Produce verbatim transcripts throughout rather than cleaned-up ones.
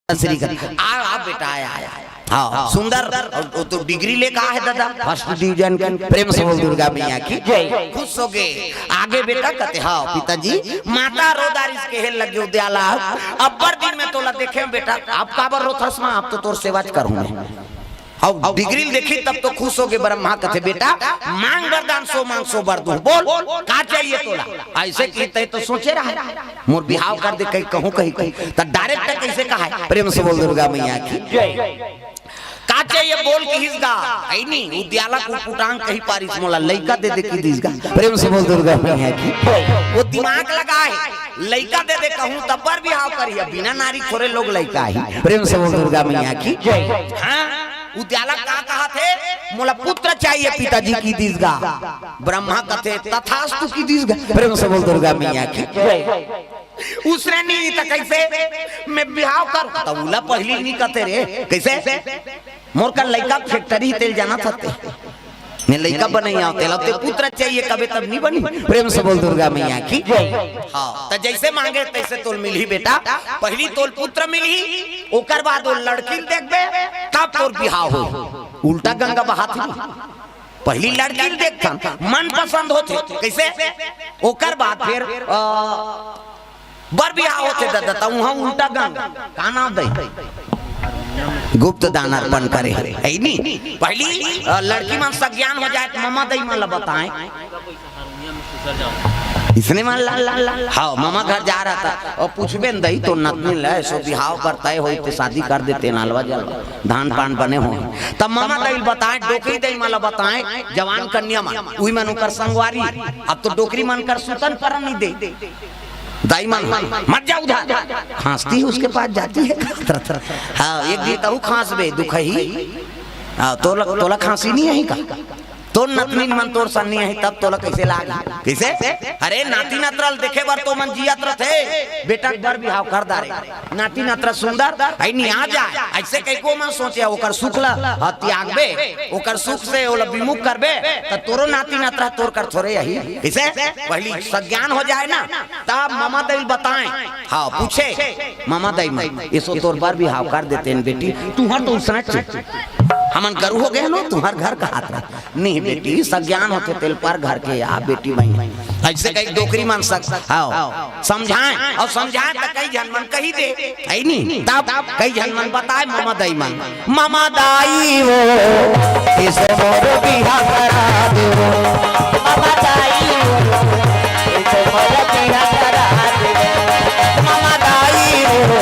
श्री कर। आ, आ बेटा, आया, आया। हाँ, सुंदर। अउ वो तो डिग्री लेके आए हे दादा, फर्स्ट डिवीजन के। प्रेम से बोल दुर्गा मैया की जय। खुश हो गे। आगे बेटा कथे, हाँ पिताजी, माता रो डारिस, कहे लगे उद्याला, अब्बड़ दिन में तोला देखे हँव बेटा। अब काबर रोथस माँ, अब तो तोर सेवा च करहूँ मैं। अउ डिग्री ल देखिस तब तो खुश हो गे। ब्रह्मा कथे, बेटा मांग वरदान, सो मांग सो बर दूँ। बोल का चाहिए तोला? अइसे कहिस तैं तो सोचे रहे मोर बिहाव कर दे कहि कहूँ कहि कहि। त डायरेक्ट कइसे कहाय? प्रेम से बोल दुर्गा मैया की जय। का चाहिए बोल कहिस गा। अइ नी, उद्याला कुटकुटांग कहि पारिस, मोला लइका दे दे कहि दिस गा। प्रेम से बोल दुर्गा मैया की। वो दिमाग लगाए, लइका दे दे कहूँ तब बर बिहाव करिहा, बिना नारी थोरे लोग लइका आही। प्रेम से बोल दुर्गा मैया की जय। हाँ, उद्याला का कहत हे, मोला पुत्र चाहिए पिताजी कहि दिस गा। ब्रह्मा कथे तथास्तु कहि दिस गा। प्रेम से बोल दुर्गा मैया की जय। उसने नहीं त कइसे मैं बिहाव कर? त उला पहिली नहीं कथे रे, कइसे? मोर कर लइका फैक्ट्री तेला जानथस तैं, मैं लइका बनइया हँव, तेला तैं पुत्र चाहिए कबे तब नहीं बनी। प्रेम से बोल दुर्गा मैया की जय। हाँ, त जइसे मांगे तइसे तोल मिलही बेटा। पहिली तोल पुत्र मिलही, ओकर बाद वो लड़की ल देखबे, तब तोर बिहाव होही। उल्टा गंगा बहात हे। पहिली लड़की ल देखथन, मन पसंद होथे, कइसे? ओकर बाद फेर, अ, बर बिहाव होथे दादा, त उहाँ उल्टा गंगा, का नाम दई? गुप्त दान अर्पण करे हे, हे नी? पहिली, अ, लड़की मन सज्ञान हो जाए, त ममा दई मन ला बताए। इसने मन ला, ला, ला, ला। हाँ, ममा घर जा रहा था, अउ पूछबे न दई, तोर नतनी ल, अइसो बिहाव करता है, होई ते शादी कर देते, नालवा जलवा, धान पान बने हो। तब ममा दई ल बताए, डोकरी दई मन ला बताए, जवान कन्या मन, उही मन ओकर संगवारी। अब तो डोकरी मन कर सुतन परन नहीं दे। दाई मन, मत जा उधर। खांसती है उसके पास जाती है। हाँ, एक दिन तहू खांसबे, दुखही। हाँ, तोला, तोला खांसी नहीं आही का? तोर नतनीन मन तोर सन नहीं आही, तब तोला कइसे लागही? कइसे? अरे, नाती नतरा ल देखे बर तो मन जियत रथे। बेटा के बर बिहाव कर डारे। नाती नतरा सुंदर, अइ नहीं आ जाए। अइसे कहिके मन सोचे, ओकर सुख ल, हाँ, त्यागबे, ओकर सुख से ओला विमुख करबे, त तोरो नाती नतरा तोर कर थोरे आही। कइसे? पहिली सज्ञान हो जाए ना, तब ममा दई ल बताए। हाँ, पूछे, ममा दई मन, एसो तोर बर बिहाव कर देते न बेटी, तुँहर तो उसनच हे। हमन गरू हो गे हन, तुँहर घर कहत रहा। नहीं बेटी, सज्ञान होथे तेल पर घर के या बेटी बहिन। अइसे कहिके डोकरी मन सक-, हाँ, समझाए, अउ समझाए त कई झन मन कहि दे, हे नी? तब कई झन मन बताए ममा दई मन। ममा दाई वो, एसो मोर बिहा करा देवो। ममा दाई वो, एसो मोर बिहा करा देवो। ममा दाई वो,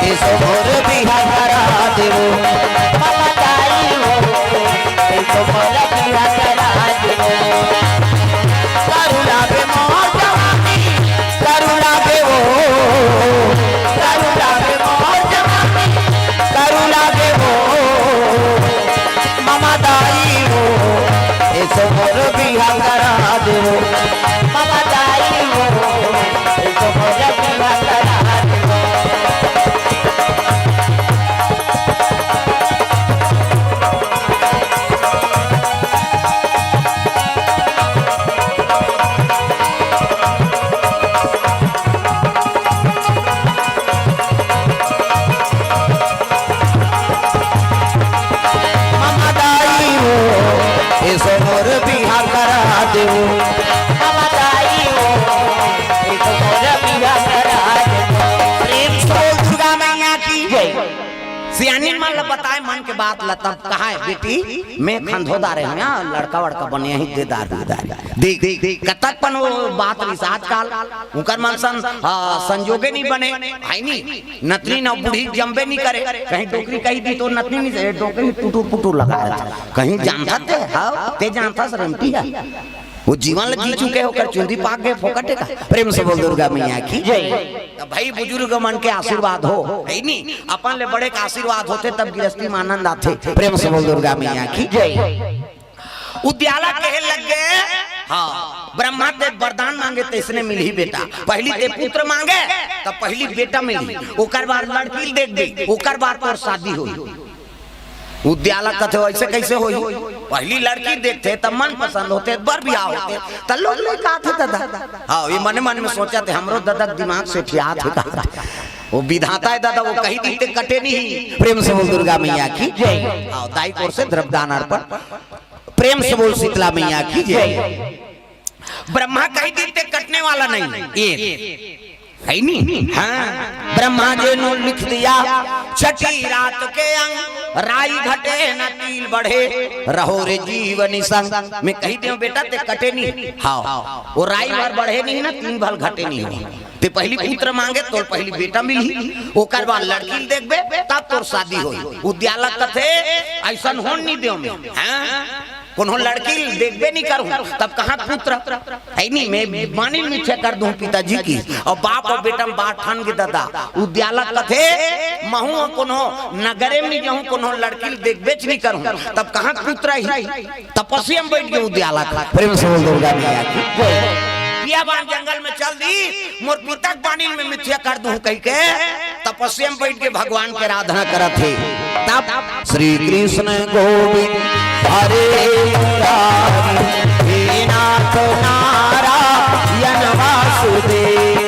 एसो मोर बिहा करा देवो। ममा दाई वो, एसो मोर बिहा करा देवो। दारू लागे मोर जवानी, दारू लागे वो, दारू लागे मोर जवानी, दारू लागे वो। ममा दाई वो, एसो मोर बिहा करा देवो। ममा दाई वो, एसो मोर बिहा करा देवो। ममा दाई वो, एसो मोर बिहा करा देवो। ममा दाई वो, एसो मोर बिहा करा देवो। प्रेम से बोल दुर्गा मैया की जय। सियानी मन ल बताए मन के बात ल, तब कहाए, बेटी, मैं खंधो डारे हँव, लड़का वड़का बने ही दे दार, दे दार। देख, देख, देख, कतक पन वो बात रहिस आजकल, उकर मन सन, हाँ, संजोगे नहीं बने, हे नी? नतनी न बूढ़ी जमबे नहीं करे, कहीं डोकरी कहि दी तो नतनी नहीं, डोकरी टुटुर पुटुर लगा रहता। कहीं जानथस तैं, हाँ, तैं जानथस रेमटी हे। वो जीवन ल जी चुके हे, ओकर चुंदी पाक गे, फोकट हे का? प्रेम से बोल दुर्गा मैया की जय। त भाई बुजुर्ग मन के आशीर्वाद हो, हे नी? अपन ले बड़े के आशीर्वाद होथे तब गृहस्थी में आनंद आथे। प्रेम से बोल दुर्गा मैया की जय। उद्याला कहे लग गे, हाँ, ब्रह्मा दे वरदान मांगे तइसने मिलही बेटा। पहिली ते पुत्र मांगे, त पहिली बेटा मिलही, ओकर बाद लड़की ल देखबे, ओकर बाद तोर शादी होही। उद्याला कथे, "अइसे कइसे होही? पहिली लड़की देखथे, त मन पसंद होथे, बर बिहाव होथे, त लोग लइका आथे दादा।" हाँ, ये मने मन में सोचथे, "हमरो दादा के दिमाग सेठियाथे का।" वो विधाता है दादा, वो कही दिस ते कटे नहीं। प्रेम से बोल दुर्गा मैया की जय। आओ, दाई कोर से द्रव्यदान अर्पण। प्रेम से बोल शीतला मैया की जय। ब्रह्मा कही दिस ते कटने वाला नहीं, ये है नहीं। हाँ, ब्रह्मा जी ने लिख दिया, छठी रात के अंग, राई घटे न तिल बढ़े, रहो रे जीव निसंग। मैं कही देंव बेटा ते कटे नहीं। हाँ, वो राई भर बढ़े नहीं ना, तिल भर घटे नहीं हो। ते पहली पुत्र मांगे तो पहली बेटा मिलही, ओकर बाद लड़की ल देखबे, तब तोर शादी होही। उद्यालक कथे, "अइसन होन नहीं देंव मैं।" हाँ? कोनो लड़की ल देखबे नहीं करहूं, तब कहाँ पुत्र? है नहीं, मैं बानी ल मिथ्या कर दूं पिताजी की। अउ बाप अउ बेटा म बात ठान के दादा, उद्यालक कथे, "महूं कोनो नगरे में नहीं जाहूं, कोनो लड़की ल देखबेच नहीं करहूं, तब कहाँ पुत्र ही?" तपस्या में बैठ गे उद्यालक। प्रेम से बोल दुर्गा मैया की। पिया बान जंगल में चल दिस, मोर पिता के बानी ल मैं मिथ्या कर दूं कहिके तपस्या में बैठ के भगवान के आराधना करत हे। तब श्री कृष्ण गोविंद हरे मुरारी, हे नाथ नारायण वासुदेव।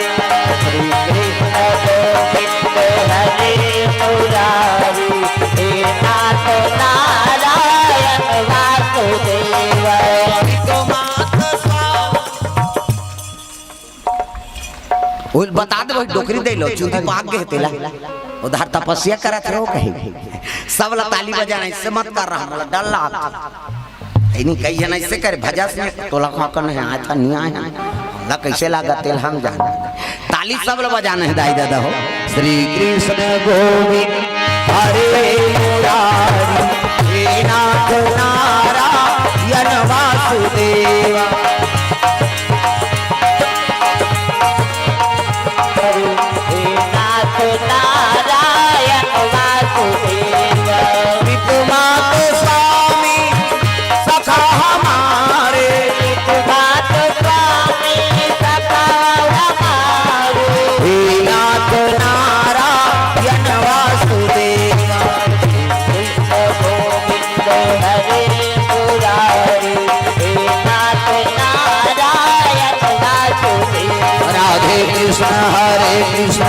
श्री कृष्ण गोविंद हरे मुरारी, हे नाथ नारायण वासुदेव। वो बता दे, वही डोकरी दे लो, चूंदी पाक गे तेला। उधर तपस्या करत रहो कहीं। सब ला ताली बजाना, इससे मत कर रहा, मोला डर लागत। इन्हीं कई जना इससे करे, भजस में तोला का कन है, आया था, नहीं आया। ला कैसे लागा तेल हम जान। ताली सब ला बजाना है, दाई दादा हो। श्री कृष्ण गोविंद हरे मुरारी, हे नाथ नारायण वासुदेवा। हे नाथ नारायण वासुदेव। पितु मातु स्वामी सखा हमारे। पितु मातु स्वामी सखा हमारे। हे नाथ नारायण वासुदेव। कृष्ण गोविंद हरे मुरारी, हे नाथ नारायण वासुदेव। राधे कृष्ण हरे कृष्ण,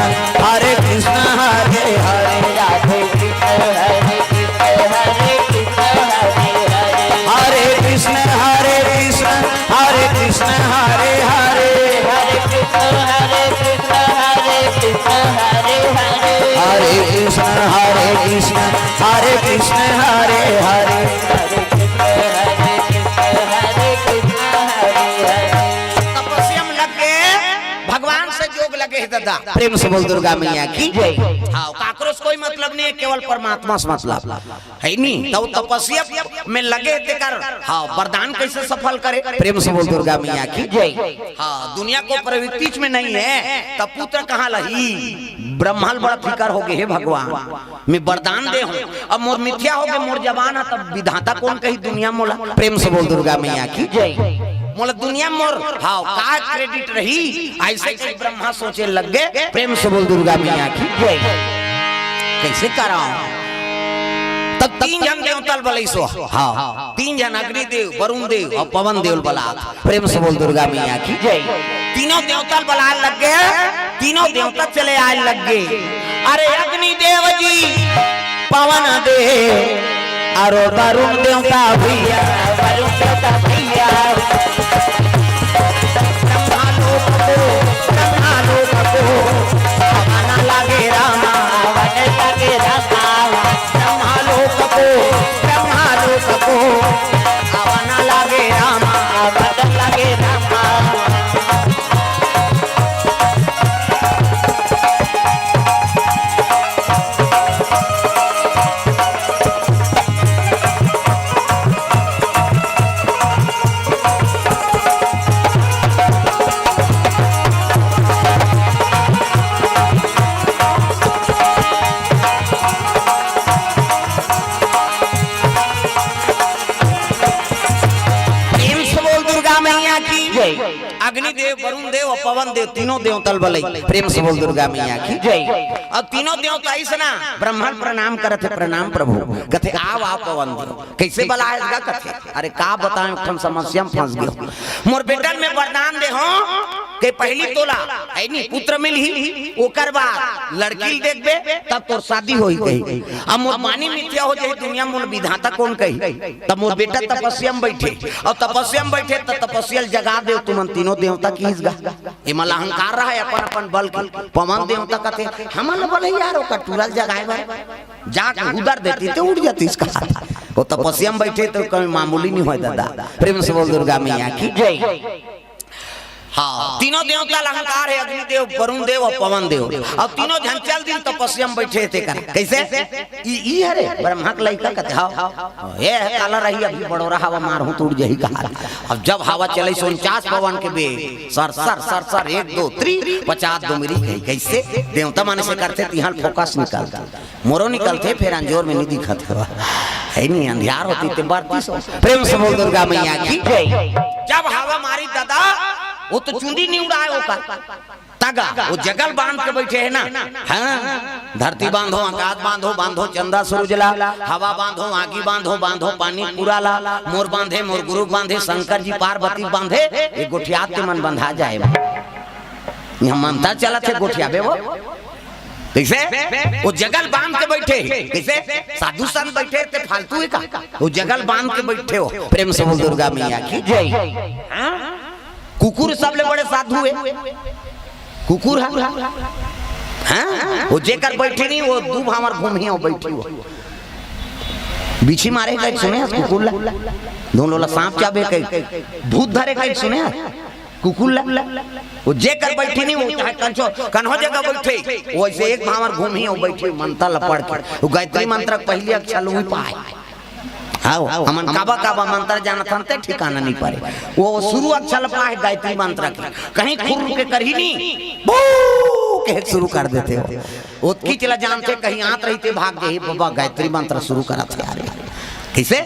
हरे कृष्ण हरे हरे। राधे कृष्ण हरे कृष्ण, हरे कृष्ण हरे हरे। हरे कृष्ण हरे कृष्ण, हरे कृष्ण हरे हरे। हरे कृष्ण हरे कृष्ण, हरे कृष्ण हरे हरे। हरे कृष्ण हरे कृष्ण, हरे कृष्ण हरे हरे। हरे कृष्ण हरे कृष्ण, हरे कृष्ण हरे हरे। तपस्या में लग के भगवान से जोग लगे हे दादा। प्रेम से बोल दुर्गा मैया की जय। हाँ, काकरो से कोई मतलब नहीं है, केवल परमात्मा से मतलब। है नी? तो तपस्या में लगे हे तेकर, हाँ, वरदान कैसे सफल करे? प्रेम से बोल दुर्गा मैया की जय। हाँ, दुनिया को प्रवृत्ति में नहीं है, तब पुत्र कहाँ लही? ब्रह्मा ल बड़ा फिकर हो गे, हे भगवान, मैं वरदान दे हूँ, अब मोर मिथ्या हो गे, मोर जबान है, तब विधाता कोन कही दुनिया मोला? प्रेम से बोल दुर्गा मैया की जय। मोला दुनिया मोर, हाँ, का credit रही? ऐसे कही ब्रह्मा सोचे लग गे। प्रेम से बोल दुर्गा मैया की जय। कैसे कराओ? तब तीन झन देवता ल बलाइस। हाँ, तीन झन, अग्निदेव, वरुण देव अउ पवन देव ल बलात। प्रेम से बोल दुर्गा मैया की जय। तीनों देवता ल बलाए लग गे, तीनों देवता चले आए लग गे। अरे अग्निदेव जी, पवन देव अउ वरुण देवता भैया, वरुण देवता भैया। ब्रह्मा लोक को, ब्रह्मा लोक को, हवा ना लागे रामा, हवा ना लागे रामा। ब्रह्मा लोक को, ब्रह्मा लोक को, हवा ना लागे रामा, हवा ना लागे रामा। प्रेम से बोल दुर्गा मैया की जय। अग्निदेव, वरुण देव अउ पवन देव, तीनों देवता ल बलाइस। प्रेम से बोल दुर्गा मैया की जय। अब तीनों देवता आइस ना, ब्रह्मा ल प्रणाम करत हे, "प्रणाम प्रभु।" कथे, "आव, आव पवन देव।" "कैसे बलाए हस गा?" कथे, "अरे का बताएं, एक ठन समस्या में फंस गेंव। मोर बेटा ल मैं वरदान दे हंव, के पहली तोला, है नी, पुत्र मिलही, ओकर बाद लड़की ल देखबे, तब तोर शादी होही कही। अब मोर बानी मिथ्या हो जाही दुनिया, मोर विधाता कोन कही? तब मोर बेटा तपस्या में बैठे, अउ तपस्या में बैठे त तपस्या ल जगा देव तुमन तीनों देवता किहिस गा। एमन ल अहंकार रहय अपन अपन बल के। पवन देवता कथे, "हमन ल बल हे यार, ओकर टूरा ल जगाए बर।" जाके उदर देती त उड़ जातिस कहा। ओ तपस्या में बैठे त कभी मामूली नहीं होय दादा। प्रेम से बोल दुर्गा मैया की जय। हाँ, तीनों देवता ल अहंकार हे, अग्निदेव, वरुण देव अउ पवन देव। अब तीनों झन चल दिन तपस्या में बैठे हे तेकर। कइसे? ई, ई हरे ब्रह्मा के लइका कथे, हाँ, हाँ, हाँ, ये हे काला रही, अभी बड़ोरा हवा मारहूँ त उड़ जाही कहा। अब जब हवा चले उनचास पवन के बेग, सर, सर, सर, सर, एक, दो, त्री, पचास, दो मेरी कही। कइसे? देवता मन अइसे करथे, तिहाँ ल फोकस निकलथे। मोरो निकलथे, फेर अंजोर में नहीं दिखत हवा। है नहीं, अंधियार होती ते बरतिस हो। प्रेम से बोल दुर्गा मैया की जय। जब हवा मारी दादा, ओ तो चुंदी नहीं उड़ाय ओकर। तगा, ओ जगल बांध के बैठे हे ना। हाँ, धरती बांधो, आकाश बांधो, बांधो चंदा सूरज ला, हवा बांधो, आगी बांधो, बांधो पानी पूरा ला, मोर बांधे, मोर गुरु बांधे, शंकर जी पार्वती बांधे, ये गोठियात के मन बंधा जाए। इहाँ मंतर चलत हे, गोठियाबे वो। कइसे? ओ जगल बांध के बैठे हे। कइसे? साधु संत बैठे हे ते फालतू हे का? ओ जगल बांध के बैठे हो। प्रेम से बोल दुर्गा मैया की जय। हाँ? कुकुर सबले बड़े साधु हे। कुकुर हे। हाँ? ओ जेकर बैठे नहीं, ओ दू भांवर घूमही, ओ बैठी हो। बिछी मारे कहिके सुने हस कुकुर ला? धुन ला सांप चाबे कहिके, भूत धरे कहिके सुने हस? कुकुर ला, ओ जेकर बैठी नहीं, ओ चाहे कंचो, कन्हो जगह बैठे, ओ अइसे एक भांवर घूमही, ओ बैठी मंतर ला पढ़ के, ओ गायत्री मंत्र के पहली अक्षर ल उही पाय। हाँ, हमन काबा काबा मंत्र जानत हन ते ठिकाना नहीं परे। ओ शुरू अक्षर ल पाय गायत्री मंत्र के, कहीं खुर्र के करही नहीं, बू कहे शुरू कर देथे हो। ओतकीच ला जानथे, कहीं आत रहिथे भाग जाही, बाबा गायत्री मंत्र शुरू करत हे यार। कइसे?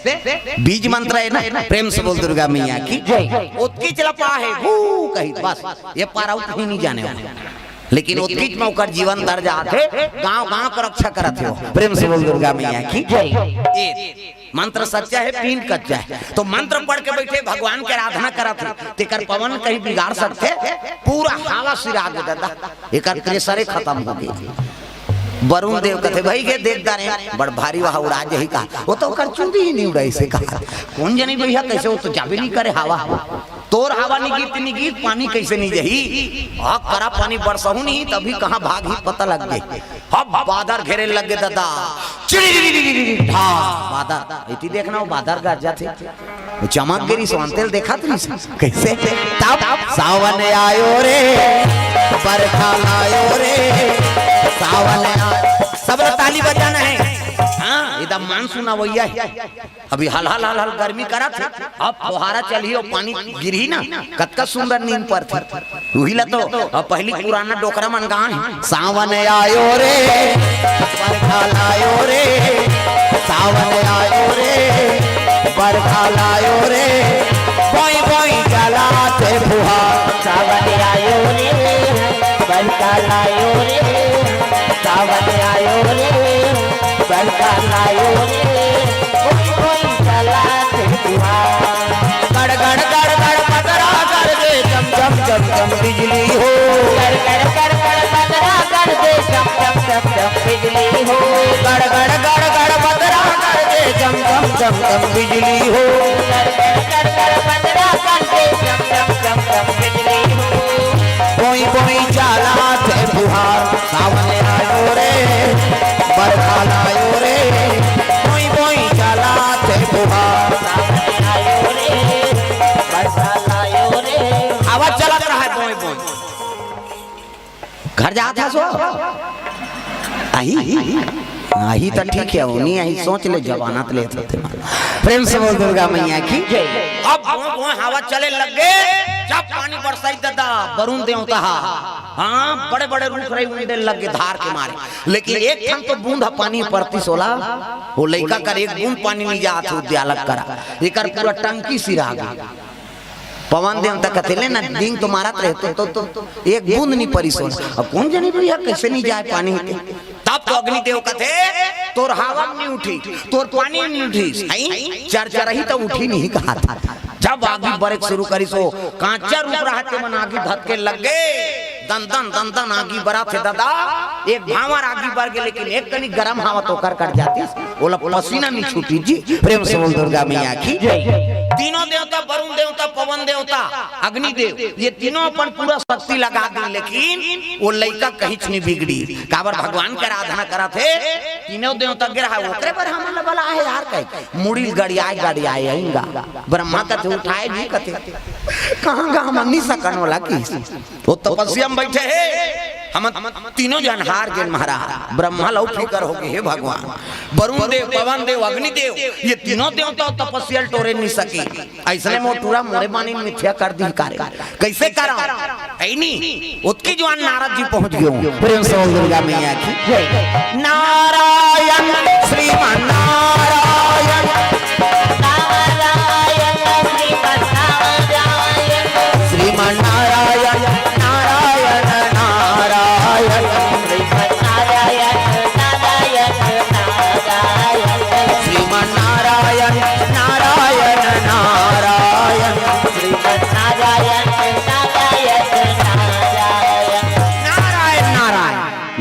बीज मंत्र हे ना, प्रेम से बोल दुर्गा मैया की जय। ओतकीच ल पाहे, हू कही, बस, ये पार अउ कहीं नहीं जाने वाला। लेकिन ओतकीच में ओकर जीवन तर जाथे, गांव गांव के रक्षा करत हे। प्रेम से बोल दुर्गा मैया की जय। ए, मंत्र सच्चा हे, पींड कच्चा हे, तो मंत्र पढ़ के बैठे, भगवान के आराधना करत हे, तेकर पवन कहीं बिगाड़ सकथे? पूरा हवा सिरा दे दादा। एकर प्रेशरे खतम हो गे। वरुण देव कथे, "भाई के देख दारे, बड़ भारी वहा उड़ा जही का।" ओ तो ओकर चुंदी ही नहीं उड़ाइस हे का। कोन जनी भैया, कइसे ओ तो जाबे नहीं करे हवा। तोर हवा निगित निगित पानी कइसे नहीं जही? आ करा पानी बरसहू नहीं, तभी कहाँ भागही पता लग गे। अब बादर घेरे लग गे दादा। चिड़ी ढा बादर। इति देखना ओ बादर गरजाथे। ओ चमक गे रिहिस, अंते ल देखत रिहिस। कइसे? तब सावन आयो रे, बरखा लायो रे, सावन आयो। सब लोग ताली बजाना हे। हाँ, एकदम मानसून अवइया हे। अभी हल हल हल हल गर्मी करत हे, अब फुहारा चलही अउ पानी गिरही ना, कतका सुंदर नींद परथे। उही ला तो, अब पहली पुराना डोकरा मन गान हे, सावन आयो रे, बरखा लायो रे, सावन आयो रे, बरखा लायो रे, बोई बोई चलाथे फुहार। सावन आयो रे, बरखा लायो रे, सावन आयो रे, बरखा लायो रे, बोई बोई चलाथे फुहार। गड़ गड़ गड़ गड़ बदरा गरजे, चम चम चम चम बिजली हो। गड़ गड़ गड़ गड़ बदरा गरजे, चम चम चम चम बिजली हो। गड़ गड़ गड़ गड़ बदरा गरजे, चम चम चम चम बिजली हो। गड़ गड़ गड़ गड़ बदरा गरजे, चम चम चम चम बिजली हो। बोई बोई चलाथे फुहार, सावन आयो रे, बरखा लायो रे, बोई बोई चलाथे फुहार। सावन आयो रे, बरखा लायो रे। हवा चलत रहय, बोई बोई। घर जात हस ओ? आही? आही त ठीक हे, ओ नहीं आही, सोच ले, जमानत लेथे। प्रेम से बोल दुर्गा मैया की जय। अब बोई बोई हवा चले लग गे, जब पानी बरसाइस दादा, वरुण देवता हा, हाँ, बड़े बड़े रूख रही उंडे लग गे धार के मारे, लेकिन एक ठन तो बूंद ह पानी परतिस ओला, ओ लइका कर एक बूंद पानी नहीं जात हे, उद्यालक करा, एकर पूरा टंकी सिरा गे। पवन देवता कथे, "ले ना, डींग तो मारत रहे, तो, तो, तो एक बूंद नहीं परिस ओला।" अब कोन जनी भैया, कइसे नहीं जाय पानी के? तब तो अग्निदेव कथे, "तोर हवा नहीं उठी, तोर पानी नहीं उठी, हई? चरचरही तो उठी नहीं," कहा था। तब आगी बरे के शुरू करिस। ओ कांचा रूख रहा, तेमन आगी धतके लग गे। दन दन दन दन आगी बरत हे ददा। एक भांवर आगी बर गे, लेकिन एक कनी गरम हवा तो ओकर कट जातिस, ओला पसीना नइ छूटिस जी। प्रेम से बोल दुर्गा मैया की। तीनों देवता, वरुण देवता, पवन देवता, अग्नि देव, ये तीनों अपन पूरा शक्ति लगा दिन, लेकिन ओ लइका कहिच नइ बिगड़ी। काबर भगवान के आराधना करत हे, तीनों देवता गे रहा, ओकरे बर हमन ला बलाए हे यार, कहे मुड़ी गड़ियाए गड़ियाए आइंगा। ब्रह्मा कथे उठाए भी कथे, कहाँ गा हमन नइ सकन ओला कि। ओ तपस्या म बइठे हे, हमन तीनों झन हार गेन महाराज। ब्रह्मा ल फिकर होगे, हे भगवान, वरुण देव, पवन देव, अग्नि देव, ये तीनों देवता तपस्या ल टोरे नइ सके। अइसने म ओ टूरा मोरे मानिन मिथ्या कर दिही कारे। कइसे करंव? अइनी, ओतकी जुवार नारद जी पहुंच गे। प्रेम से बोल दुर्गा मैया की। नारायण श्रीमान नारायण। नारायण श्रीमन नारायण। श्रीमन नारायण नारायण नारायण। श्रीमन नारायण नारायण नारायण। श्रीमन नारायण नारायण नारायण। श्रीमन नारायण नारायण नारायण। नारायण नारायण।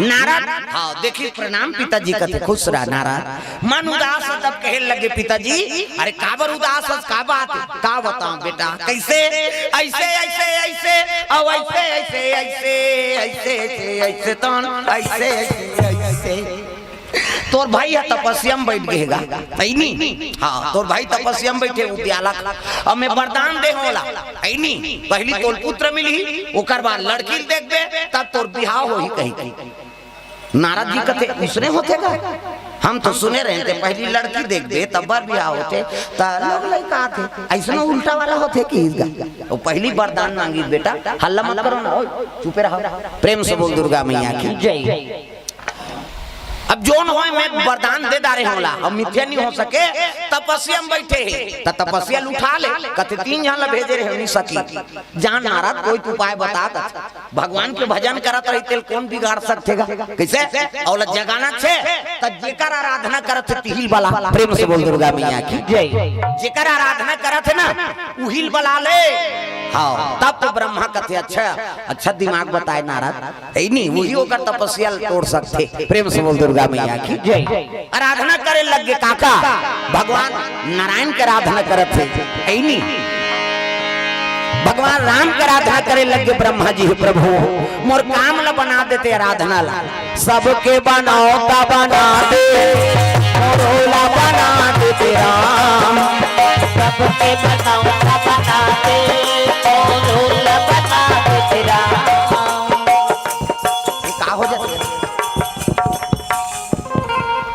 नारद, हाँ, देखी, प्रणाम पिताजी कथे, खुश रह नारद। मन उदास हे तब कहे लगे, पिताजी, अरे काबर उदास हस, का बात हे? का बतावं बेटा, कइसे? अइसे, अइसे, अइसे, अउ अइसे, अइसे, अइसे, अइसे, अइसे, अइसे, तन, अइसे, अइसे, अइसे। तोर भाई ह तपस्या म बइठ गे हे गा, अइनी? हाँ, तोर भाई तपस्या म बइठे, उद्यालक। अब मैं वरदान दे हंव ओला, अइनी? पहिली तोल पुत्र मिलही, ओकर बाद लड़की ल देखबे, तब तोर बिहाव होही कहिके। नारद जी कथे, "उसने होथे का? हम तो सुने रहेन ते पहिली लड़की देखबे, तब बर बिहाव होथे, त लोग लइका आथे, अइसनो उल्टा वाला होथे कि इसका?" ओ पहिली वरदान मांगिस बेटा, हल्ला मत करो ना, ओए, चुपे रहो। प्रेम से बोल दुर्गा मैया की। जय। अब जोन होय, मैं वरदान दे डारे हंव ओला, अब मिथ्या नइ हो सके, तपस्या म बइठे हे, त तपस्या ल उठा ले, कथे तीन झन ला भेजे रहेंव, नइ सकी। जान नारद, कोई तो उपाय बता, कथे भगवान के भजन करत रही, तेला कोन बिगाड़ सकथे गा? कइसे? ओला जगाना हे, त जेकर आराधना करत हे, तिही ल बला। प्रेम से बोल दुर्गा मैया की। जय। जेकर आराधना करत हे ना, उही ल बला ले। हाँ, तब तो ब्रह्मा कथे, "अच्छा, अच्छा दिमाग बताए नारद।" अइनी, उही ओकर तपस्या ल तोड़ सकथे। प्रेम से बोल दुर्गा मैया की। जय। आराधना करे लग गे काका, भगवान नारायण के आराधना करत हे, अइनी? भगवान राम के आराधना करे लग गे ब्रह्मा जी, "हे प्रभु, मोर काम ला बना देते आराधना ला।" सबके बनौता बना दे, मोरो ला बना देते राम। सबके बनौता बना दे, मोरो ला बना देते राम। ये का हो जाथे?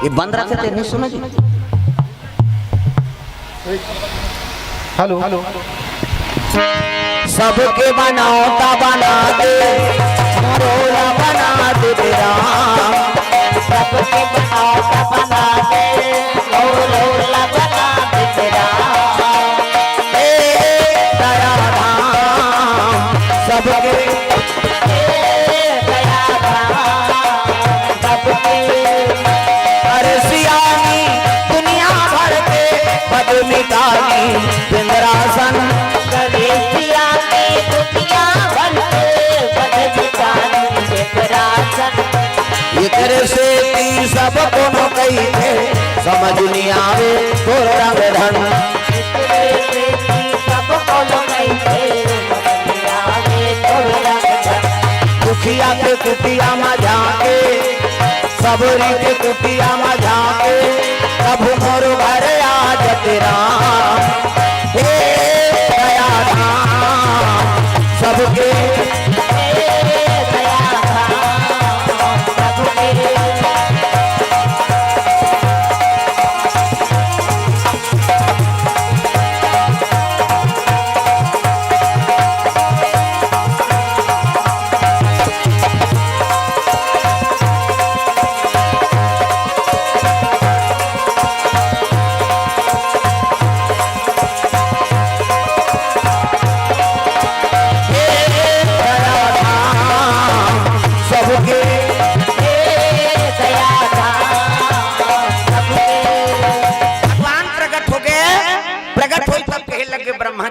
ये बंद रखे थे, नहीं सुना जी। Hello, hello. सबके बनौता बना दे, मोरो ला बना दे राम। सबके बनौता बना दे, मोरो ला बना दे राम। हे दया धाम, सबके, हे दया धाम, सबके। अरे सियानी दुनिया भर के पद मिटानी इंद्रासन। करे सियानी दुनिया भर के पद मिटानी इंद्रासन। एकरे सेती सब कोनो कहिथे, समझ नइ आवे तोर रंग ढंग। एकरे सेती सब कोनो कहिथे, समझ नइ आवे तोर रंग ढंग। दुखिया के कुटिया म जाके, सबरी के कुटिया म जाके, प्रभु मोर घर आ जते राम। हे दया धाम सबके, हे दया धाम सबके।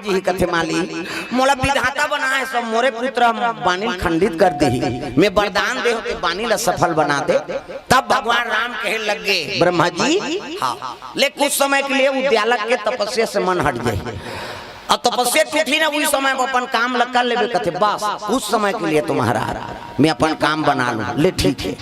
ही कथे, माली, मोला विधाता बनाए, सब मोरे पुत्र ह बानी ल खंडित कर दिही। मैं वरदान दे हों ते बानी ल सफल बना दे। तब भगवान राम कहे लग गे, ब्रह्मा जी, हाँ, ले कुछ समय के लिए उद्यालक के तपस्या से मन हट जाए। अउ तपस्या टूटही ना, उही समय म अपन काम ल कर लेबे कथे। बस कुछ समय के लिए तो महाराज, मैं अपन काम बना लूं। ले ठीक हे।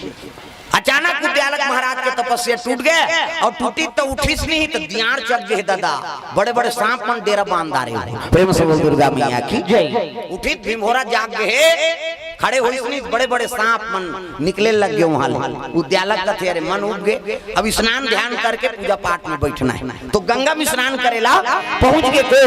अचानक उद्यालक महाराज के तपस्या टूट गे, अउ टूटिस त उठिस नहीं, त दियार चघ गे हे दादा। बड़े-बड़े सांप मन डेरा बांध डारे हे। प्रेम से बोल दुर्गा मैया की जय। उठिस, भीमभोरा जाग गे हे, खड़े होइस नहीं, बड़े-बड़े सांप मन निकले लग गे उहां ले। उद्यालक कथे, अरे मन उब गे, अब स्नान ध्यान करके पूजा पाठ में बैठना हे। तो गंगा में स्नान करे ला पहुंच गे को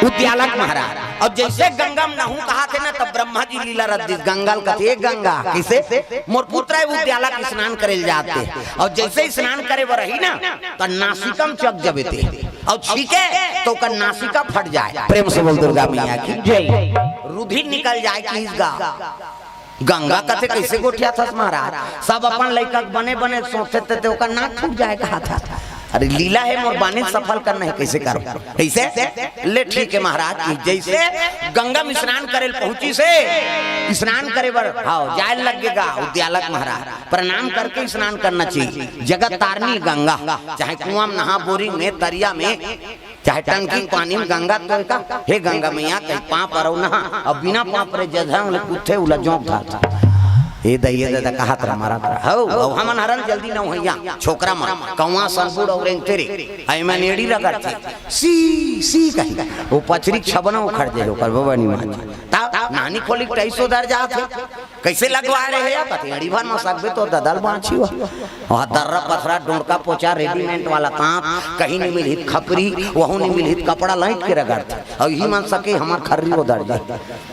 उद्यालक महाराज। अउ जइसे गंगा में नहूं कहाथे ना, तब ब्रह्मा जी लीला रच दिस। गंगा ल कथे, ए गंगा, कइसे? मोर पुत्र हे उद्यालक, स्नान करे ल जात हे। अउ जइसे स्नान करे बर आही ना, त नासिका म चघ जबे ते। अउ छींके त ओकर नासिका फट जाए। प्रेम से बोल दुर्गा मैया की जय। रुधिर निकल जाए कि इस गा गंगा कथे, कइसे गोठियाथस महाराज? सब अपन लइका के बने बने सोचथे ते, ते ओकर नाक फूट जाए कहाथस। अरे लीला हे, मोर बानी ल सफल करना हे, कइसे करों? कइसे? ले ठीक हे महाराज, कि जइसे गंगा में स्नान करे ल पहुंचिस हे, स्नान करे बर, हाँ, जाए लग गे गा उद्यालक महाराज। प्रणाम करके स्नान करना चाहिए। जगत तारनी गंगा, चाहे कुआं में नहा, बोरिंग में, तरिया में, चाहे टंकी के पानी में गंगा तो का, हे गंगा मैया, कहीं पांव परव नहा, अउ बिना पांव परे जधंग ले कुत्थे उला जोंक धार। ए दइया दादा कहत रहा, मारत रहा। हौ, अउ हमन हरन जल्दी नहवइया, छोकरा मन, कौवा सन बूढ़ अउ रेंगथे रे, अइ मन एड़ी रगड़थे, सी, सी कही, ओ पचरी के छबना उखड़ जाए ओकर बबा निमाच। ता नानी खोली के टाइस ओदर जात हे। कइसे लगवाए रहे या? कथे, "अड़ी भर म सकबे तो ददा ल बांचही हो।" वहाँ दर्रा पथरा, डोंड़का पोचा, रेडीमेड वाला तांत, कहीं नहीं मिलही त खपरी, वहू नहीं मिलही त कपड़ा लाइट के रगड़थे। अउ इही मन सके हमर खर्री ओदर जाए।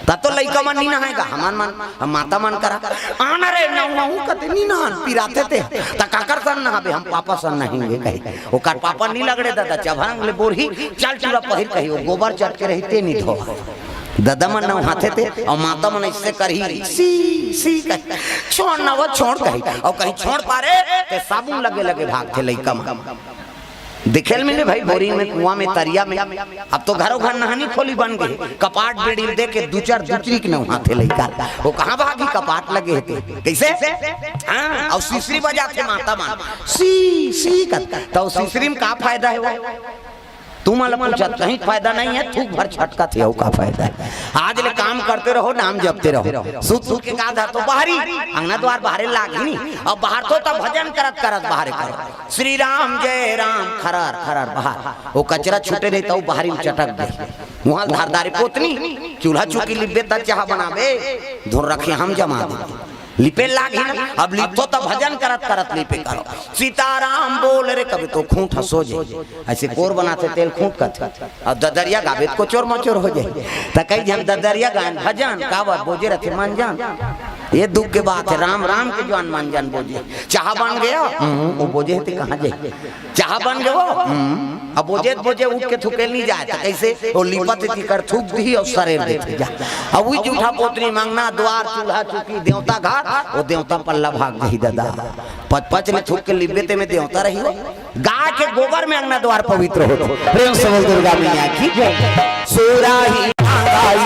त तो लइका मन नहीं नहाय गा, हमन मन, हम माता मन करा, "आना रे, नहूं, नहूं," कथे, "नहीं नहान, पिराथे ते।" "त काकर सन नहाबे?" "हम पापा सन नहाएंगे," कही। ओकर पापा नहीं लगड़े ददा, चभरंग ले बोरही, चल टूरा पहिर कही, ओ गोबर चट के रही ते नहीं धो। ददा मन नहाथे ते, अउ माता मन अइसे करही, सी, सी कही, "छोड़ ना वो, छोड़," कही, अउ कहीं छोड़ पारे, ते साबुन लगे लगे भागथे लइका मन। देखे ल मिले भाई, बोरिंग में, कुआं में, तरिया में। अब तो घरों घर नहानी खोली बन गे, कपाट बेड़ी ल दे के दू चार दूतरी के नहाथे लइका। ओ कहाँ भागही, कपाट लगे हे ते। कइसे? हाँ, अउ सिसरी बजाथे माता मन, सी, सी कही, त सिसरी में का फायदा हे वो? तुमन ल पूछत कहीं फायदा नहीं हे, थूक भर छटकत हे, अउ का फायदा हे? आज ले काम करते रहो, नाम जपते रहो। सुत सुत के का धरथो बाहरी, अंगना द्वार बाहरे लागही नहीं। अब बाहरथो त भजन करत करत बाहरे करो, "श्री राम जय राम," खरर खरर बाहर। ओ कचरा छूटे रही त बाहरी में चटक दे। उहाँ धारदारी पोतनी, चूल्हा चुकी लिपबे त चाहा बनाबे, धुन रखे हम जमा दे। लिपे लागही ना, अब लिपथो त भजन करत करत लिपे करो। "सीताराम बोल रे," कबे तो खूंट ह सोजे। अइसे कोर बनाथे तेल खूंट कथे। अउ ददरिया गाबे त कोचोर मचोर हो जाए। त कई झन ददरिया गायन भजन, काबर बोजे रथे मंजन। ये दुख के बात हे, राम राम के जवान मंजन बोजे। चाहा बन गे, हम्म, ओ बोजे हे ते कहाँ जाए? चाहा बन गे वो, हम्म, अब बोजे त बोजे, उठ के थूके ल नहीं जाए, त कइसे? ओ लिपत हे तिकर थूक दिही अउ सरेर देथे जा। अब उही जूठा पोतनी म अंगना द्वार चूल्हा चुकी देवता घर, ओ देवता पल्ला भाग जाही ददा। पच पच ले थूक के लिपबे ते में देवता रही हो। गाय के गोबर में अंगना द्वार पवित्र होथे। प्रेम से बोल दुर्गा मैया की जय। सोराही मांगाई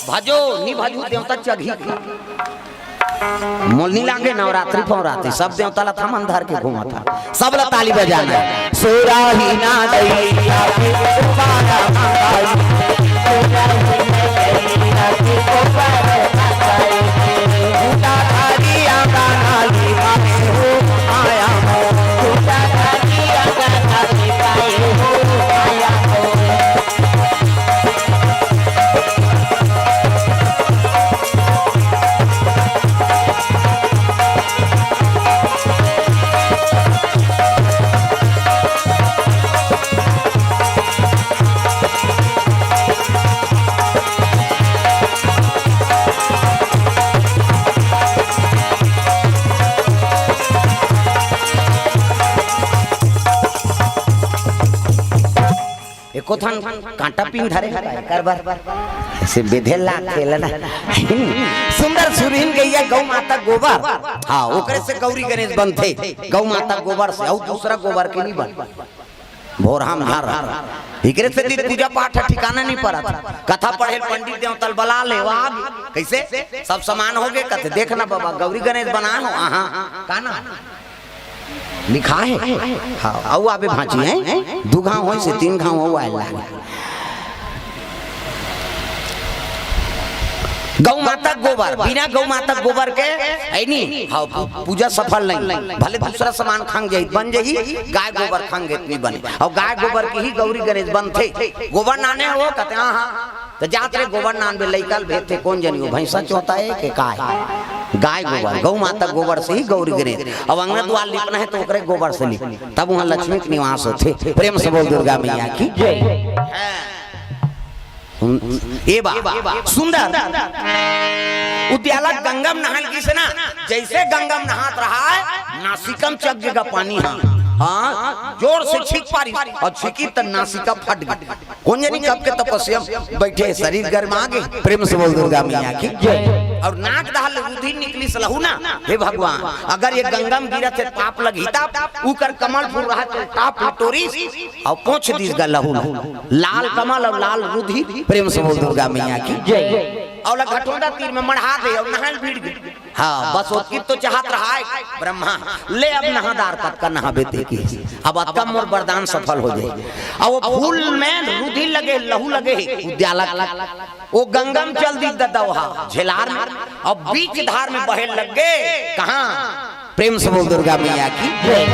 भजो, नी भजो देवता चघी। मोल नी लागे नवरात्रि फवरात्रि, सब देवता ला थमन धर के घूमत हे। सब ला ताली बजाना हे। सोराही ना दैया के सुपारा मांगाई। एको ठन कांटा पिन धरे हवय, एकर बर से बेधे लागथे ल ना। सुंदर सुरहीन गैया गौ माता गोबर, हाँ, ओकरे से गौरी गणेश बनथे, गौ माता गोबर से, अउ दूसरा गोबर के नहीं बन। भोरहा म झार, एकरे से दिन पूजा पाठ ह ठिकाना नहीं परत। कथा पढ़े पंडित देवता ल बला ले, वो आ गे। कैसे? सब समान हो गे, कथे, "देख ना बाबा, गौरी गणेश बनाए हो, आहा, का ना?" लिखा है। हाँ, अउ आबे भांची है, दू घाव होय से तीन घाव हो आए लागे। गौ माता गोबर, बिना गौ माता गोबर के है नहीं। हाँ, पू-, पूजा सफल नहीं। भले दूसरा सामान खांग जाही, बन जाही, गाय गोबर खांग जाही, नहीं बने। अउ गाय गोबर के ही गौरी गणेश बनथे। गोबर नाने हो, कथे, "हाँ, हाँ।" त जात रे गोबर नानबे, लइका ल भेजथे, कोन जनी वो भैंसा चोता है के काय? गाय गोबर, गौ माता गोबर से ही गौरी गणेश। अब अंगना दुआर लिपना है त ओकरे गोबर से लिप, तब उहाँ लक्ष्मी के निवास होथे। प्रेम से बोल दुर्गा मैया की जय। ए बा, सुंदर। उद्यालक गंगा म नहाय ल गिस ना, जैसे गंगा म नहात रहय, नासिका म चघ गे गा पानी ह। हाँ, जोर से छींक पारिस, अउ छींकिस त नासिका फट गे। कोन जनी कब के तपस्या म बइठे, शरीर गरमा गे। प्रेम से बोल दुर्गा मैया की जय। अउ नाक डहर ले रुधिर निकलिस लहू ना, हे भगवान, अगर ये गंगा म गिरत हे त पाप लगही तब, उकर कमल फूल रहय त टाप टोरिस, अउ पोंछ दिस गा लहू, लाल कमल अउ लाल रुधिर। प्रेम से बोल दुर्गा मैया की जय। अउ ला घटोंदा तीर म मढ़ा दे अउ नहाय ल भिड़ गे। हाँ, बस ओतकी तो चाहत रहय ब्रह्मा, ले अब नहा डार, कतका नहाबे ते की। अब अतका मोर वरदान सफल हो जाय। अउ वो फूल म रुधिर लगे, लहू लगे हे, उद्यालक। वो गंगा म चल दिस ददा ओहा, झेलार म, अउ बीच धार म बहे लग गे। कहाँ? प्रेम से बोल दुर्गा मैया की जय।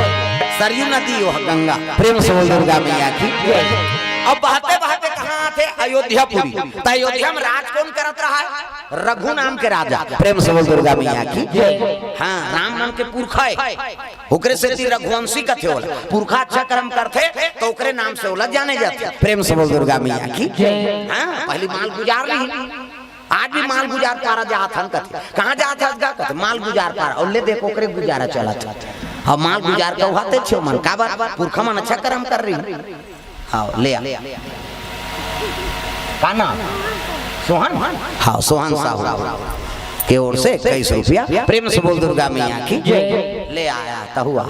सरयू नदी वो गंगा। प्रेम से बोल दुर्गा मैया की जय। अब बहते बहते कहाँ आथे? अयोध्यापुरी। त अयोध्या म राज कोन करत रहय? रघु नाम के राजा। प्रेम से बोल दुर्गा मैया की जय। हाँ, राम मन के पुरखा हे, ओकरे सेती रघुवंशी कथे ओला। पुरखा अच्छा कर्म करथे त ओकरे नाम से ओला जाने जाथे। प्रेम से बोल दुर्गा मैया की जय। हाँ, पहली माल गुजार लिही। आज भी माल गुजार पारा जात हन कथे। कहाँ जात हस गा? कथे, "माल गुजार पारा।" अउ ले देख, ओकरे गुजारा चलत हे। अउ माल गुजार के उहाते छे मन, काबर? पुरखा मन अच्छा कर्म कर रही। हाँ, ले आ। का नाम? सोहन? हाँ, सोहन साहू के ओर से इक्कीस रुपया। प्रेम से बोल दुर्गा मैया की जय। ले आया, तहुआ।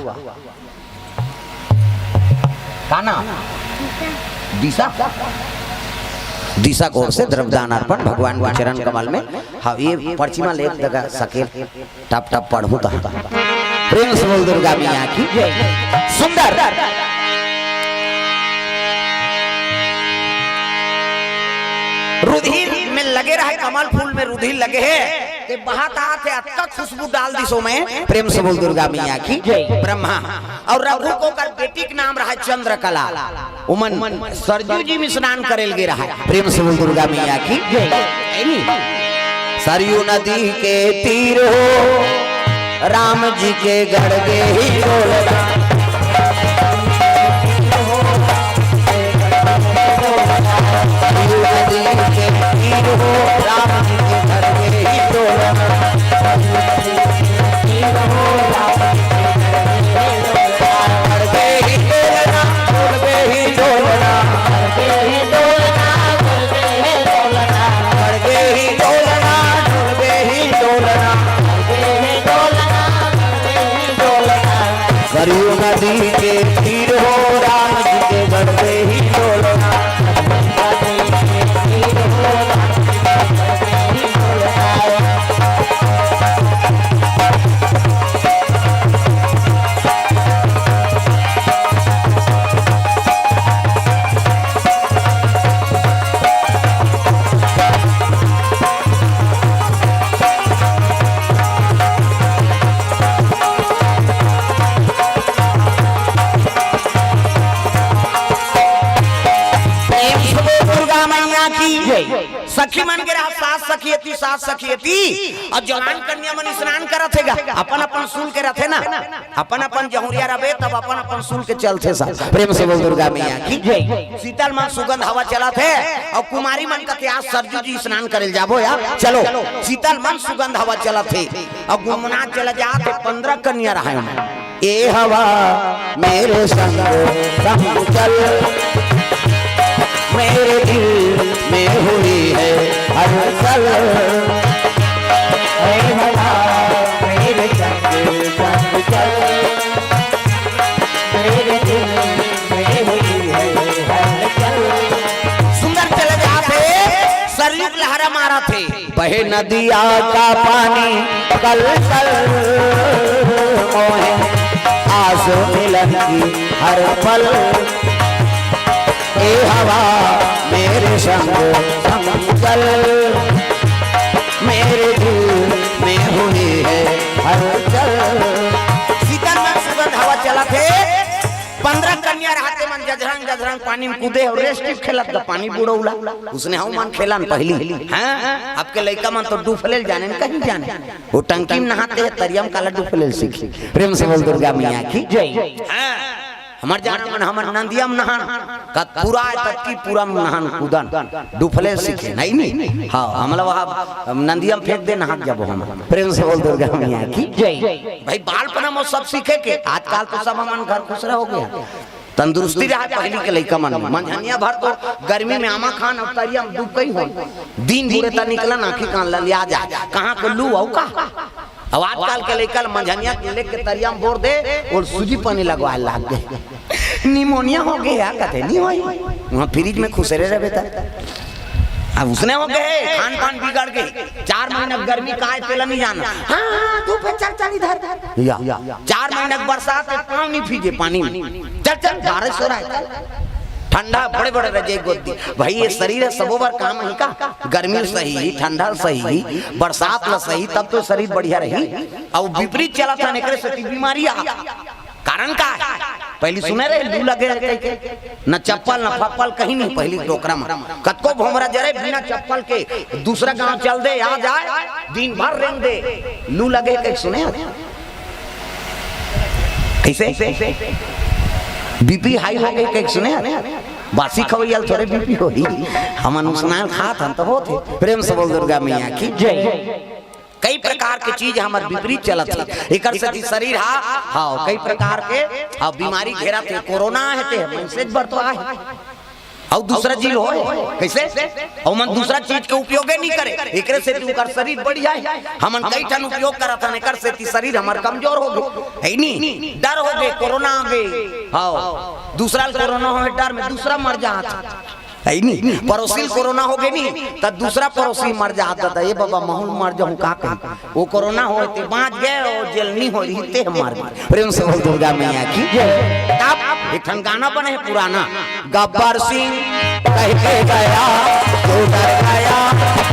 का नाम? दिशा। दिशा के ओर से द्रव्यदान अर्पण भगवान के चरण कमल में। हाँ, ये पर्ची म ले दगा सकेल, टप टप पढ़हूँ त। प्रेम से बोल दुर्गा मैया की जय। सुंदर। रुधिर में लगे रहय, कमल फूल में रुधिर लगे हे, ते बहत आत हे, अतका खुशबू डाल दिस ओमे। प्रेम से बोल दुर्गा मैया की जय। ब्रह्मा अउ रघु के ओकर बेटी के नाम रहय चंद्रकला। उमन सरजू जी म स्नान करे ल गे रहय। प्रेम से बोल दुर्गा मैया की जय। सरयू नदी के तीर हो, राम जी के गढ़ गे ही डोलना। सरयू नदी के तीर हो, राम जी के गढ़ गे ही डोलना। सरयू नदी के तीर हो, राम जी के गढ़ गे ही डोलना। प्रेम से बोल दुर्गा मैया की जय। सखी मन के रहा, सात सखी एती, सात सखी एती, अउ जवान कन्या मन स्नान करत हे गा, अपन अपन सूल के रथे ना, अपन अपन जहुरिया रबे, तब अपन अपन सूल के चलथे सब। प्रेम से बोल दुर्गा मैया की जय। शीतल मन सुगंध हवा चलत हे, अउ कुमारी मन कथे आज सरजू जी स्नान करे ल जाबो यार, चलो। शीतल मन सुगंध हवा चलत हे, अउ गुनगुनात चला जात हे, पंद्रह कन्या रहय। ए हवा मेरे संग संग चल, चल, हे भला मेरे संग संग चल, मेरे दिल में हुई है हलचल। सुंदर चले जात हे, सरयू के लहरा मारत हे। बहे नदिया का पानी कल कल, मोहे आस मिलन की हर पल। ए हवा मेरे संग संग चल, मेरे दिल में हुई है हलचल। सीतल मन सुगंध हवा चलत हे। पंद्रह कन्या रहते मन जझरंग जझरंग पानी में कूदे अउ रेस्टिप खेलत गा पानी बुड़ौला। उसने हव मन खेलन पहली। हाँ, अब के लइका मन तो डुफले ल जाने न कहीं जाने। वो टंकी में नहाते हे, तरिया में काला डुफले ल सीखी। प्रेम से बोल दुर्गा मैया की जय। हाँ, हमर जाना मन हमर नंदिया में नहान, कत पूरा आय तक की पूरा में नहान कूदन, डुफले सीखे, नहीं, नहीं। हाँ, हमला वहाँ नंदिया में फेंक दे, नहा के जाबो हम। प्रेम से बोल दुर्गा मैया की जय। भाई, बालपना में सब सीखे के, आजकल तो सब हमन घर खुसरा हो गया। तंदुरुस्ती रहा पहली के लइका मन में। मंझनिया भर तो गर्मी में आमा खान अउ तरिया में डूब गई हो। दिन बुरे त निकलन, आँखी कान ललिया जा। कहाँ के लू अउ का? अब आजकल के लइका ल मंझनिया के लेके तरिया में बोर दे, ओल सूजी पानी लगवाए लाग गए। निमोनिया हो गए या कथे, नहीं होई। वहाँ फ्रिज में खुसरे रहबे त। अब उसने हो गए, खान पान बिगड़ गए। चार महीना गर्मी का आय, तेला नहीं जाना। हाँ, हाँ, धूप है, चल, चल इधर। या, चार महीना के बरसात है, पाँव नहीं भीगे पानी में। चल, चल, बारिश हो रहा है, चल। ठंडा, बड़े बड़े रजाई गोद दी। भाई, ये शरीर है, सबो बर काम ही का? गर्मी सही, ठंडा सही, बरसात ल सही, तब तो शरीर बढ़िया रही। अब विपरीत चलत हे, एकरे सेती बीमारी आ। कारण का है? पहली सुने रहे, लू लगे रहे कह के, न चप्पल, न फप्पल, कहीं नहीं। पहली डोकरा में कतको भोमरा जरे बिना चप्पल के, दूसरा गांव चल दे, आ जाए, दिन भर रेंग दे, लू लगे कह के सुने। कैसे? बीपी हाई हो गए कह के सुने। बासी खवैया ल थोरे बीपी होही, हमन उसनान खात हन तो होत हे। प्रेम से बोल दुर्गा मैया की जय। कई प्रकार के चीज हमर विपरीत चलत हे। एकर सेती शरीर हा, हाँ, कई प्रकार के, हाँ, बीमारी घेरत हे। कोरोना हे ते मनसे बर तो आहे, अउ दूसरा चीज होय, कैसे? अउ मन दूसरा चीज के उपयोगे नहीं करे, एकरे सेती ओकर शरीर बढ़ जाए। हमन कई ठन उपयोग करत हन, एकर सेती शरीर हमर कमजोर हो गए, है नी? डर हो गए, कोरोना आ गए, हाँ, दूसरा ल कोरोना होय, डर में दूसरा मर जात। है नी? पड़ोसी ल कोरोना हो गए नी, त दूसरा पड़ोसी मर जात, त ये बाबा, महूं मर जाहूं का कही? वो कोरोना होय ते बांच गए, वो जेल नहीं होय रही ते मर गए। प्रेम से बोल दुर्गा मैया की। तब एक ठन गाना बने हे पुराना, गब्बर सिंह कह के गया, तू डर गया,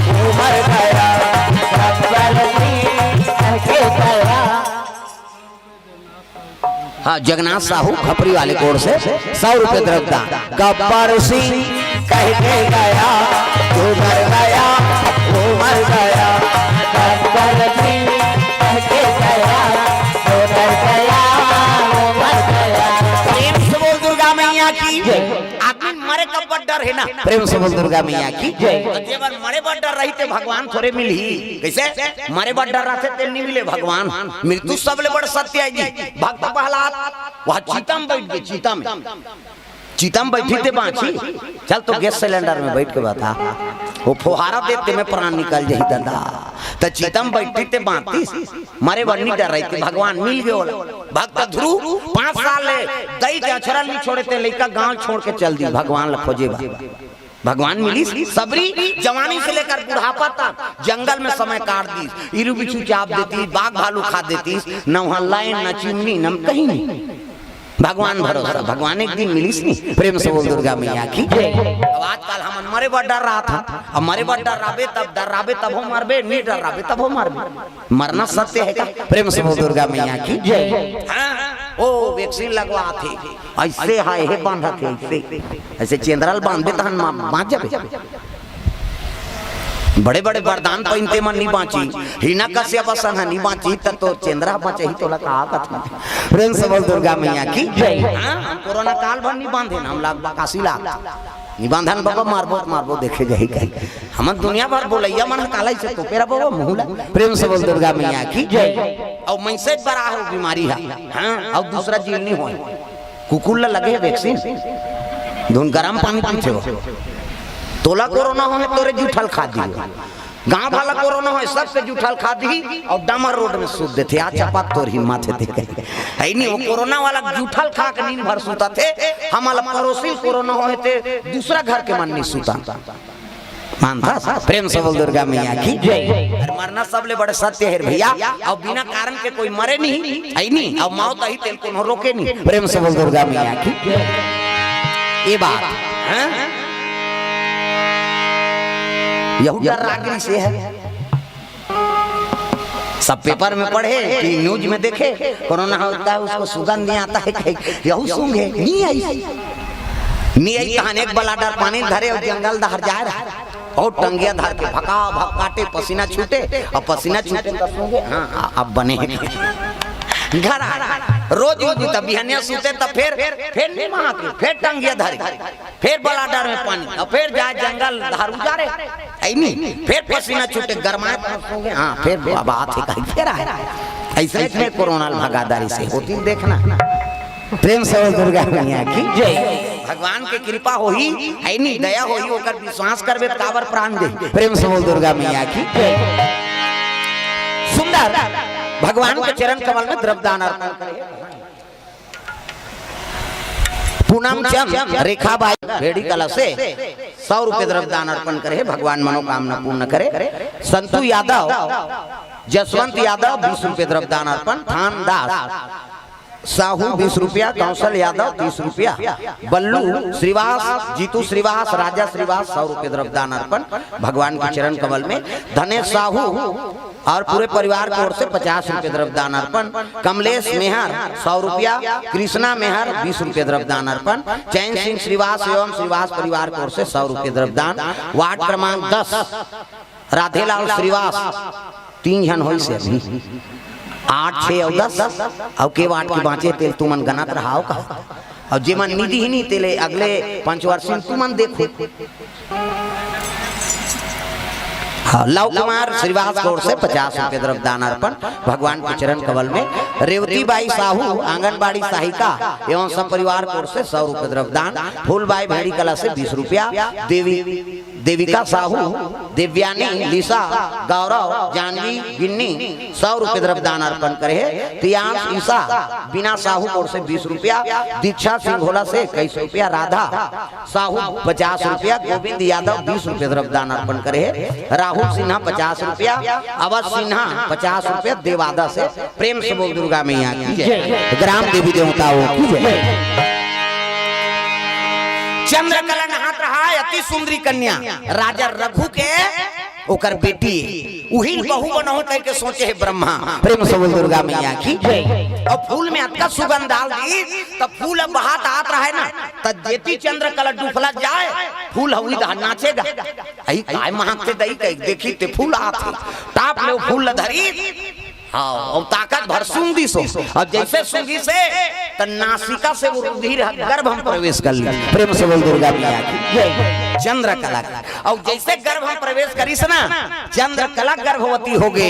तू मर गया। गब्बर सिंह कह के गया। हाँ, जगन्नाथ साहू खपरी वाले कोर से सौ रुपये द्रव्य दान। गब्बर सिंह कह के गया, तू डर गया, तू मर गया। गब्बर सिंह कह के गया, तू डर गया, तू मर गया। प्रेम से बोल दुर्गा मैया की। आदमी मरे का बड़ डर हे ना। प्रेम से बोल दुर्गा मैया की जय। अउ जेबर मरे बर डर रही ते भगवान थोरे मिलही। कैसे? मरे बर डर रहते ते नहीं मिले भगवान। मृत्यु सबले बड़ सत्य है जी। भक्त प्रहलाद वह चिता में बैठ गए, चिता में। चिता में बैठी ते बांची, चल तो गैस सिलेंडर में बैठ के बता, वो फुहारा देते में प्राण निकल जाही दादा। त चिता में बैठी ते बांचतीस, मरे बर नहीं डर रही ते भगवान मिल गए ओला। भक्त ध्रुव पाँच साल ले दई के अछरल नहीं छोड़े ते लइका गांव छोड़ के चल दी भगवान ला खोजे बर। भगवान मिलिस, सबरी जवानी से लेकर बुढ़ापा तक जंगल में समय काट दीस। इरू बिच्छू चाप देतीस, बाघ भालू खा देतीस, न वहाँ लाइन, न चिमनी, न कहीं नहीं। भगवान भरोसा, भगवान एक दिन मिलिस नहीं। प्रेम से बोल दुर्गा मैया की। अब आजकल हमन मरे बर डर रहा था, अब मरे बर डर रहबे तब, डर रहबे तब हो मरबे, नहीं डर रहबे तब हो मरबे। मरना सत्य है का? प्रेम से बोल दुर्गा मैया की जय। हाँ, ओ वैक्सीन लगवा थे, ऐसे हाय हे बांधा थे, ऐसे, ऐसे चेंदरा ल बांधबे तहन मा-, बांच जाबे। बड़े बड़े वरदान पहिनते मन नहीं बांची, हिरण्यकश्यप असन ह नहीं बांची, त तो चेंदरा बचही तोला का कथन। प्रेम से बोल दुर्गा मैया की जय। हाँ, हम कोरोना काल भर नहीं बांधे ना, हम लाग काशी लाग। निबंधन बाबा मारबो त मारबो, देखे जाही कही। हमन दुनिया भर बोलैया मन ह काला से तो पेरा बाबा मुहला। प्रेम से बोल दुर्गा मैया की जय। अउ मैसेज बर आहे वो बीमारी हा। हाँ, अउ दूसरा जीव नहीं होय। कुकुर ला लगे हे वैक्सीन, धुन गरम पानी पीथे हो। तोला कोरोना होय तोरे जूठल खा दियो। गांव वाला कोरोना होय, सबके जूठा ल खा दिही अउ डामर रोड में सूत देथे। आ चपा तोर हिम्मत हे ते कही। है नी, वो कोरोना वाला जूठा ल खा के नींद भर सूतत हे, हमला पड़ोसी ल कोरोना होय ते दूसरा घर के मन नी सूता। मानता? प्रेम से बोल दुर्गा मैया की जय। अरे मरना सबले बड़े सत्य हे भैया। अउ बिना कारण के कोई मरे नहीं, है नी? अउ मौत आही तेल कोनो रोके नहीं। प्रेम से बोल दुर्गा मैया की। ये बात, हैं? यहू डर रागनी से है। सब पेपर में पढ़े कि न्यूज में देखे, कोरोना होता है, उसको सुगंध नहीं आता है, कहे, यहू सूंघे, नहीं आई। नहीं आई, तहन एक बलाडर पानी धरे अउ जंगल डहर जाए रहा। अउ टंगिया धर के भका भक काटे, पसीना छूटे, अउ पसीना छूटे त सूंघे, हाँ, आ, अब बने हे। घर आ, रोज रोज त बिहनिया सूते त फेर, फेर नहीं महाके, फेर टंगिया धरे, फेर बलाडर में पानी, अउ फेर जाए जंगल डहर उजारे, है नी, फेर पसीना छूटे, गरमाए त सूंघे, हाँ, फेर बात हे कही, फेर आए। ऐसे में कोरोना भगादारी से होती देखना। प्रेम से बोल दुर्गा मैया की जय। भगवान के कृपा होही, है नी, दया होही, ओकर विश्वास करबे त काबर प्राण दे। प्रेम से बोल दुर्गा मैया की जय। सुंदर भगवान के चरण कमल में द्रव्य दान अर्पण करे। पूनम चंद रेखा बाई भेड़ी कला से सौ रुपये द्रव्य दान अर्पण करे, भगवान मनोकामना पूर्ण करे। संतू यादव, जसवंत यादव बीस रुपये द्रव्य दान अर्पण, थान दास साहू बीस रुपया, कौशल यादव तीस रुपया, बल्लू श्रीवास, जीतू श्रीवास, राजा श्रीवास सौ रुपये द्रव्य दान अर्पण भगवान के चरण कमल में। धनेश साहू और पूरे परिवार की ओर से पचास रुपये द्रव्य दान अर्पण। कमलेश मेहर सौ रुपया, कृष्णा मेहर बीस रुपये द्रव्य दान अर्पण। चैन सिंह श्रीवास एवं श्रीवास परिवार की ओर से सौ रुपये द्रव्य दान। वार्ड क्रमांक दस राधेलाल श्रीवास, तीन झन होइस हे अभी, आठ, छः अउ दस, अउ के वार्ड के बाँचे तेल तुमन गनत रहाव का। अउ जेमन निधि ही नहीं तेले अगले पंचवर्षी तुमन देखो। हाँ, लव कुमार श्रीवास की ओर से पचास रुपये द्रव्य दान अर्पण भगवान के चरण कमल में। रेवती बाई साहू आंगनबाड़ी सहायिका एवं सब परिवार की ओर से सौ रुपये द्रव्य दान। फूलबाई भेड़ी कला से बीस रुपया। देवी देविका साहू, देवयानी, लिसा, गौरव, जानवी, गिन्नी सौ रुपये द्रव्य दान अर्पण करे हे। प्रियांश, ईशा, बीना साहू की ओर से बीस रुपया, दीक्षा सिंघोला से इक्कीस रुपया, राधा साहू पचास रुपया, गोविंद यादव बीस रुपये द्रव्य दान अर्पण करे हे, राहुल सिन्हा पचास रुपया, अवध सिन्हा पचास रुपया, देवादा से। प्रेम से बोल दुर्गा मैया की जय। जय। ग्राम देवी देवताओं की जय। जय। चंद्रकला नहात रहा, अति सुंदरी कन्या, राजा रघु के ओकर बेटी, उही ल बहू बनहूं कह के सोचे हे ब्रह्मा। प्रेम से बोल दुर्गा मैया की जय। अउ फूल में अतका सुगंध डाल दी, तब फूल अब बहात आत रहा हे ना, तब जेती चंद्रकला डुफलत जाए, फूल हवी दहा नाचेगा। अई काय महकथे दई कह देखी ते फूल आत हे, टाप ले फूल ल धरी, हाँ, अउ ताकत भर सूंघ दिस हो। अउ जैसे सूंघिस हे, त नासिका से वो रुधिर ह गर्भ में प्रवेश कर ली। प्रेम से बोल दुर्गा मैया की जय। चंद्रकला। अउ जैसे गर्भ में प्रवेश करिस ना, चंद्रकला गर्भवती हो गे।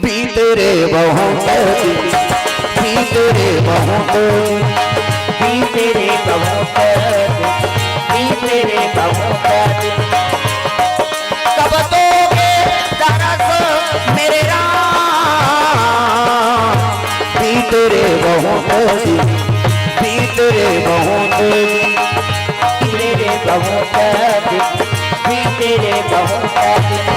बीते रे बहुत दिन, बीते रे बहुत दिन, बीते रे बहुत दिन, बीते रे बहुत दिन। कब दोगे दरस मेरे राम? बीते रे बहुत दिन, बीते रे बहुत दिन, बीते रे बहुत दिन, बीते रे बहुत दिन।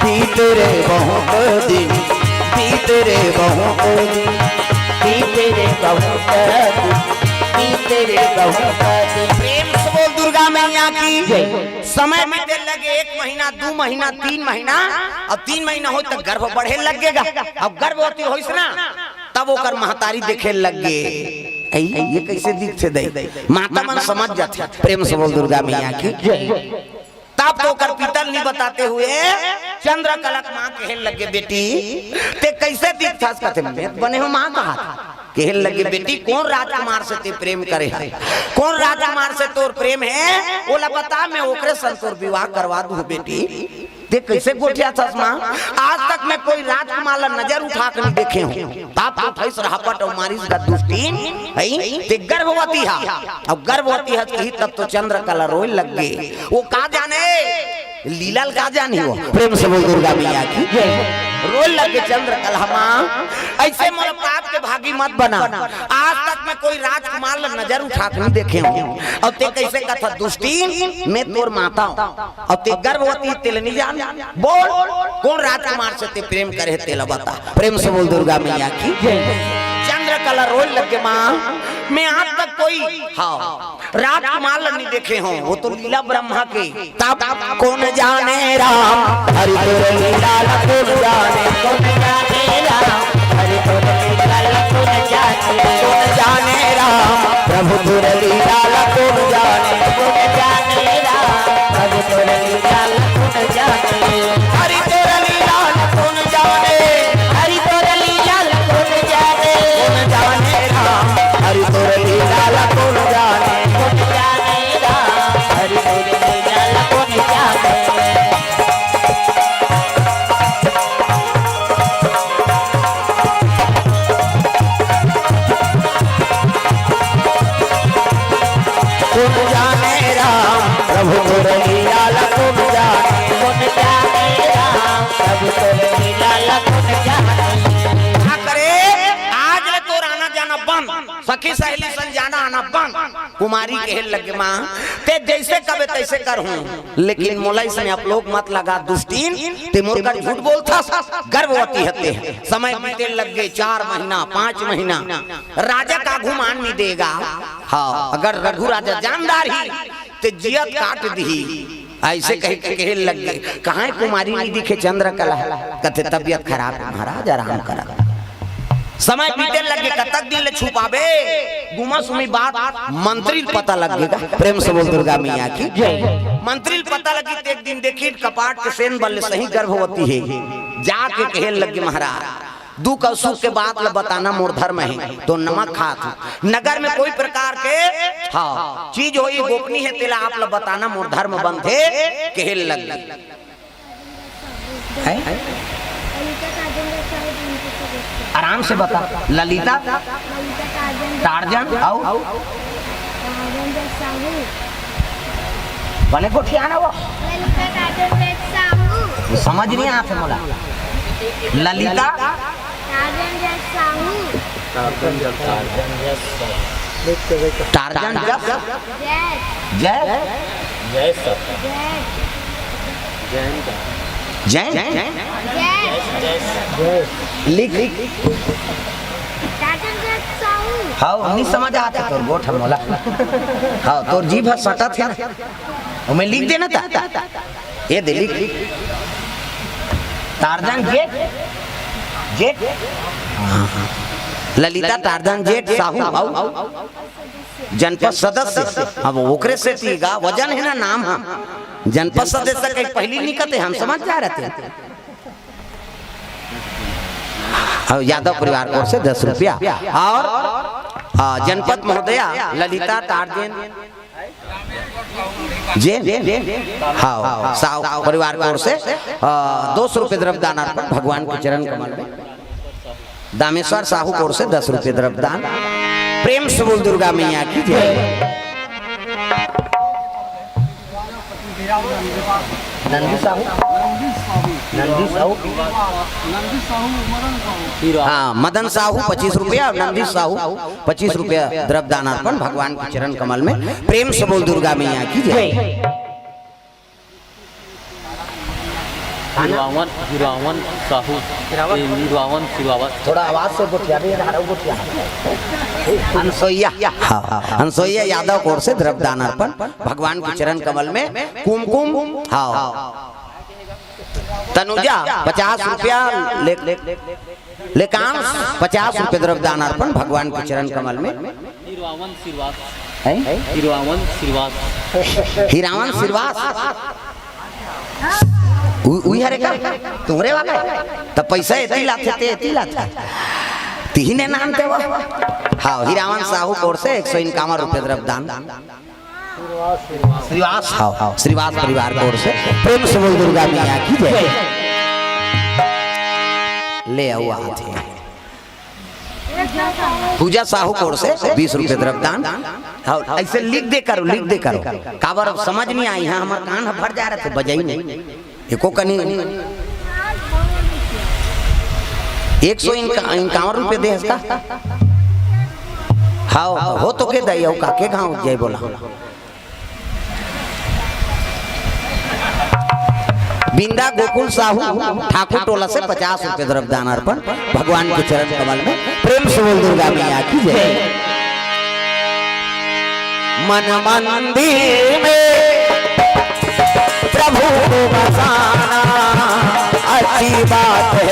बीते रे बहुत दिन, बीते रे बहुत दिन, बीते रे बहुत दिन, बीते रे बहुत दिन। प्रेम से बोल दुर्गा मैया की जय। समय बीते लगे, एक महीना, दू महीना, तीन महीना, अब तीन महीना होय त गर्भ बढ़े लगेगा। अब गर्भवती होइस ना, तब ओकर महतारी देखे लग गे, "ऐ, ये कैसे दिखथे दई?" माता मन समझ जाथे। प्रेम से बोल दुर्गा मैया की जय। तब तो ओकर पिता कहानी बताते हुए चंद्रकला के माँ कहे लगे, "बेटी, ते कैसे दिखथस?" कथे, "मैं तो बने हो माँ कहा।" कहे लगे, "बेटी, कौन राजकुमार से ते प्रेम करे है? कौन राजकुमार से तोर प्रेम है? ओला बता, मैं ओकरे संग तोर विवाह करवा दूँ बेटी।" ते कैसे गोठियाथस माँ? आज तक मैं कोई राजकुमार ला नजर उठा के नहीं देखे हूँ। तब तो उठइस रहपट अउ मारिस गा दुष्टिन, हई? ते गर्भवती हा। अब गर्भवती हा कही तब तो चंद्रकला रोए लग गे। वो का जाने, लीला ल का जानी वो। प्रेम से बोल दुर्गा मैया की जय। रोए लग गे चंद्रकला, माँ, ऐसे मोला पाप के भागी मत बना। आज तक मैं कोई राजकुमार ला नजर उठा के नहीं देखे हूँ। अब ते कैसे कथा दुष्टिन, मैं तोर माता हूँ। अब ते गर्भवती, तेला नहीं जान। बोल, कौन राजकुमार से ते प्रेम करे, तेला बता। प्रेम से बोल दुर्गा मैया की जय। चंद्रकला रोए लग गे, माँ, मैं आज तक कोई, हाँ, राजकुमार ला नहीं देखे हूँ, वो तो लीला ब्रह्मा के। तब कौन जाने राम, हरि तोर लीला ला कौन जाने। कौन जाने राम, हरि तोर लीला ला कौन जाने। कौन जाने राम, प्रभु तोर लीला ला कौन जाने। कौन जाने राम, प्रभु तोर लीला ला कौन जाने। हरि तोर लीला ला कौन जाने। हरि तोर लीला ला कौन जाने। कौन जाने राम, हरि तोर लीला ला कौन जाने। कौन जाने राम, हरि तोर लीला ला कौन जाने। कौन जाने राम, प्रभु तोर लीला ला कौन जाने। कौन जाने राम, प्रभु तोर लीला ला कौन जाने। का करे, आज ले तोर आना जाना बंद, सखी सहेली संग जाना आना बंद। कुमारी कहे लगे, माँ, ते जैसे कबे तैसे करहूँ, लेकिन मोला इसमें आप लोग मत लगा दुष्टिन, ते मोर कर झूठ बोलथस, गर्भवती हते। समय बीते लग गे, चार महीना, पाँच महीना, राजा का घुमान नहीं देगा। हाँ, अगर रघु राजा जानदार ही, ते जियत काट दिही। ऐसे कह के कहे लग गे, "कहाँ है कुमारी नहीं दिखे चंद्रकला?" कथे, "तबियत खराब है महाराज, आराम करा।" समय बीते लग गे, कतक दिन ले छुपाबे? गुमा सुमी बात मंत्री ल पता लग गेगा। प्रेम से बोल दुर्गा मैया की जय। मंत्री ल पता लगी त एक दिन देखी कपाट के सेन बल्ले सही गर्भवती है। जाके कहे लग गे, महाराज, दुख अउ सुख के बात ल बताना मोर धर्म हे, तो नमक खात हूँ। नगर में कोई प्रकार के, हाँ, चीज होई गोपनीय हे, तेला आप ल बताना मोर धर्म बंधे, कहे लग। हैं? आराम से बता। ललिता, टार्जन, अउ? बने गोठियाना वो। वो समझ नहीं आते मोला। ललिता। टार्जन जस साहू। टार्जन जस साहू। टार्जन जस। जय। जय। जय सर। जय। जय। जय। जय। लिख, लिख। टार्जन जस साहू। हाँ, नहीं समझ आते तोर गोठ मोला। हाँ, तोर जीभ ह सटत हे ना। ओमे लिख देना था। ये दे लिख। टार्जन जेठ, जेठ। ललिता टार्जन जेठ साहू, अउ जनपद सदस्य। अब ओकरे सेती गा वजन हे ना नाम ह। जनपद सदस्य के पहली निकते हम समझ जा रहे थे। अउ यादव परिवार की ओर से दस रुपया अउ, आ, जनपद महोदया ललिता टार्जन जे, हाँ, साहू परिवार की ओर से, आ, दो सौ रुपये द्रव्य दान अर्पण भगवान के चरण कमल में। दामेश्वर साहू की ओर से दस रुपये द्रव्य दान। प्रेम से बोल दुर्गा मैया की जय। नंदी साहू, नंदी साहू, हाँ, मदन साहू पच्चीस रुपया और नंदी साहू पच्चीस रुपया द्रव्य दान अर्पण भगवान के चरण कमल में। प्रेम से बोल दुर्गा मैया की जय। हिरवावन, हिरवावन साहू, हिरवावन? ए, हिरवावन सिरवावत। थोड़ा आवाज से गोठिया भी, इधर आओ, गोठिया। अनसोइया, हाँ, हाँ, अनसोइया यादव की ओर से द्रव्य दान अर्पण भगवान के चरण कमल में। कुमकुम, हाँ, तनुजा पचास रुपया ले, ले, लेकांश पचास रुपये द्रव्य दान अर्पण भगवान के चरण कमल में। हिरवावन सिरवास। हैं? हिरवावन सिरवास। हिरावन सिरवास। उ-, उही हरे का? तुंहरे वाला? त पैसा एती लाथे, ते एती लाथे। तिही ने नाम ते वो। हाँ, हीरावन साहू कोर से एक सौ इक्यावन रुपये द्रव्य दान। श्रीवास, हाँ, हाँ, श्रीवास परिवार कोर से प्रेम से बोल दुर्गा मैया की जय। ले आओ, आथे। पूजा साहू कोर से बीस रुपये द्रव्य दान। हाँ, ऐसे लिख दे करो, लिख दे करो। काबर अब समझ नहीं आई, हाँ, हमर कान ह भर जा रहे थे, बजाई नहीं। एको कनी एक सौ इनका-, इक्यावन रुपये दे हस का? हाँ, हो तो के दई, अउ का के घाव जाए बोला। बिंदा गोकुल साहू ठाकुर टोला से पचास रुपये द्रव्य दान अर्पण भगवान के चरण कमल में। प्रेम से बोल दुर्गा मैया की जय। मन मंदिर में प्रभु को बसाना अच्छी बात है,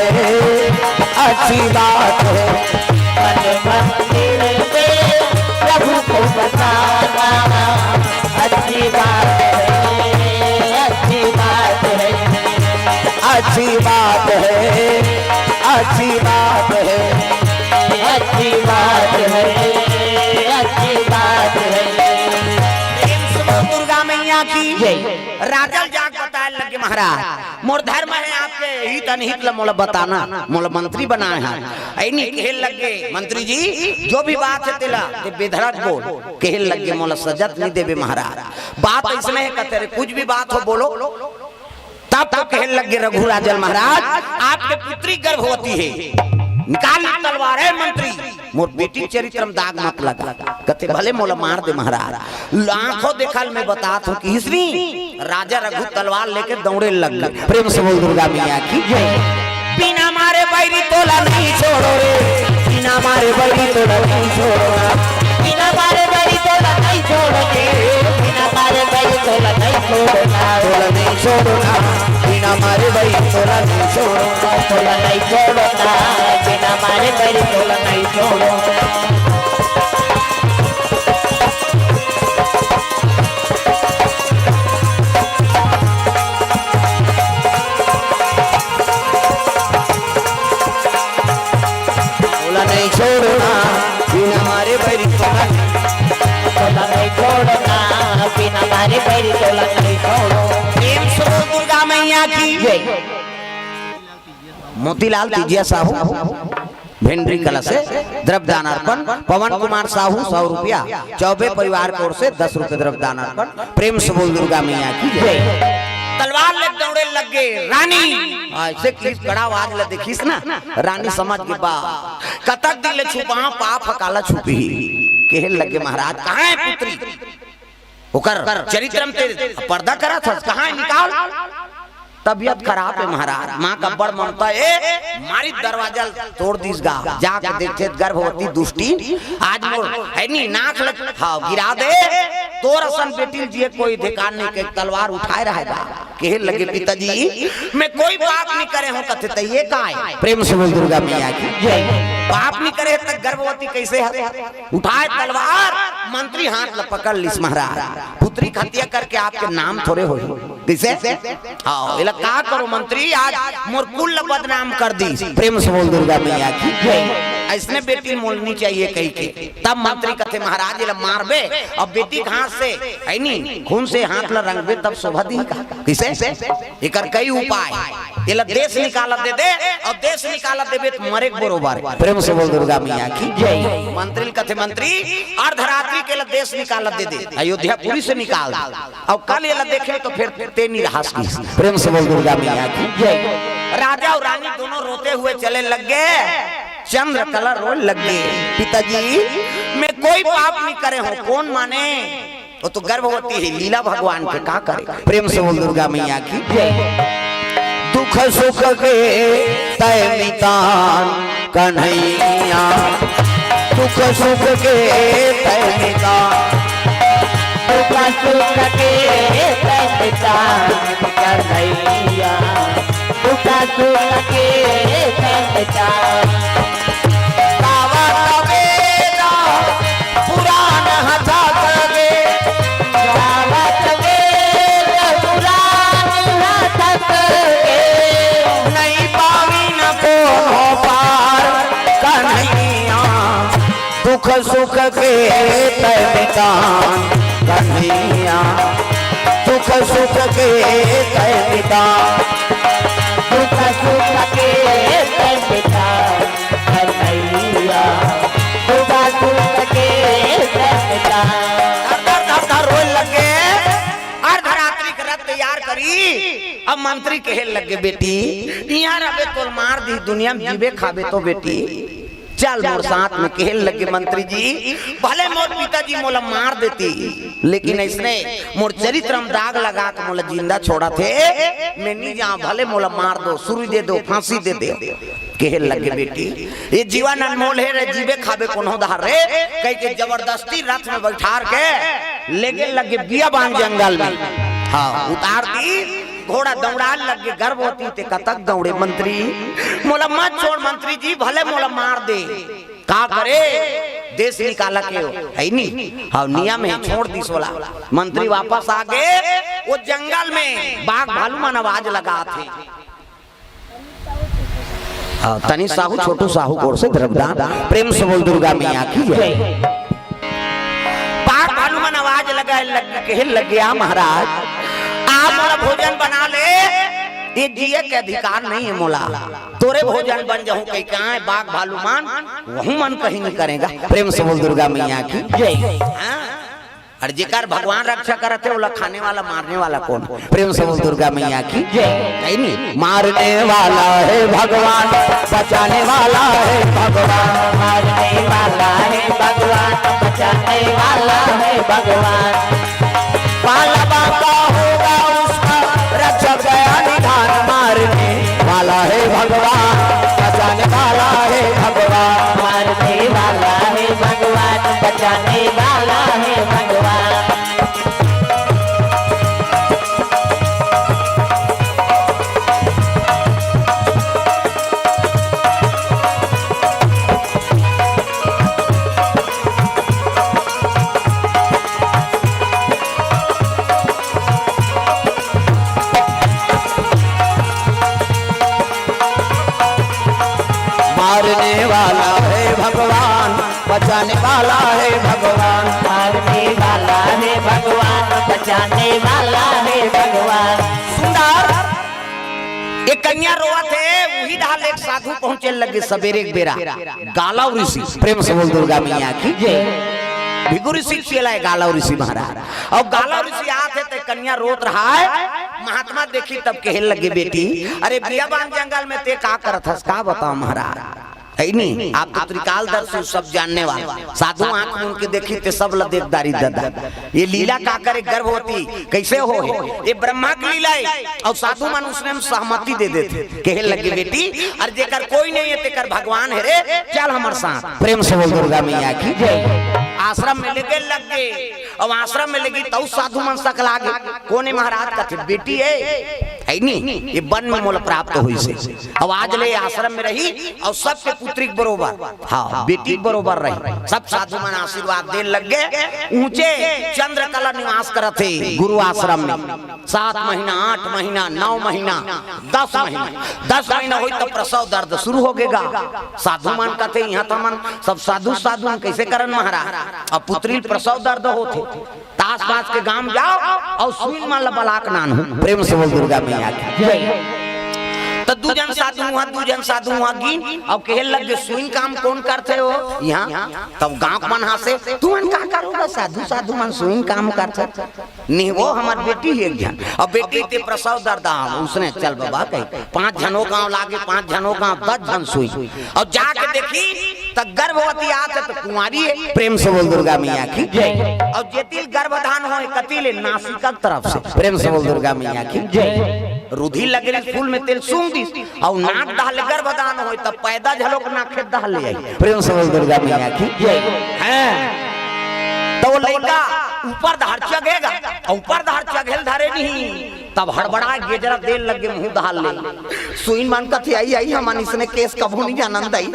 अच्छी बात है। मन मंदिर में प्रभु को बसाना अच्छी बात है, अच्छी बात है, अच्छी बात है, अच्छी बात है, अच्छी बात है, अच्छी बात है। प्रेम से बोल दुर्गा मैया की जय। राजा ल जाके बताए लगे, महाराज, मोर धर्म है आपके हित अनहित ल मोला बताना, मोला मंत्री बनाए हैं। ऐनी कहे लगे, मंत्री जी, जो भी बात है तेला, ते बेधड़क बोल। कहे लगे, मोला सजा त नहीं देबे महाराज। बात ऐसने है, कहते रे, कुछ भी बात हो बोलो। तब तो कहे लगे रघु राजल महाराज, आपके पुत्री गर्भवती है, निकाल ली तलवार है मंत्री। मोर बेटी चरित्र में दाग मत लगा। कथे, "भले मोला मार दे महाराज।" आंखों देखल मैं बतात हूँ कि इसनी राजा रघु तलवार लेके दौड़े लग गए। प्रेम से बोल दुर्गा मैया की जय। बिना मारे बैरी तोला नहीं छोड़ो रे, बिना मारे बैरी तोला नहीं छोड़ो ना, बिना मारे बैरी तोला नहीं छोड़ो रे, बिना मारे बैरी तोला नहीं छोड़ो ना, तोला नहीं छोड़ो ना, बिना मारे बैरी तोला नहीं छोड़ो ना, तोला नहीं छोड़ो ना, बिना मारे बैरी तोला नहीं छोड़ो। तोला नहीं छोड़ो ना, बिना मारे बैरी तोला, तोला नहीं छोड़ो ना, बिना मारे बैरी तोला नहीं छोड़ो। प्रेम से बोल दुर्गा मैया की जय। मोतीलाल तीजिया साहू भेंडरी कला से द्रव्य दान अर्पण, पवन कुमार साहू सौ रुपया, चौबे परिवार की ओर से दस रुपये द्रव्य दान अर्पण। प्रेम से बोल दुर्गा मैया की जय। तलवार ले दौड़े लगे रानी। हाँ, ऐसे किस कड़ा आवाज ले देखिस ना, रानी समझ के बा, कतक दिन ले छुपा पाप ह काला छुपी। कहे लगे, महाराज, कहाँ है पुत्री? ओकर चरित्र में ते पर्दा करत हस, कहाँ है, निकाल। तबीयत खराब है महाराज, माँ का बड़ ममता है, मारी दरवाजा तोड़ दीस गा, जाके देखथे गर्भवती दुष्टी, आज मोर है नी नाक लग, हाँ, गिरा दे, तोर असन बेटी ल जिए कोई अधिकार नहीं के, तलवार उठाए रहेगा। कहे लगे, पिताजी, मैं कोई पाप नहीं करे हूँ, कथे त ये काय? प्रेम से बोल दुर्गा मैया की जय। पाप नहीं करे त गर्भवती कैसे है? उठाए तलवार, मंत्री हाथ ल पकड़ लिस महाराज, पुत्री के हत्या करके आपके नाम थोड़े होही। कैसे? हाँ, एला का करो मंत्री, आज मोर कुल ल बदनाम कर दिस। प्रेम से बोल दुर्गा मैया की जय। ऐसने बेटी मोलनी चाहिए कही के। तब मंत्री कथे, महाराज, एला मारबे, अब बेटी के हाथ से, है नी, खून से हाथ ल रंगबे, तब शोभा दिही का? कैसे? एकर कई उपाय। एला देश निकालत दे दे, अउ देश निकालत देबे त मरे के बरोबर। प्रेम से बोल दुर्गा मैया की जय। मंत्री ल कथे, मंत्री, अर्धरात्रि के एला देश निकालत दे दे, अयोध्यापुरी से निकाल दे। अउ कल एला देखे तो फिर ते नहीं रहस किस। प्रेम से बोल दुर्गा मैया की जय। राजा अउ रानी दोनों रोते हुए चले लग गए, चंद्रकला रोए लग गए। पिताजी, मैं कोई पाप नहीं करे हूँ, कौन माने? वो तो गर्भवती है, लीला भगवान के का करे। प्रेम से बोल दुर्गा मैया की जय। दुख सुख के तय मितान कन्हैया, दुख सुख के तय मितान, दुख सुख के तय मितान कन्हैया, दुख सुख के तय मितान। गावत वेद पुराण हथा सगे, गावत वेद पुराण सुख सुख के तय मिटान कन्हैया, सुख सुख के तय मिटान। सुख सुख के तय मिटान कन्हैया, सुख सुख के तय मिटान। धर धर धर धर रोए लगे। अर्धरात्रि के रथ तैयार करी। अब मंत्री कहे लगे, बेटी, इहाँ रहे तोल मार दी, दुनिया में जीबे खाबे तो बेटी। चल मोर साथ में, कहे लगे मंत्री जी, भले मोर पिताजी मोला मार देती, लेकिन अइसने मोर चरित्र में दाग लगा के मोला जिंदा छोड़त हे, मैं नहीं जाऊं, भले मोला मार दो, सुरी दे दो, फांसी दे दो। कहे लगे, बेटी, ये जीवन अनमोल हे रे, जीबे खाबे कोनो धार रे, कह के जबरदस्ती रथ में बैठार के लेगे लगे बियाबान जंगल में। हाँ, उतार दी, घोड़ा दौड़ान लगे, गर्भवती ते कतक दौड़े मंत्री, मोला मत छोड़ मंत्री जी, भले मोला मार दे। का करे? देश निकाला के हो, है नी? हाँ, नियम हे, छोड़ दिस ओला। मंत्री वापस आ गे। वो जंगल में बाघ भालू मन आवाज लगात हे। हाँ, तनी साहू, छोटू साहू गोर से द्रवदान। प्रेम से बोल दुर्गा मैया की जय। बाघ भालू मन आवाज लगाए लग, कहे लगे, आ महाराज, आ मोला भोजन बना ले, ये जिए के अधिकार नहीं हे मोला। तोरे भोजन बन जाहूं कहीं, कहाँ हे बाघ भालू मन, वहू मन कहीं नहीं करेगा। प्रेम से बोल दुर्गा मैया की जय। हाँ। और जेकर भगवान रक्षा करत हे, ओला खाने वाला, मारने वाला कौन? प्रेम से बोल दुर्गा मैया की जय। है नी? मारने वाला है भगवान, बचाने वाला है भगवान। मारने वाला है भगवान, बचाने वाला है भगवान। पालवा का होगा उसका रक्षक गया निधान। मारने वाला है भगवान, बचाने वाला है भगवान। मारने वाला है भगवान, बचाने वाला है भगवान। मारने वाला है भगवान, बचाने वाला है भगवान। मारने वाला है भगवान, बचाने वाला है भगवान। सुंदर, एक कन्या रोवत हे, उही डहर ले एक साधु पहुंचे लगे सबेरे के बेरा। गालव ऋषि, प्रेम से बोल दुर्गा मैया की जय। भृगु ऋषि चेला हे गालव ऋषि महाराज। अउ गालव ऋषि आत हे ते कन्या रोत रहा हे। महात्मा देखी तब कहे लगे, बेटी, अरे बियाबान जंगल में ते का करत हस, का बताओ महाराज? है नी, आप तो त्रिकालदर्शी, सब जानने वाला। साधु आंख मूंद के देखी ते सब ला देख डारी ददा। ये लीला का करे गर्भवती, कैसे हो हे? ये ब्रह्मा की लीला हे। अउ साधु मन उसने में सहमति दे देथे, कहे लगे, बेटी, अरे जेकर कोई नहीं हे, तेकर भगवान हे रे, चल हमर साथ। प्रेम से बोल दुर्गा मैया की जय। आश्रम में लेगे लग गे, अउ आश्रम में लेगी तउ साधु मन सकला गे। कोने महाराज कथे, बेटी हे, है नी, ये वन में मोला प्राप्त होइस हे। अउ आज ले आश्रम में रही, अउ सबके पुत्री के बरोबर, हाँ, बेटी के बरोबर रही। सब साधु मन आशीर्वाद देन लग गे। ऊंचे चंद्रकला निवास करत हे गुरु आश्रम में। सात महीना, आठ महीना, नौ महीना, दस महीना, दस महीना होई त प्रसव दर्द शुरू होगे गा। साधु मन कथे, इहाँ त मन सब साधु, साधु मन कैसे करन महाराज? अब पुत्री ल प्रसव दर्द होथे, त आसपास के गांव जाओ अउ सुइन मन ल बला के लानहू। प्रेम से बोल दुर्गा मैया की जय। त दू झन साधु उहाँ, दू झन साधु उहाँ गिन, अउ कहे लग गे, सुइन काम कोन करथे हो इहाँ? तब गांव के मन हाँसे, तुमन का करोगा साधु, साधु मन सुइन काम करथे। नहीं, वो हमर बेटी हे एक झन। अब बेटी ते प्रसव दर्द आव, उसने चल बाबा कही, पांच झन ओ गांव लागे, पांच झन ओ गांव, दस झन सुई। अउ जाके देखी त गर्भवती आत हे त कुंवारी हे। प्रेम से बोल दुर्गा मैया की जय। अउ जेती ल गर्भधान होय कती ले, नासिका के तरफ से। प्रेम से बोल दुर्गा मैया की जय। रुधि लगे फूल में तेल सूंघ दिस, अउ नाक डहले गर्भधान होय त पैदा झलोक नाक खेत डहले आई। प्रेम से बोल दुर्गा मैया की जय। हैं। त वो लइका ऊपर डहर चघेगा, अउ ऊपर डहर चघे ल धरे नहीं, तब हड़बड़ा गेजरा देन लग गे मुंह डहर ले। सुइन मन कथे, आई, आई, हमन इसने केस कभू नहीं जानन दाई।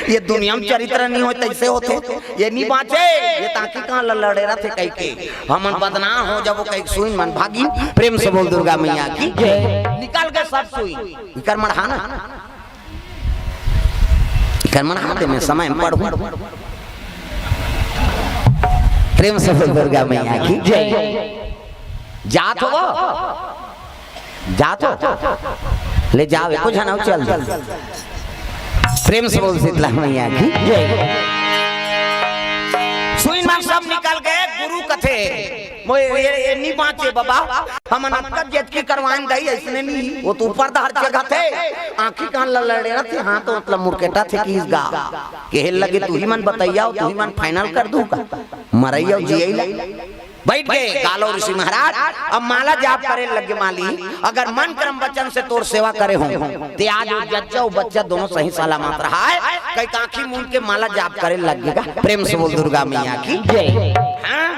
ये दुनिया में चरित्र नहीं होय, तैसे होथे। ये नहीं बांचे, ये ताकि कहाँ ल लड़े रथे कहिके। हमन बदनाम हो जाबो कहिके सुइन मन भागी। प्रेम से बोल दुर्गा मैया की जय। निकल गे सब सुइन। इकर मड़हाना। इकर मड़हा दे में समय में पढ़ू। प्रेम से बोल दुर्गा मैया की जय। जात हो वो? जात हो? ले जाओ, एको झन अउ चल दे। प्रेम से बोल शीतला मैया की जय। सुइन मन सब निकल गए, गुरु कथे, मोए ये, ये नी बाँचे बाबा, हमन अतका जेतकी करवान दई, अइसने नी, वो तो ऊपर डहर जगथे, आँखी कान ल लड़े रथे, हाँ तो मतलब मुरकेटा थे किस गा, केहे लगे तुही मन बतइया हो, तुही मन final कर दू का, मरइया हो जियइया। बइठ गे गालो ऋषि महाराज, अब माला जाप करे लगे माली, अगर मन क्रम वचन से तोर सेवा करे हों, ते आज वो जच्चा वो बच्चा दोनों सही सलामत रहा है, कई आँखी मूंद के माला जाप करे लग गे गा। प्रेम से बोल दुर्गा मैया की जय। हाँ?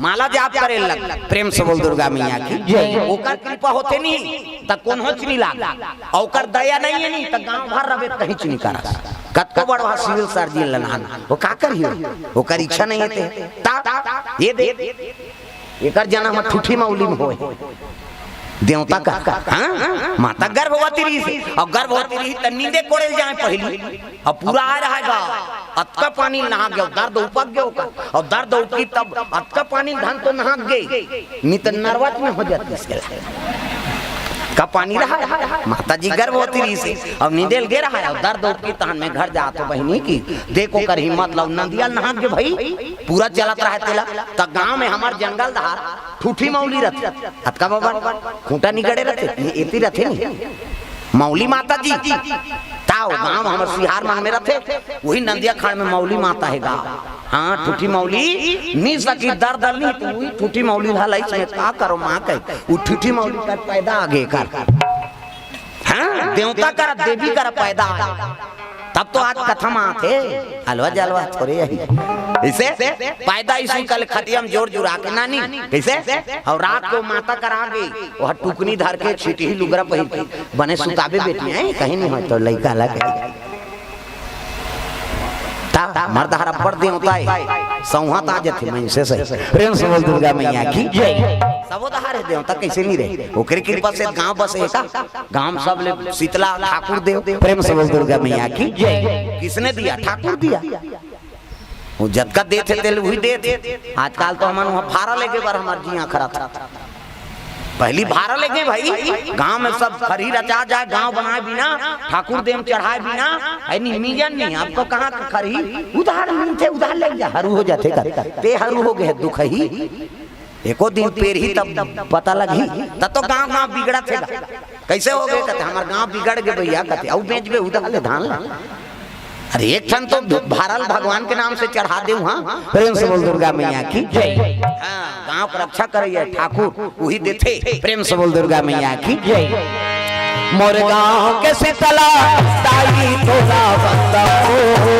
माला जाप करे लग, प्रेम से बोल दुर्गा मैया की जय। ओकर कृपा होथे नी, त कोनोच नी लाग, अउ ओकर दया नइ हे नी, त गाँव भर रबे त कहींच नी करस। कतको बड़वा civil surgeon ल नान, वो का करही? ओकर इच्छा नइ हे ते। ता, ये दे, एकर जनम ह ठूठी मौली म होय। देवता का, हाँ? माता गर्भवती रहिस, अउ गर्भवती रहिस त नींदे कोड़े ल जाय पहिली, अउ पूरा आ रहा हे गा, अतका पानी नहा गे, दर्द उपक गे ओकर, अउ दर्द उपकी तब अतका पानी धन तो नहा गे, नी त नरवा म हो जातिस। का पानी रहा, माता जी गर्भवती रहिस, अउ नींदे ल गे रहा, अउ दर्द उपकी तहन में घर जात हो बहिनी की, देखो कर हिम्मत लाओ, नंदिया ल नहा गे भई, पूरा चलत रहा तेला, त गाँव में हमर जंगल डहर ठूठी मौली रथे। अतका बबर खूंटा निगड़े रथे, ए-, एती रथे नी। मौली माता जी। ताओ गाँव हमर सिहार मन में रथे, उही नंदिया खाड़ में मौली माता हे गा। हाँ, ठूठी मौली, नी सकी दर दर नी, त उही ठूठी मौली ल हलाइस में का करो माँ कहे। उ ठूठी मौली कर पैदा आगे कर। हाँ, देवता करा, देवी करा पैदा आगे। तब तो आज कथा म आथे, अलवा जलवा थोरे आही। कइसे? पैदा अइस कल खटिया म जोर जुरा के नानी। कइसे? अउ रात को माता करा गे, वो टुकनी धर के छिटही लुगरा पहिर के, बने सुताबे बेटी, हैं? कहीं नहीं हो तो लइका ला कहीं। ता, मर्द हर अब्बड़ देवता हे, सौंहा ता जथे मइनसे से। प्रेम से बोल दुर्गा मैया की जय। सबो डहर हे देवता, कइसे नी रहे? ओकरे कृपा से गाँव बसे हे का? गाँव म सबले शीतला ठाकुर देव, प्रेम से बोल दुर्गा मैया की जय। किसने दिया? ठाकुर दिया। वो जतका देथे तेला उही देथे। आजकल तो हमन उहाँ भारा लेगे बर हमर जिया खराब। पहिली भारा लेगे भई, गाँव में सब खरही रचा जाय, गाँव बनाय बिना, ठाकुर देव चढ़ाय बिना, अइ नी मिजन नी, अब तो कहाँ का खरही, उधार मिलथे, उधार ले जा, हरू हो जाथे कर। ते हरू हो गे दुखही। एको दिन पेरही तब पता लगही, तब तो गाँव गाँव बिगड़त हे गा। कइसे हो गे कथे, हमर गाँव बिगड़ गे भइया कथे, अउ बेचबे उधार ले धान ला। अरे एक ठन तो भारा ल भगवान के नाम से चढ़ा देव, हाँ। प्रेम से बोल दुर्गा मैया की जय। हाँ, गाँव के रक्षा करइया ठाकुर उही देथे। प्रेम से बोल दुर्गा मैया की जय। मोर गाँव के शीतला दाई तोला वंदन हो।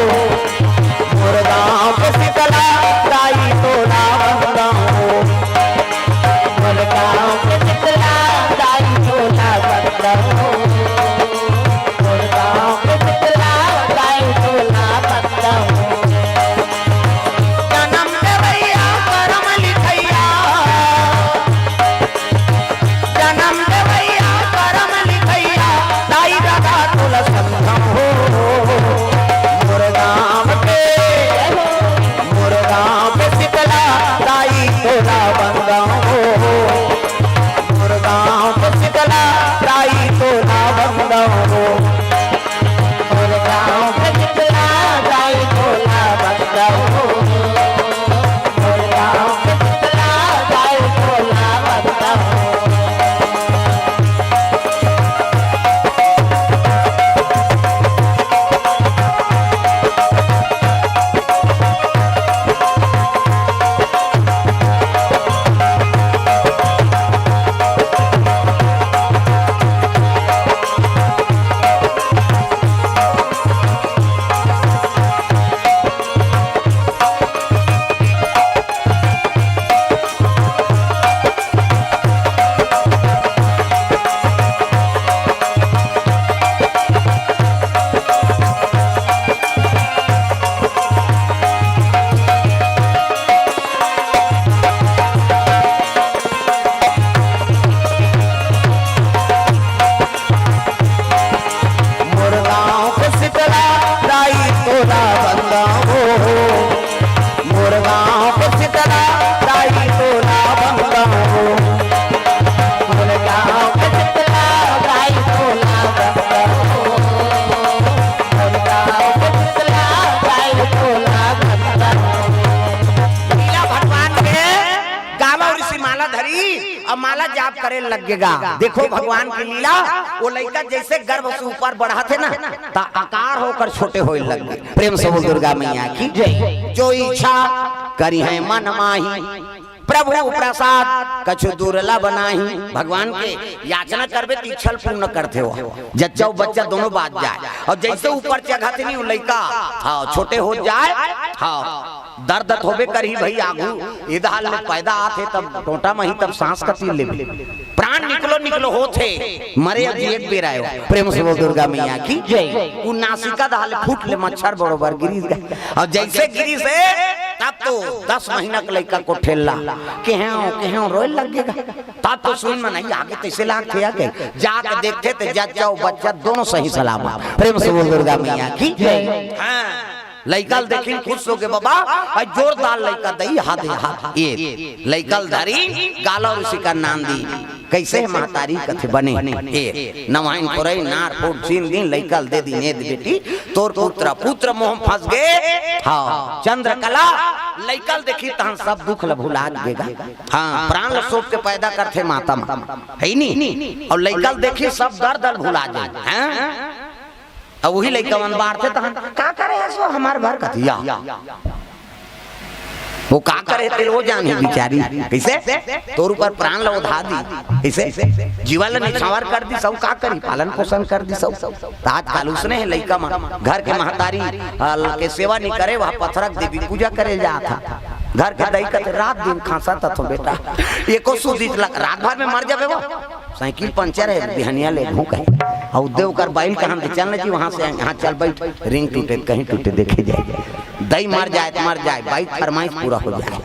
मोर गाँव के शीतला दाई तोला वंदन हो। मोर गाँव के शीतला दाई तोला वंदन हो। मोर गाँव के शीतला दाई तोला वंदन हो। जनम देवइया करम लिखइया, जनम देवइया करम लिखइया, दाई ददा तोला समझम हो। मोर गाँव के, मोर गाँव के शीतला दाई तोला वंदन हो। मोर गाँव के शीतला दाई तोला वंदन हो। मोर गाँव के शीतला दाई तोला वंदन हो। मोर गाँव के शीतला दाई तोला वंदन हो। करे लग गे गा। देखो भगवान के लीला, वो लइका जइसे गर्भ से ऊपर बढ़त हे ना, त आकार होकर छोटे होए लग गे। प्रेम से बोल दुर्गा मैया की जय। जो इच्छा करिहैं मन माही, प्रभु प्रसाद कछु दुर्लभ नाही। भगवान के याचना करबे त इच्छा ल पूर्ण करथे वो। जच्चा अउ बच्चा दोनों बाँच जाय। अउ जइसे ऊपर चघत हे नी वो लइका, हाँ, छोटे होत जाय। हाँ, दर्द त होबे करही भई, आगू एदे हाल ले पैदा आथे तब टोंटा म ही तब सांस कति लेबे। प्राण निकलो निकलो होथे, मरे अभी एक बेर आयो। प्रेम से बोल दुर्गा मैया की जय। उ नासिका दे हाल ले फूट ले मच्छर बरोबर गिरिस गा। अउ जइसे गिरिस हे, तब तो दस महीना के लइका कोठेल्ला, केहेंव, केहेंव रोए लग गे गा। तब तो सुन म नहीं आगे तइसे लागथे आगे। जाके देखथे त जच्चा अउ बच्चा दोनों सही सलामत। प्रेम से बोल दुर्गा मैया की जय। हाँ। लइका ल देखिन खुश होगे बबा, अउ जोरदार लइका दई हाथे हाथ। ए लइका ल धरिन, गाला अउ उसी का नाम दीन। कइसे हे महतारी? कथे बने। ए नवाइन खोरई नार फूट सीन दीन, लइका ल दे दीन, ए दे बेटी तोर पुत्र, पुत्र मोह म फंस गे। हाँ, चंद्रकला लइका ल देखी तहन सब दुख ल भुला गे गा। हाँ, प्राण ल सौंप के पैदा करथे माता म, हे नी? अउ लइका ल देखी सब दर्द ल भुला जाय। हाँ? अउ उही लइका मन बाढ़थे तहन, "का करे हस वो हमर बर?" कथे या। वो का करे तेला वो जानही बिचारी। कइसे? तोर ऊपर प्राण ल ओधा दीस। कइसे? जीवन ल निछावर कर दीस, अउ का करही? पालन पोषण कर दीस। त आजकल उसने हे लइका मन, घर के महतारी, अ, के सेवा नइ करे, वहाँ पथरा के देवी पूजा करे जात हे। घर के दई कथे, "रात दिन खांसत हस तो बेटा, एको सुदिस ल-, रात भर में मर जाबे वो।" साइकिल पंचर हे, बिहनिया लेगहूं कहे। अउ दे ओकर बाई ल कहन दे, "चल न जी वहां से, यहां चल बइठ, रिंग टूटे त कहीं टूटे देखे जाय, दई मर जाय त मर जाय, बाई के फरमाइश पूरा हो जाय।"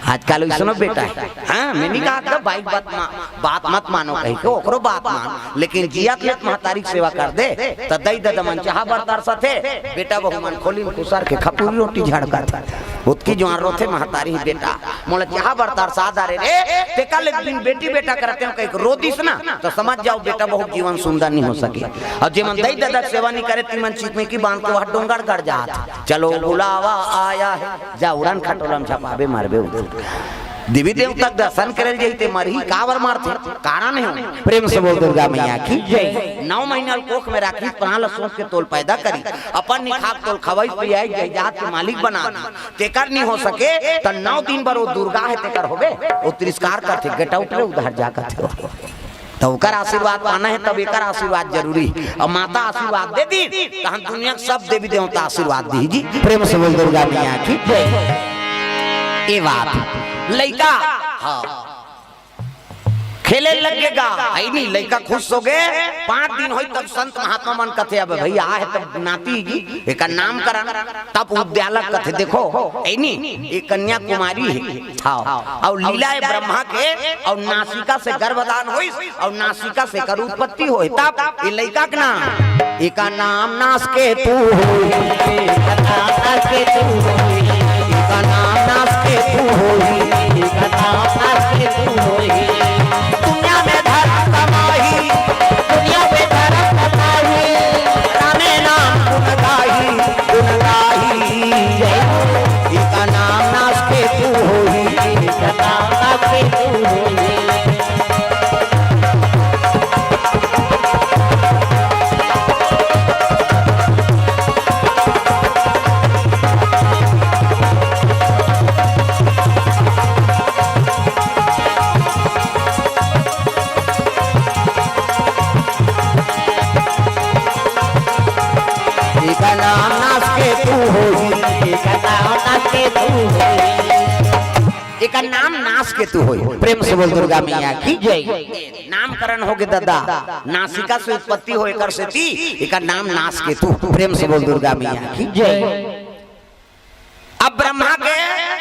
आजकल वइसनो बेटा हे। हाँ, मैं नइ कहत बाई के बात मा-, बात मत मानो कहिके, ओकरो बात मान, लेकिन जियत ले त महतारी के सेवा कर दे, त दई ददा मन चाहा बर तरसथे, बेटा बहू मन खोली म खुसर के खपुरी रोटी झड़कत हे। ओतकी जुवार रोथे महतारी, "बेटा, मोला चाहा बर तरसा डारे रे।" तेकर ले बिन बेटी बेटा करते हो कहिके रो दिस ना, त समझ जाव बेटा बहू के जीवन सुंदर नइ हो सके। अउ जेमन दई ददा के सेवा नइ करे, तिमन चिकमेकी बांध के वहां डोंगरगढ़ जात। चलो बुलावा आया है, जा उड़न खटोला म झपाबे मरबे उधर। देवी देवता के दर्शन करे ल जाही ते मरही, काबर मरथे? कारण हे। प्रेम से बोल दुर्गा मैया की जय। नौ महीना ल कोख में राखिस, प्राण ल सौंप के तोल पैदा करिस, अपन नइ खाके तोल खवाइस पियाइस, जायदाद के मालिक बना दीस। तेकर नइ हो सके, त नौ दिन बर वो दुर्गा हे, तेकर होबे, वो तिरस्कार करथे, "Get out रे, उधर जा," कथे। त ओकर आशीर्वाद पाना हे, तब एकर आशीर्वाद जरूरी हे। अउ माता आशीर्वाद दे दीस, तहन दुनिया के सब देवी देवता आशीर्वाद दीही जी। प्रेम से बोल दुर्गा मैया की जय। ए बात, लइका, हाँ, खेले लग गे गा, हे नी, लइका खुश होगे। पांच दिन होइस तब संत महात्मा मन कथे, "अब भई आहे तब नाती जी, एकर नामकरण।" तब उद्यालक कथे, "देखो, हे नी, ए कन्या कुमारी हे, हाँ, अउ लीला हे ब्रह्मा के, अउ नासिका से गर्भदान होइस, अउ नासिका से एकर उत्पत्ति होय, तब ए लइका के नाम, एकर नाम नासकेतु होही, एकर नाम नासकेतु होही, एकर नाम नासकेतु होही, एकर नाम नासकेतु होही। दुनिया में धरम कमाही, दुनिया में धरम कमाही, रामे नाम गुण गाही, गुण गाही जय हो। एकर नाम नासकेतु होही, एकर नाम नासकेतु होही। एकर नाम नासकेतु होही, एकर नाम नासकेतु होही। एकर नाम नासकेतु होही। प्रेम से बोल दुर्गा मैया की जय। नामकरण होगे ददा, नासिका से उत्पत्ति होय एकर सेती, एकर नाम नासकेतु। प्रेम से बोल दुर्गा मैया की जय। अब ब्रह्मा के,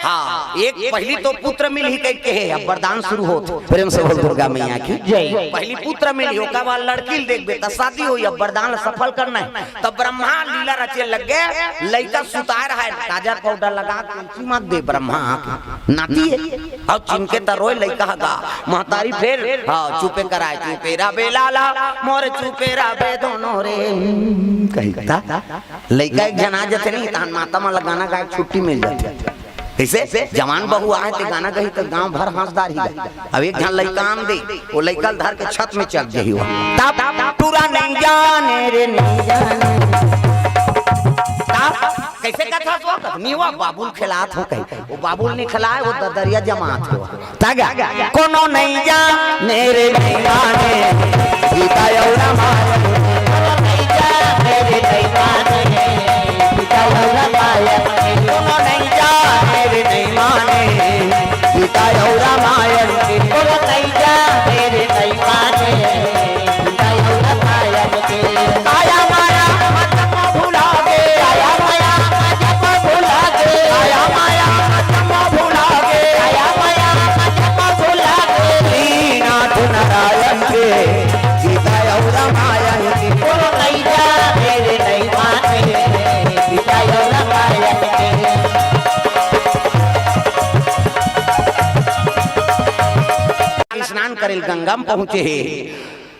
हाँ, एक पहिली तो पुत्र मिलही कहिके हे, अब वरदान शुरू होत। प्रेम से बोल दुर्गा मैया की जय। पहिली पुत्र मिलही, ओकर बाद लड़की ल देखबे, त शादी होही, अब वरदान ल सफल करना हे। तब ब्रह्मा लीला रचे लग गे, लइका सुताय रहय, काजर पाउडर लगा के चिमक दे ब्रह्मा आके, नाती हे। अउ चिमके त रोय लइका ह गा, महतारी फेर, हाँ, चुपे कराय, "चुपे रबे लाला, मोर चुपे रबे दोनों रे।" कही त लइका एक झन आ जथे नहीं, तहन माता मन ल गाना गाय छुट्टी मिल जाथे। कइसे? जवान बहू आए ते गाना गही त गांव भर हंस डारही गा। अब एक झन लइका आन दे, ओ लइका ल धर के छत में चघ जही ओ। तब पूरा नहीं जाने रे, नहीं जाने। तब कइसे कथा तो? नहीं, ओ बाबुल खेलात हो कही। ओ बाबुल नहीं खेलाय, ओ ददरिया जमात हो। तगा कोनो नहीं जाने रे, नहीं जाने। गीता अउ रामायण। कोनो नहीं जाने रे, नहीं जाने। गीता अउ रामायण। कोनो नहीं जाने रे, नहीं माने। गीता अउ रामायण। कोनो नहीं जाने रे, नहीं माने। गीता अउ रामायण। काया माया मत भुला गे। काया माया मत भुला गे। काया माया मत भुला गे। काया माया मत भुला गे। श्रीनाथ नारायण के गीता अउ रामायण के। कोनो नहीं जाने रे, नहीं माने। गीता अउ रामायण के। स्नान करे ल गंगा म पहुंचे हे।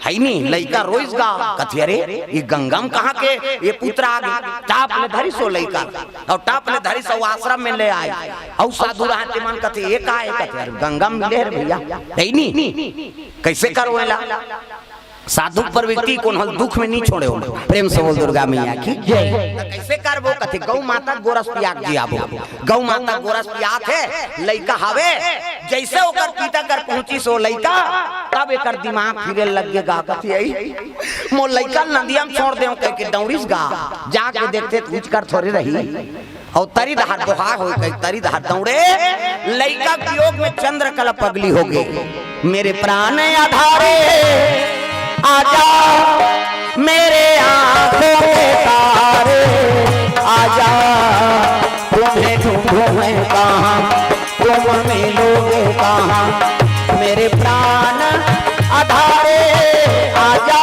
हइ नी, लइका रोइस गा, कथे, "अरे, ये गंगा म कहाँ के ये पुत्र आ गे?" टाप ले धरिस ओ लइका, अउ टाप ले धरिस अउ आश्रम में ले आइस। अउ साधु रहते मन कथे, "ये का हे?" कथे, "अरे, गंगा म मिले हे रे भइया।" हइ नी, कइसे करो एला? साधु प्रवृत्ति कोनो ल दुख में नहीं छोड़े हो। प्रेम से बोल दुर्गा मैया की जय। त कइसे करबो? कथे, "गौ माता गोरस पिया के जियाबो।" गौ माता गोरस पियात हे, लइका हवे, जइसे ओकर पिता कर पहुंचिस ओ लइका, तब एकर दिमाग फिरे लग गे गा। कथे, "अई, मोर लइका ल नदिया म छोड़ देंव," कहिके दौड़िस गा। जाके देखथे त उचकर थोरे रही, अउ तरी डहर बोहा होय कहिके तरी डहर दौड़े। लइका के वियोग में चंद्रकला पगली हो गे। मेरे प्राण आधारे, आजा, मेरे आंखों के तारे, आजा, तुम्हें ढूंढूं मैं कहाँ, तुम मिलोगे कहाँ, मेरे प्राण आधारे, आजा,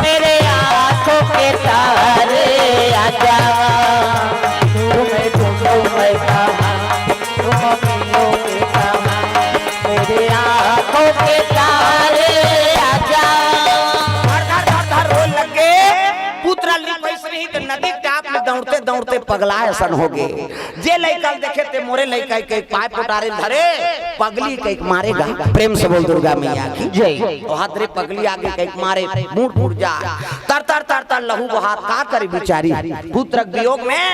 मेरे आंखों के तारे, आजा, तुम्हें ढूंढूं मैं कहाँ, तुम मिलोगे कहाँ, मेरे आंखों के तारे, आजा। धर, धर, धर, धर, रोए लग गे। पुत्र ल नी पइस नहीं त नदी के टाप में दौड़ते, दौड़ते पगला असन हो गे। जे लइका ल देखे ते मोरे लइका कहिके पाय पोटारे ल धरे, पगली कहिके मारे गा। प्रेम से बोल दुर्गा मैया की जय। ओ हाथ रे पगली आगे कहिके मारे, मुड़ फुड़ जाय। तर, तर, तर, तर लहू बोहात, का करे बिचारी। पुत्र के वियोग में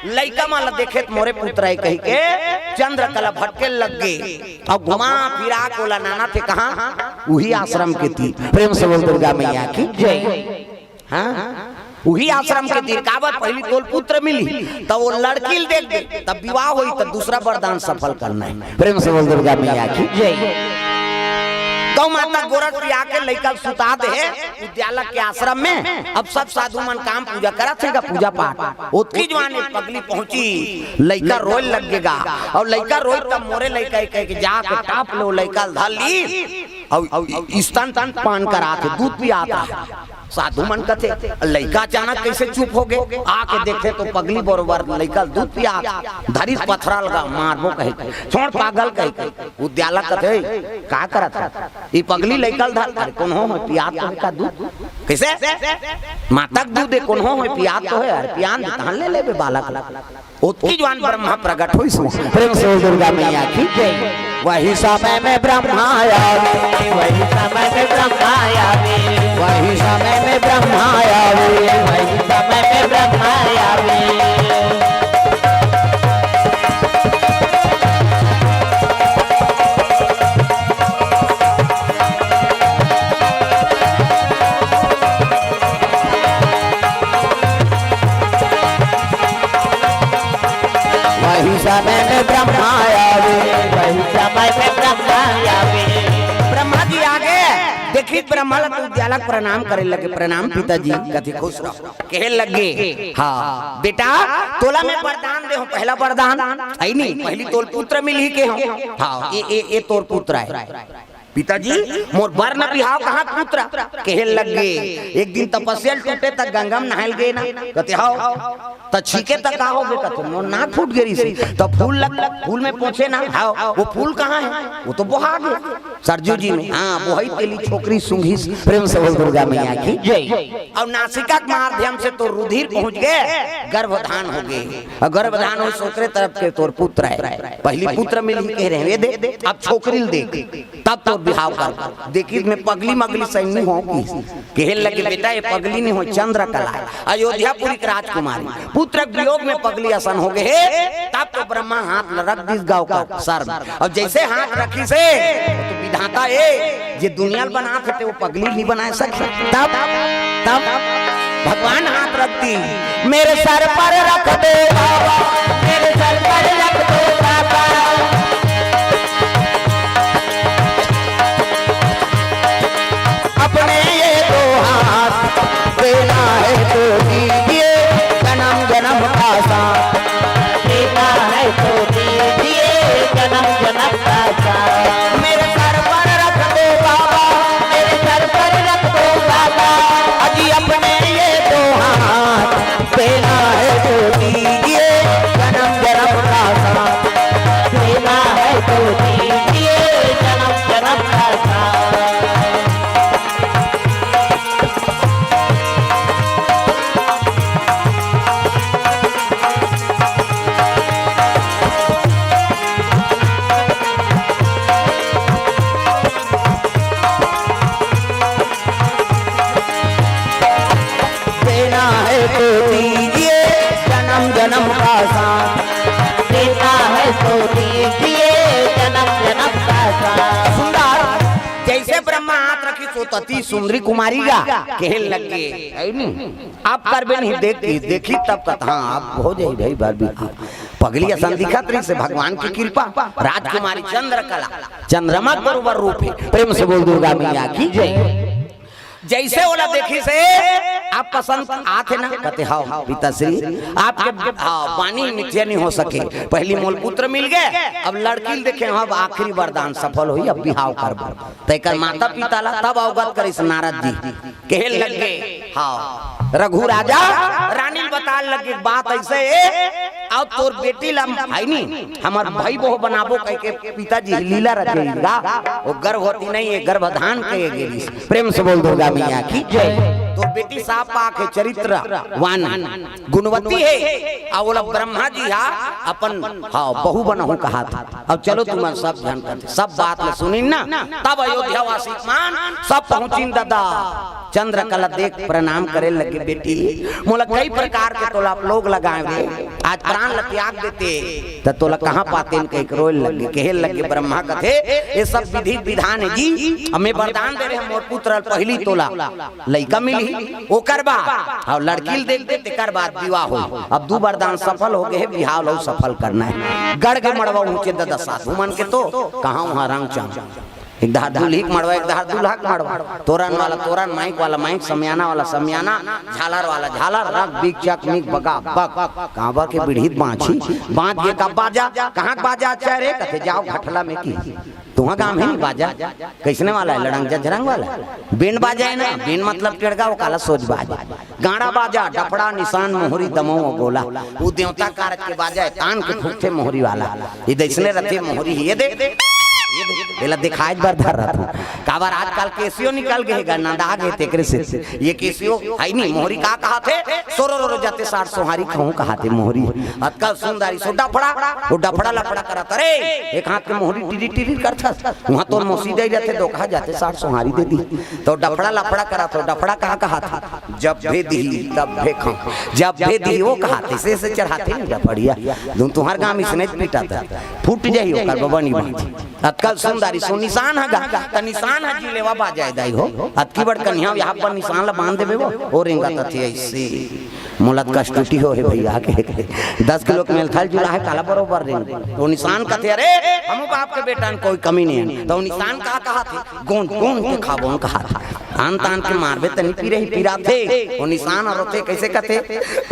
लइका मन ल देखे त मोरे पुत्र हे कहिके चंद्रकला भटके लग गे। अउ घुमा फिरा के ओला लानथे कहाँ? उही आश्रम के तीर। प्रेम से बोल दुर्गा मैया की जय। हाँ, उही आश्रम के तीर। काबर? पहिली तोल पुत्र मिलही, त ओ लड़की ल देख दे, तब विवाह होही, त दूसरा वरदान सफल करना हे। प्रेम से बोल दुर्गा मैया की जय। गौ माता गोरस पिया के लइका ल सुता दे हे उद्यालक के आश्रम में। अब सब साधु मन काम पूजा करत हे गा, पूजा पाठ। ओतकी जुवार एक पगली पहुंची, लइका रोए लग गे गा। अउ लइका रोइस त मोरे लइका हे कहिके जाके टाप ले ओ लइका ल धर लीस। अउ स्तन पान करात हे, दूध पियात हे। साधु मन कथे, लइका अचानक कइसे चुप हो गे? आके देखथे त पगली बरोबर लइका ल दूध पियात हे। धरिस पथरा ल गा, मारबो कहिके, छोड़ पागल कहिके। उद्यालक कथे, "का करत हे? ये पगली लइका ल धर।" "अरे कोनो होय, पियात तो हे का दूध?" "कइसे? माता के दूध हे, कोनो होय, पियात तो हे।" "अरे पियान दे, तहन ले लेबे बालक ल।" ओतकी जुवार ब्रह्मा प्रगट होइस। प्रेम से बोल दुर्गा मैया की जय। वही समय में ब्रह्मा आवे, वही समय में ब्रह्मा आवे, वही समय में ब्रह्मा आवे, वही समय में ब्रह्मा आवे। वही समय में ब्रह्मा आवे, वही समय में ब्रह्मा आवे। ब्रह्मा जी आगे, देखिस ब्रह्मा ल त उद्यालक प्रणाम करे लगे, "प्रणाम पिताजी।" कथे, "खुश रहो।" कहे लगे, "हाँ बेटा, तोला मैं वरदान दे हंव, पहला वरदान, हे नी, पहिली तोल पुत्र मिलही के हंव। हाँ, ए, ए, ए तोर पुत्र हे।" पिताजी, मोर बर न बिहाव कहाँ पुत्र? कहे लग गे, एक दिन तपस्या ल टूटे त गंगा म नहाय ल गे ना, कथे हव, त छीके त का होगे? कथे मोर नाक फूट गे रिहिसे। त फूल लग, फूल में पोंछे ना, हव, वो फूल कहाँ हे? वो तो बोहा गे सरजू जी में। हाँ, बोहई तेली छोकरी सूंघिस। प्रेम से बोल दुर्गा मैया की जय। अउ नासिका के माध्यम से तोर रुधिर पहुंच गे, गर्भधान होगे। अउ गर्भधान होइस ओकरे तरफ के तोर पुत्र हे। पहिली पुत्र मिलही कहे रहे, ये दे, अब छोकरी ल देख, तब तोर बिहाव कर। देखिस में पगली मगली सही नइ होय किहिस। कहे लगे, बेटा, ये पगली नइ होय, चंद्रकला हे, अयोध्यापुरी के राजकुमारी। पुत्र के वियोग में पगली असन होगे हे, तब तो ब्रह्मा हाथ ल रख दिस गा ओकर सर में। अउ जइसे हाथ रखिस हे, वो तो विधाता हे, जे दुनिया ल बनात हे, ते वो पगली नइ बनाय सकय। तब, तब भगवान हाथ रख दिस, मेरे सर पर रख दो बाबा, मेरे सर पर रख दो बाबा। अपने ये दो हाथ, देना है तो दीजिए जन्म जन्म का साथ। देना है तो दीजिए जन्म जन्म का साथ। मेरे सर पर रख दो बाबा, मेरे सर पर रख दो बाबा। अजी अपने ये दो हाथ, देना है तो दीजिए जन्म जन्म का साथ। देना है तो दीजिए जन्म जन्म का साथ। देना है तो दीजिए जन्म जन्म का साथ। देना है तो दीजिए जन्म जन्म का साथ। सुंदर, जइसे ब्रह्मा हाथ रखिस, सती सुंदरी कुमारी गा कहे लग गे, हे नी? अब करबे नहीं, देख, देखी तब कथा, हाँ, अब हो जाई भाई, बार भी पगली असन दिखत रहिस हे, भगवान की कृपा, राजकुमारी चंद्रकला, चंद्रमा बरोबर रूप हे। प्रेम से बोल दुर्गा मैया की जय। जइसे ओला देखिस हे, आप पसंद आत हे ना? कथे, हव, पिताश्री, आपके, हाँ, बानी मिथ्या नइ हो सके। पहिली मोल पुत्र मिल गे, अब लड़की ल देखे, अब आखिरी वरदान सफल होही, अब बिहाव करबो। त एकर माता पिता ला तब अवगत करिस नारद जी, कहे लग गे, हव, रघु राजा रानी ल बताय लग गे, बात अइसे हे, अउ तोर बेटी ला, हे नी, हमर भाई बहू बनाबो कहिके पिताजी लीला रचे गा, वो गर्भवती नइ हे, गर्भधान कहे गे रिहिस। प्रेम से बोल दुर्गा मैया की जय। तोर बेटी साफ पाक हे, चरित्रवान, गुणवती हे, अउ ओला ब्रह्मा जी हा अपन, हाँ, बहू बनाहूं कहाथे। अब चलो तुमन सब झन करथे, सब बात ल सुनिन ना, तब अयोध्या वासी मन सब पहुंचिन ददा। चंद्रकला देख प्रणाम करे लगे, बेटी, मोला कई प्रकार के तोला अपलोग लगाए रे, आज प्राण ल त्याग देते, त तोला कहाँ पातेन कहिके रोए लगे, कहे लगे, ब्रह्मा कथे, ये सब विधि विधान हे जी, हमें वरदान दे रहे, मोर पुत्र ल पहिली तोला लइका मिलही, ओकर बाद, अउ लड़की ल देख दे, तेकर बाद विवाह होही। अब दू वरदान सफल होगे हे, बिहाव ल सफल करना हे। गढ़ के मड़वा ऊंचे ददा साधु मन के तो, कहाँ उहाँ रंग चंग। एक धार दुल्ही के मड़वा, एक धार दूल्हा के मड़वा। तोरन वाला तोरन, माइक वाला माइक, समियाना वाला समियाना, झालर वाला झालर, रग बिग चक मिक बगा बग। कांवर के बिड़हित बाँची, बाँच के कब बाजा, कहाँ के बाजा अच्छा रे? कथे जाव घटला में की। तुँहर गाँव में नहीं बाजा? कइसने वाला हे? लड़ंग जझरंग वाला? बेंड बाजा हे ना, बेंड मतलब टेड़गा, वो काला सोज बाजा। गाड़ा बाजा, डफड़ा, निसान, मोहरी, दमऊ अउ गोला। वो देवता कारज के बाजा हे, तान के फूँकथे मोहरी वाला। ये दइसने रथे मोहरी, ये दे, ये दे, एला देखाय बर धर रथे। काबर आजकल केसियो निकल गे हे गा, नंदा गे हे तेकरे से। ये केसियो हे नी, मोहरी का कहाथे? सोरो रो रो जाते साठ सोहारी कहूँ कहाथे मोहरी। अतका सुंदर इसो डफड़ा, वो डफड़ा लफड़ा करत, अरे, एक हाथ के मोहरी टिरी टिरी करथस, उहाँ तोर मौसी दे जाथे, दोकहा जाते साठ सोहारी दे दी। तो डफड़ा लफड़ा करत हो, डफड़ा का कहाथे? जब भी दिही, तब भी खाऊं। जब भी दिही, वो कहाथे, से, से चढ़ाथे नहीं डफड़िया। तुँहर गाँव में इसने पीटा था, फूट जाही ओकर बबा नहीं बाँची। अतका सुंदर इसो निसान ह गा, त निसान ह जी लेवा बाजा दाई हो। अतकी बड़ कन्हैया यहाँ पर निसान ला बांध देबे वो, ओ रेंगत अथे अइसे। मोला त कष्टुटी हो हे भैया के, दस किलो के मेलथल जुला हे, काला बरोबर रेंग। वो निसान कथे, अरे, हमू बाप के बेटा न कोई कमी नहीं हे। त वो निसान का कहाथे? गोंद, गोंद के खाबो कहाथे। तान तान के मारबे त नइ पिरही, पिराथे। ओ निशान ह रोथे, कइसे कथे,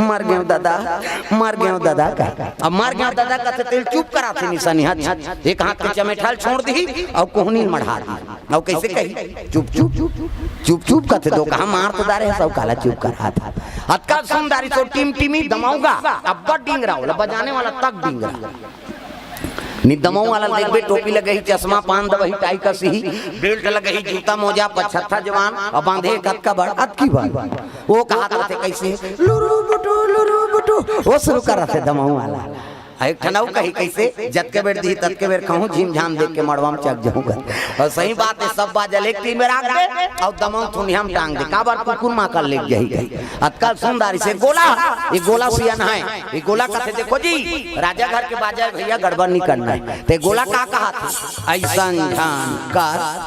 "मर गेंव ददा, मर गेंव ददा," कथे। अब "मर गेंव ददा" कथे तेला चुप कराथे निशानी, हच एक हाथ के चमेठा ल छोड़ दिही अउ कोहनी ल मढ़ा दिही। अउ कइसे कही, "चुप चुप, चुप चुप" कथे, "दो कहाँ मार तो डारे हस, अउ काला चुप कराथस?" अतका सुन डारिस ओ टिमटिमी दमउगा, अब्बड़ डिंगरा, ओला बजाने वाला तक डिंगरा। नि दमऊ वाला ल देखबे, टोपी लगही, चश्मा, पान दवही, टाई कस ही, बेल्ट लगही, जूता मोजा, पछत्था जवान, अउ बांधे कतका बड़, अतकी बड़। ओ कहत रथे कइसे, "लुरु बुटु, लुरु बुटु," ओ सुरू करथे दमऊ वाला। अउ एक ठन अउ कही कइसे, "जतके बेर दिही, ततके बेर खाहूं, झिमझाम देख के मड़वा म चघ जाहूं," कथे। अउ सही बात हे, सब बाजा ल एक टीम में राख दे, अउ दमऊ थुनिया म टांग दे, काबर कुकुर माकर लेग जाही कही। अतका सुन डारिस ए गोला, ए गोला सियान हे। ए गोला कथे, "देखो जी, राजा घर के बाजा हे भइया, गड़बड़ नइ करना हे।" त ए गोला का कहत हे, "अइसन झन कर,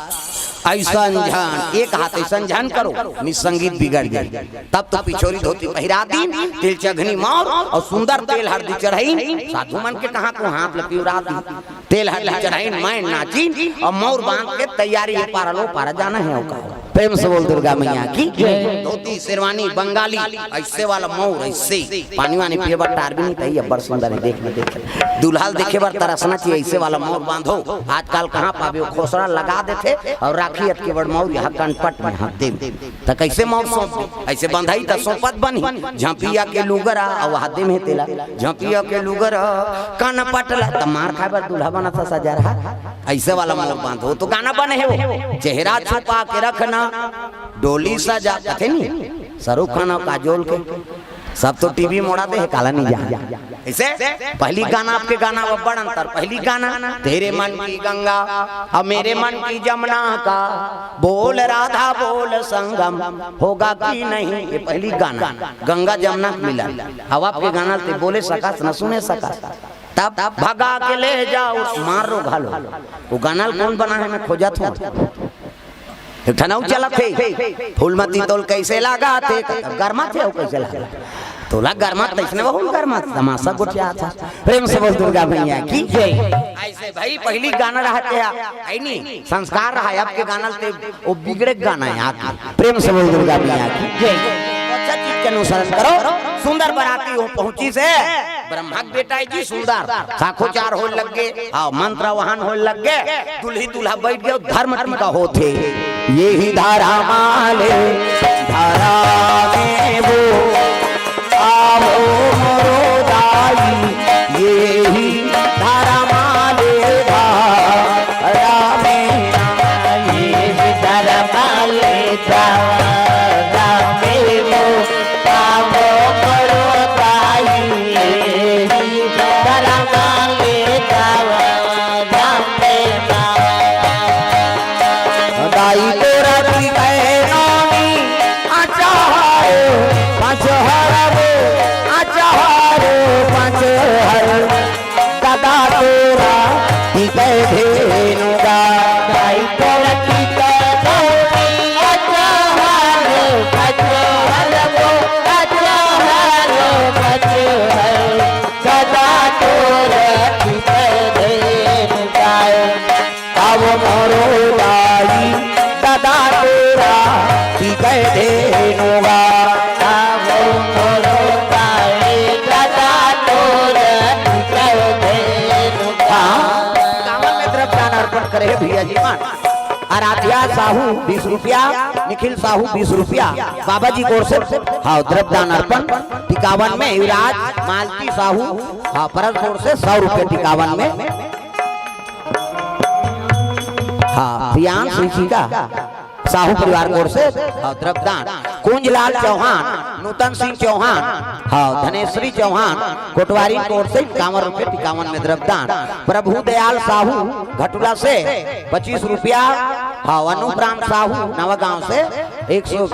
अइसन झन," ए कहत, "अइसन झन करो, नि संगीत बिगड़ जाही।" तब तो पिछोरी धोती पहिरा दिन, तिलचघनी मौर अउ सुंदर तेल हरदी चढ़ाइन। साधु मन के कहाँ को हाथ ल पिवरा दिन। तेल हरदी चढ़ाइन, मैं नाचिन अउ मौर बांध के तैयारी, ए पारा ले ओ पारा जाना हे, अउ का। प्रेम से बोल दुर्गा मैया की जय। धोती, शेरवानी, बंगाली, अइसे वाला मौर, अइसे पानी वानी पिए बर टार भी नइ तही, अब्बड़ सुंदर हे, देख ले, देख ले। दूल्हा ल देखे बर तरसना चाहिए, अइसे वाला मौर बांधो। आजकल कहाँ पाबे, ओ खोसरा लगा देथे अउ राखी अतके बड़ मौर इहाँ कनपट में हाथ दे। त कइसे मौर सौंप दे? अइसे बंधई त सौंपत बनही। झंपिया के लुगरा अउ हाथे में तेला, झंपिया के लुगरा, कनपट ला, त मार खाए बर दूल्हा बनत हे सजरहा। अइसे वाला मौर बांधो, त गाना बने हे ओ, "चेहरा छुपा के रखना, डोली सजा," कथे नी, शाहरुख खान अउ काजोल के। सब तो टीवी मोड़ा दे हे, काला नइ जान। अइसे पहली गाना, अब के गाना म अब्बड़ अंतर। पहली गाना, "तेरे मन की गंगा, अब मेरे मन की जमुना का, बोल राधा बोल संगम, होगा कि नहीं।" ए पहली गाना, गंगा जमुना के मिलन। अब अब के गाना ल ते बोले सकस न सुने सकस। तब भगा के ले जाव, मार रो घालो। ओ गाना ल कोन बनाए हे, मैं खोजत हंव। एक ठन अउ चलत हे, "फूलमती तोला कइसे लागथे?" गरमाथे अउ कइसे लागथे? तोला गरमाथे तइसने वहू ल गरमाथे, तमाशा गोठियाथे। प्रेम से बोल दुर्गा मैया की जय। अइसे भई पहली गाना रहत हे, अइ नी, संस्कार रहा हे, अब के गाना ल ते ओ बिगड़े गाना हे आपके। प्रेम से बोल दुर्गा मैया की जय। अच्छा चीज के अनुसरण करो। सुंदर बराती ओ पहुंचिस हे, ब्रह्मा के बेटा हे जी सुंदर, साखोचार होए लग गे, हाँ, मंत्र आवाहन होए लग गे, दुल्ही दूल्हा बइठ गे, धर्म टीका होत हे। "एही धरम ले धरम में वो, आवो मोरो दाई, एही धरम ले धरम में, एही धरम ले धरम में वो, आवो मोरो दाई, एही धरम ले धरम में।" दाई तोरा की गए नौमी, अचार पचहर वो, अचार पचहर, ददा तोरा की गए धेनु गा। दाई तोरा की गए नौमी, अचार पचहर वो, अचार पचहर, ददा तोरा की गए धेनु गा। आवो मोरो दाई, ददा तोरा की गए धेनु गा। आवो मोरो दाई, ददा तोरा की गए धेनु गा। हाँ, टिकावन में द्रव्यदान अर्पण करे हे भइया जी मन। आराध्या साहू बीस रुपया, निखिल साहू बीस रुपया, बाबा जी की ओर से, हाँ, द्रव्यदान अर्पण टिकावन में। युवराज मालती साहू, हाँ, परस की ओर से सौ रुपया टिकावन में। हाँ, प्रियांश ऋषि का साहू परिवार की ओर से, हाँ, द्रव्यदान। कुंजलाल चौहान, नूतन सिंह चौहान, हाँ, धनेश्वरी चौहान, कोटवारी की ओर से इक्यावन रुपये टिकावन में द्रव्यदान। प्रभु दयाल साहू घटुला से पच्चीस रुपया, हाँ, अनूप राम साहू नवागांव से एक सौ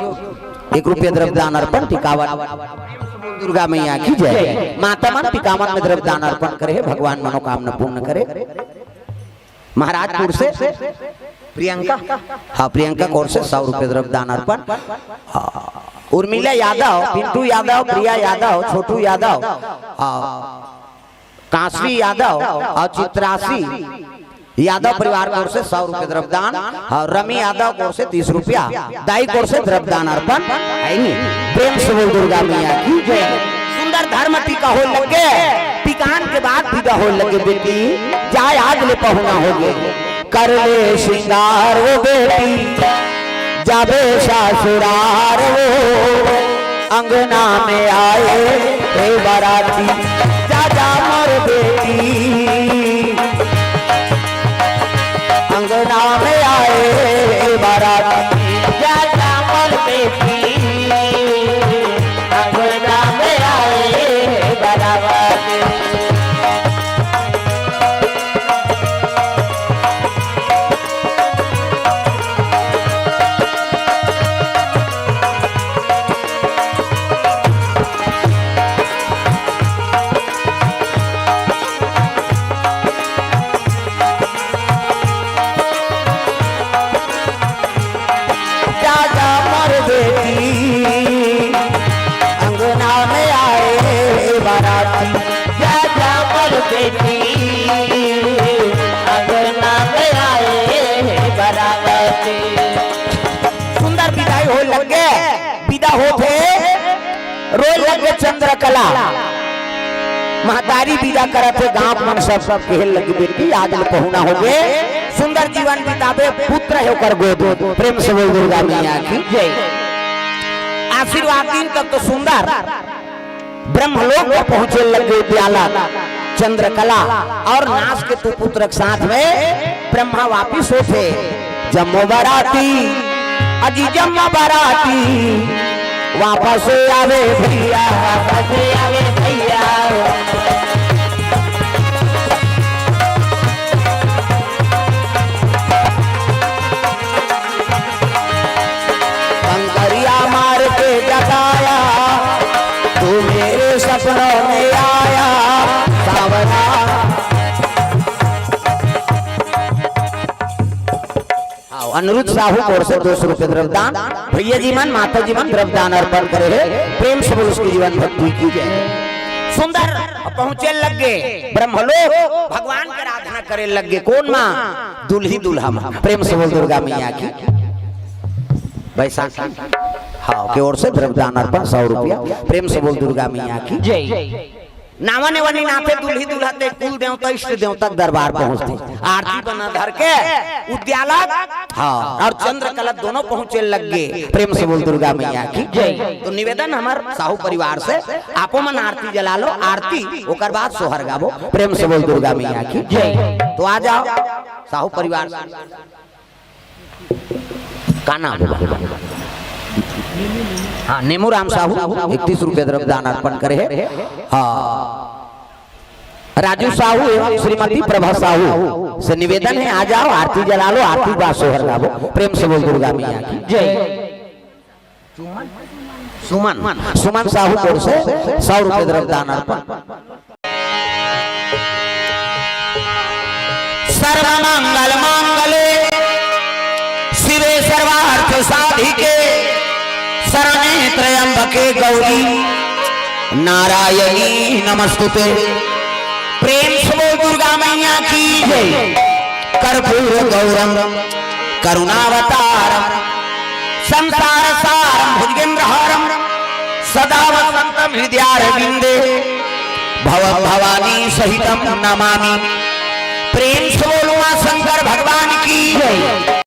एक रुपया द्रव्यदान अर्पण टिकावन। दुर्गा मैया की जय। माता मन टिकावन में द्रव्यदान अर्पण करे हे, भगवान मनोकामना पूर्ण करे। महाराजपुर से प्रियंका, हाँ, प्रियंका की ओर से सौ रुपये द्रव्यदान अर्पण। हाँ, उर्मिला यादव, पिंटू यादव, प्रिया यादव, छोटू यादव, हाँ, कांसवी यादव अउ चित्रासी यादव परिवार की ओर से सौ रुपये द्रव्यदान और रमी यादव की ओर से तीस रुपया, दाई की ओर से द्रव्यदान अर्पण है नी। प्रेम से बोल दुर्गा मैया की जय। सुंदर धर्म टीका हो लगे, टीकान के बाद विदा हो लगे बेटी, जाय आज ले पहुना हो गए। कर ले श्रृंगार वो बेटी, जाबे ससुरार वो, अंगना में आए हे बाराती, जा जा मोर बेटी, अंगना में आए हे बाराती, जा जा मोर बेटी, अंगना में आए हे बाराती। जा जा मोर बेटी, अंगना में आए बाराती। जा जा मोर बेटी, अंगना में आए बाराती। सुंदर विदाई हो लगे, विदा होथे, रोए लगे चंद्रकला। महतारी विदा करत हे, गांव मन सब, सब कहे लगे, "बेटी, आज ले पहुना हो गए, सुंदर जीवन बिताबे, पुत्र हे ओकर गोद।" प्रेम से बोल दुर्गा मैया की जय। आशीर्वाद दिन तक तो सुंदर ब्रह्मलोक में पहुंचे लगे उद्यालक चंद्रकला और नासकेतु पुत्र के साथ में ब्रह्मा वापिस होथे। जम्मो बाराती, अजी जम्मो बाराती, वापस आवे भैया, वापस आवे भैया। कंकरिया मार के जगाया, तू मेरे सपनों में आया, सावरा। हाँ, अनिरुद्ध साहू की ओर से दो सौ रुपये द्रव्यदान, भैया जी मन, माता जी मन द्रव्यदान अर्पण करे हे। प्रेम से बोल उसकी जीवन भक्ति की जय। सुंदर पहुंचे लगे ब्रह्मलोक, भगवान की आराधना करे लगे। कौन माँ? दुल्ही दुल्हा माँ। प्रेम से बोल दुर्गा मैया की। बैसाखी, हाँ, की ओर से द्रव्यदान अर्पण सौ रुपया। प्रेम से बोल दुर्गा मैया की जय। नावा नेवनी नाथे दुल्ही दुल्हा ते कुल देवता इष्ट देवता के दरबार पहुंचथे। आरती बना धर के उद्यालक, हाँ, और चंद्रकला दोनों पहुंचे लगे। प्रेम से बोल दुर्गा मैया की जय। तो निवेदन हमर साहू परिवार से, आपो मन आरती जला लो, आरती ओकर बाद सोहर गाबो। प्रेम से बोल दुर्गा मैया की जय। तो आ जाओ साहू परिवार। का नाम? हाँ, नेमू राम साहू इकतीस रुपये द्रव्यदान अर्पण करे हे। हाँ, राजू साहू एवं श्रीमती प्रभा साहू से निवेदन हे, आ जाओ, आरती जला लो, आरती के बाद सोहर गाबो। प्रेम से बोल दुर्गा मैया की जय। सुमन, सुमन साहू की ओर से सौ रुपये द्रव्यदान अर्पण। सर्वमंगल मांगल्ये शिवे सर्वार्थ साधिके शरण्ये त्र्यंबके गौरी नारायणी नमस्तुते। प्रेम से बोल दुर्गा मैया की जय। कर्पूर गौरम करुणावतारम संसार सारम भुजगेंद्र हारम सदा वसंतम हृदयारविंदे भवम भवानी सहितम नमामि। प्रेम से बोलो माँ शंकर भगवान की जय।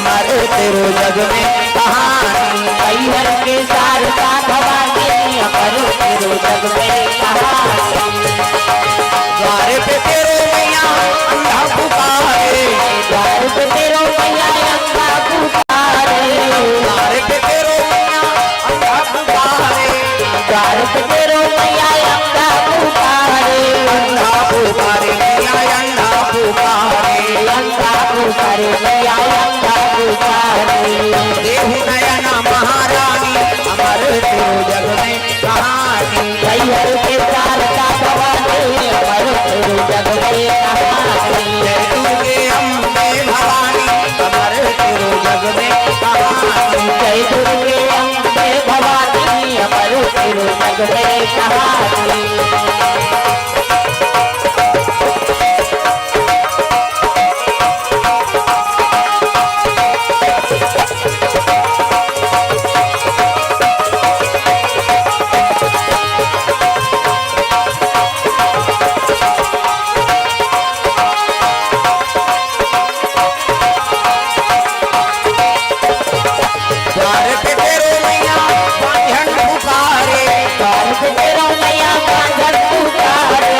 अमर तेरो जग में कहानी। मैहर के शारदा भवानी, अमर तेरो जग में कहानी। द्वार पे तेरो मैया अंधा पुकारे। द्वार पे तेरो मैया अंधा पुकारे। द्वार पे तेरो मैया अंधा पुकारे। द्वार पे तेरो मैया अंधा पुकारे। अंधा पुकारे, मैया अंधा पुकारे। अंधा पुकारे, मैया अंधा पुकारे। देहु नयन महारानी, अमर तेरो जग में कहानी। मैहर के शारदा भवानी, अमर तेरो जग में कहानी। जय दुर्गे अम्बे भवानी, अमर तेरो जग में कहानी। जय दुर्गे अम्बे भवानी, अमर तेरो जग में कहानी। द्वार पे तेरो मैया बांझन पुकारे। द्वार पे तेरो मैया बांझन पुकारे।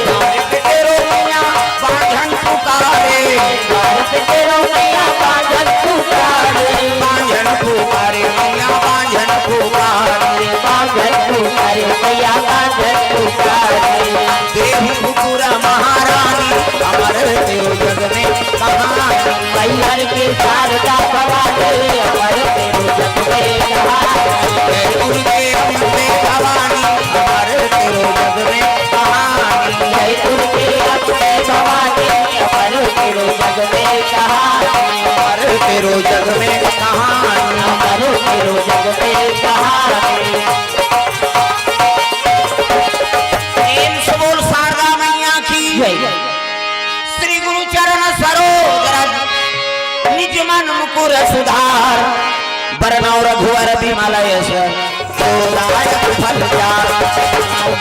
द्वार पे तेरो मैया बांझन पुकारे। द्वार पे तेरो मैया बांझन पुकारे। बांझन पुकारे, मैया बांझन पुकारे। बांझन पुकारे, मैया बांझन पुकारे। देहु त्रिपुरा महारानी, अमर तेरो जग में कहानी। मैहर के शारदा भवानी, अमर तेरो जग में कहानी। जय दुर्गे अम्बे भवानी, अमर तेरो जग में कहानी। जय दुर्गे अम्बे भवानी, अमर तेरो जग में कहानी। अमर तेरो जग में कहानी। अमर तेरो जग में कहानी। प्रेम से बोल शारदा मैया की। जय। श्री गुरु चरण सरोज रज, निज मन मुकुर सुधार। बरनउँ रघुवर विमल यश, जो दायक फल चारि।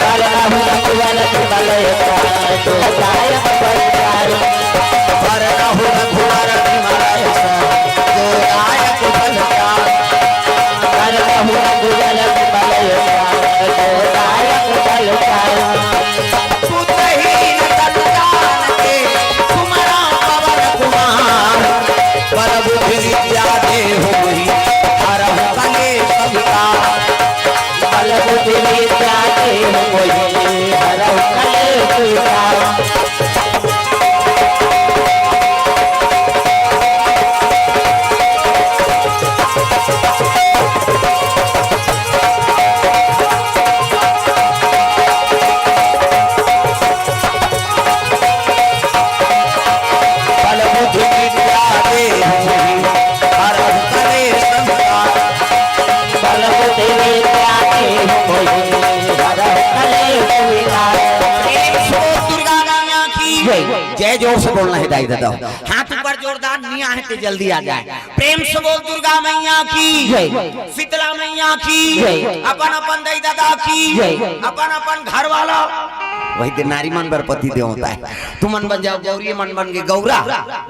बरनउँ रघुवर विमल यश, जो दायक फल चारि। बरनउँ रघुवर विमल यश, जो दायक फल चारि। बरनउँ रघुवर विमल यश, जो दायक फल चारि। बुद्धिहीन तन जान के सुमरउँ पवन कुमार। बल बुद्धि विद्या देहु मोहि हरहु कलेस विकार। बल बुद्धि विद्या देहु मोहि हरहु कलेस विकार। बल बुद्धि विद्या देहु मोहि हरहु कलेस विकार। बल बुद्धि विद्या देहु मोहि हरहु कलेस विकार। प्रेम से बोल दुर्गा मैया की जय। जय। जोर से बोलना है दाई दादा। हाथ ऊपर जोरदार नहीं आए तो जल्दी आ जाए। प्रेम से बोल दुर्गा मैया की जय। शीतला मैया की जय। अपन अपन दाई दादा की जय। अपन अपन घर वाला। वही दिन नारी मन बर पति देवता है। तुमन बन जाओ गौरी, मन बन के गौरा।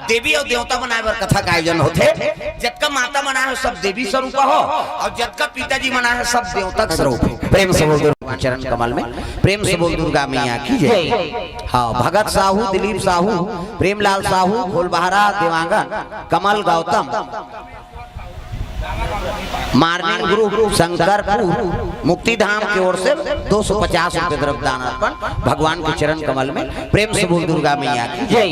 देवी अउ देवता बनाए बर कथा का आयोजन होथे। जतका माता मन आए हो, सब देवी स्वरूप हो, अउ जतका पिताजी मन आए हो, सब देवता के स्वरूप। प्रेम से बोल दुर्गा चरण कमल में, प्रेम से बोल दुर्गा मैया की जय। हाँ, भगत साहू, दिलीप साहू, प्रेमलाल साहू, भोलबहरा देवांगन, कमल गौतम, मार्निंग ग्रुप शंकरपुर मुक्तिधाम के ओर से दो सौ पचास रुपए द्रव्य दान अर्पण भगवान के चरण कमल में। प्रेम से बोल दुर्गा मैया की जय।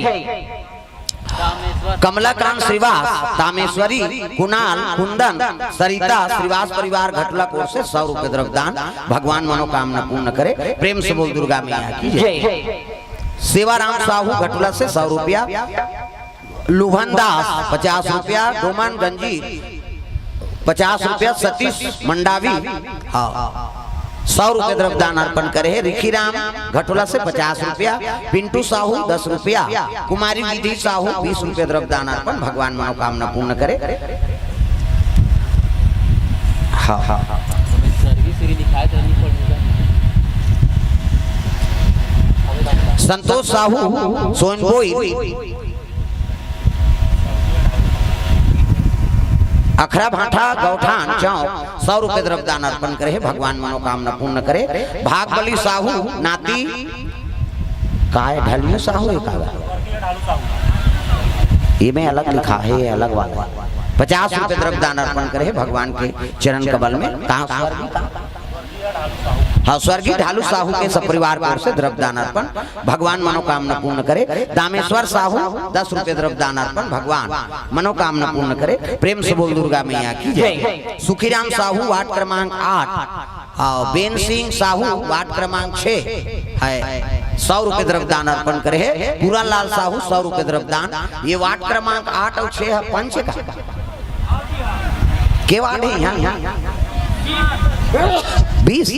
कमलाकांत श्रीवास, तामेश्वरी, कुणाल, कुंदन, सरिता, श्रीवास परिवार घटला की ओर से सौ रुपए द्रव्य दान। भगवान मनोकामना पूर्ण करे। प्रेम से बोल दुर्गा मैया की जय। सेवाराम साहू घटला से सौ रुपया, लुभन दास पचास रुपया, डोमन गंजी पचास रुपया, सतीश मंडावी, हाँ, सौ रुपया द्रव्य दान अर्पण करे हे। रिखीराम घटोला से पचास रुपया, पिंटू साहू दस रुपया, कुमारी विधि साहू बीस रुपया द्रव्य दान अर्पण। भगवान मनोकामना पूर्ण करे। हाँ, हाँ। संतोष साहू सोनबोई, अखरा भाठा गौठान चौक सौ रुपये द्रव्य दान अर्पण करे हे, भगवान मनोकामना पूर्ण करे। भागबली साहू नाती काय ढलू साहू हे का? ये में अलग लिखा हे, ये अलग वाला हे। पचास रुपये द्रव्य दान अर्पण करे हे भगवान के चरण कमल में। कहाँ स्वर्गीय का? हाँ, स्वर्गीय ढालू साहू के सपरिवार की ओर से द्रव्य दान अर्पण, भगवान मनोकामना पूर्ण करे। दामेश्वर साहू दस रुपये द्रव्य दान अर्पण, भगवान मनोकामना पूर्ण करे। प्रेम से बोल दुर्गा मैया की जय। सुखीराम साहू वार्ड क्रमांक आठ, हाँ, बेन सिंह साहू वार्ड क्रमांक छः हे, सौ रुपये द्रव्य दान अर्पण करे हे। पूरन लाल साहू सौ रुपये द्रव्य दान। ये वार्ड क्रमांक आठ और छः हे, पंच का के वार्ड हे यहाँ? बीस।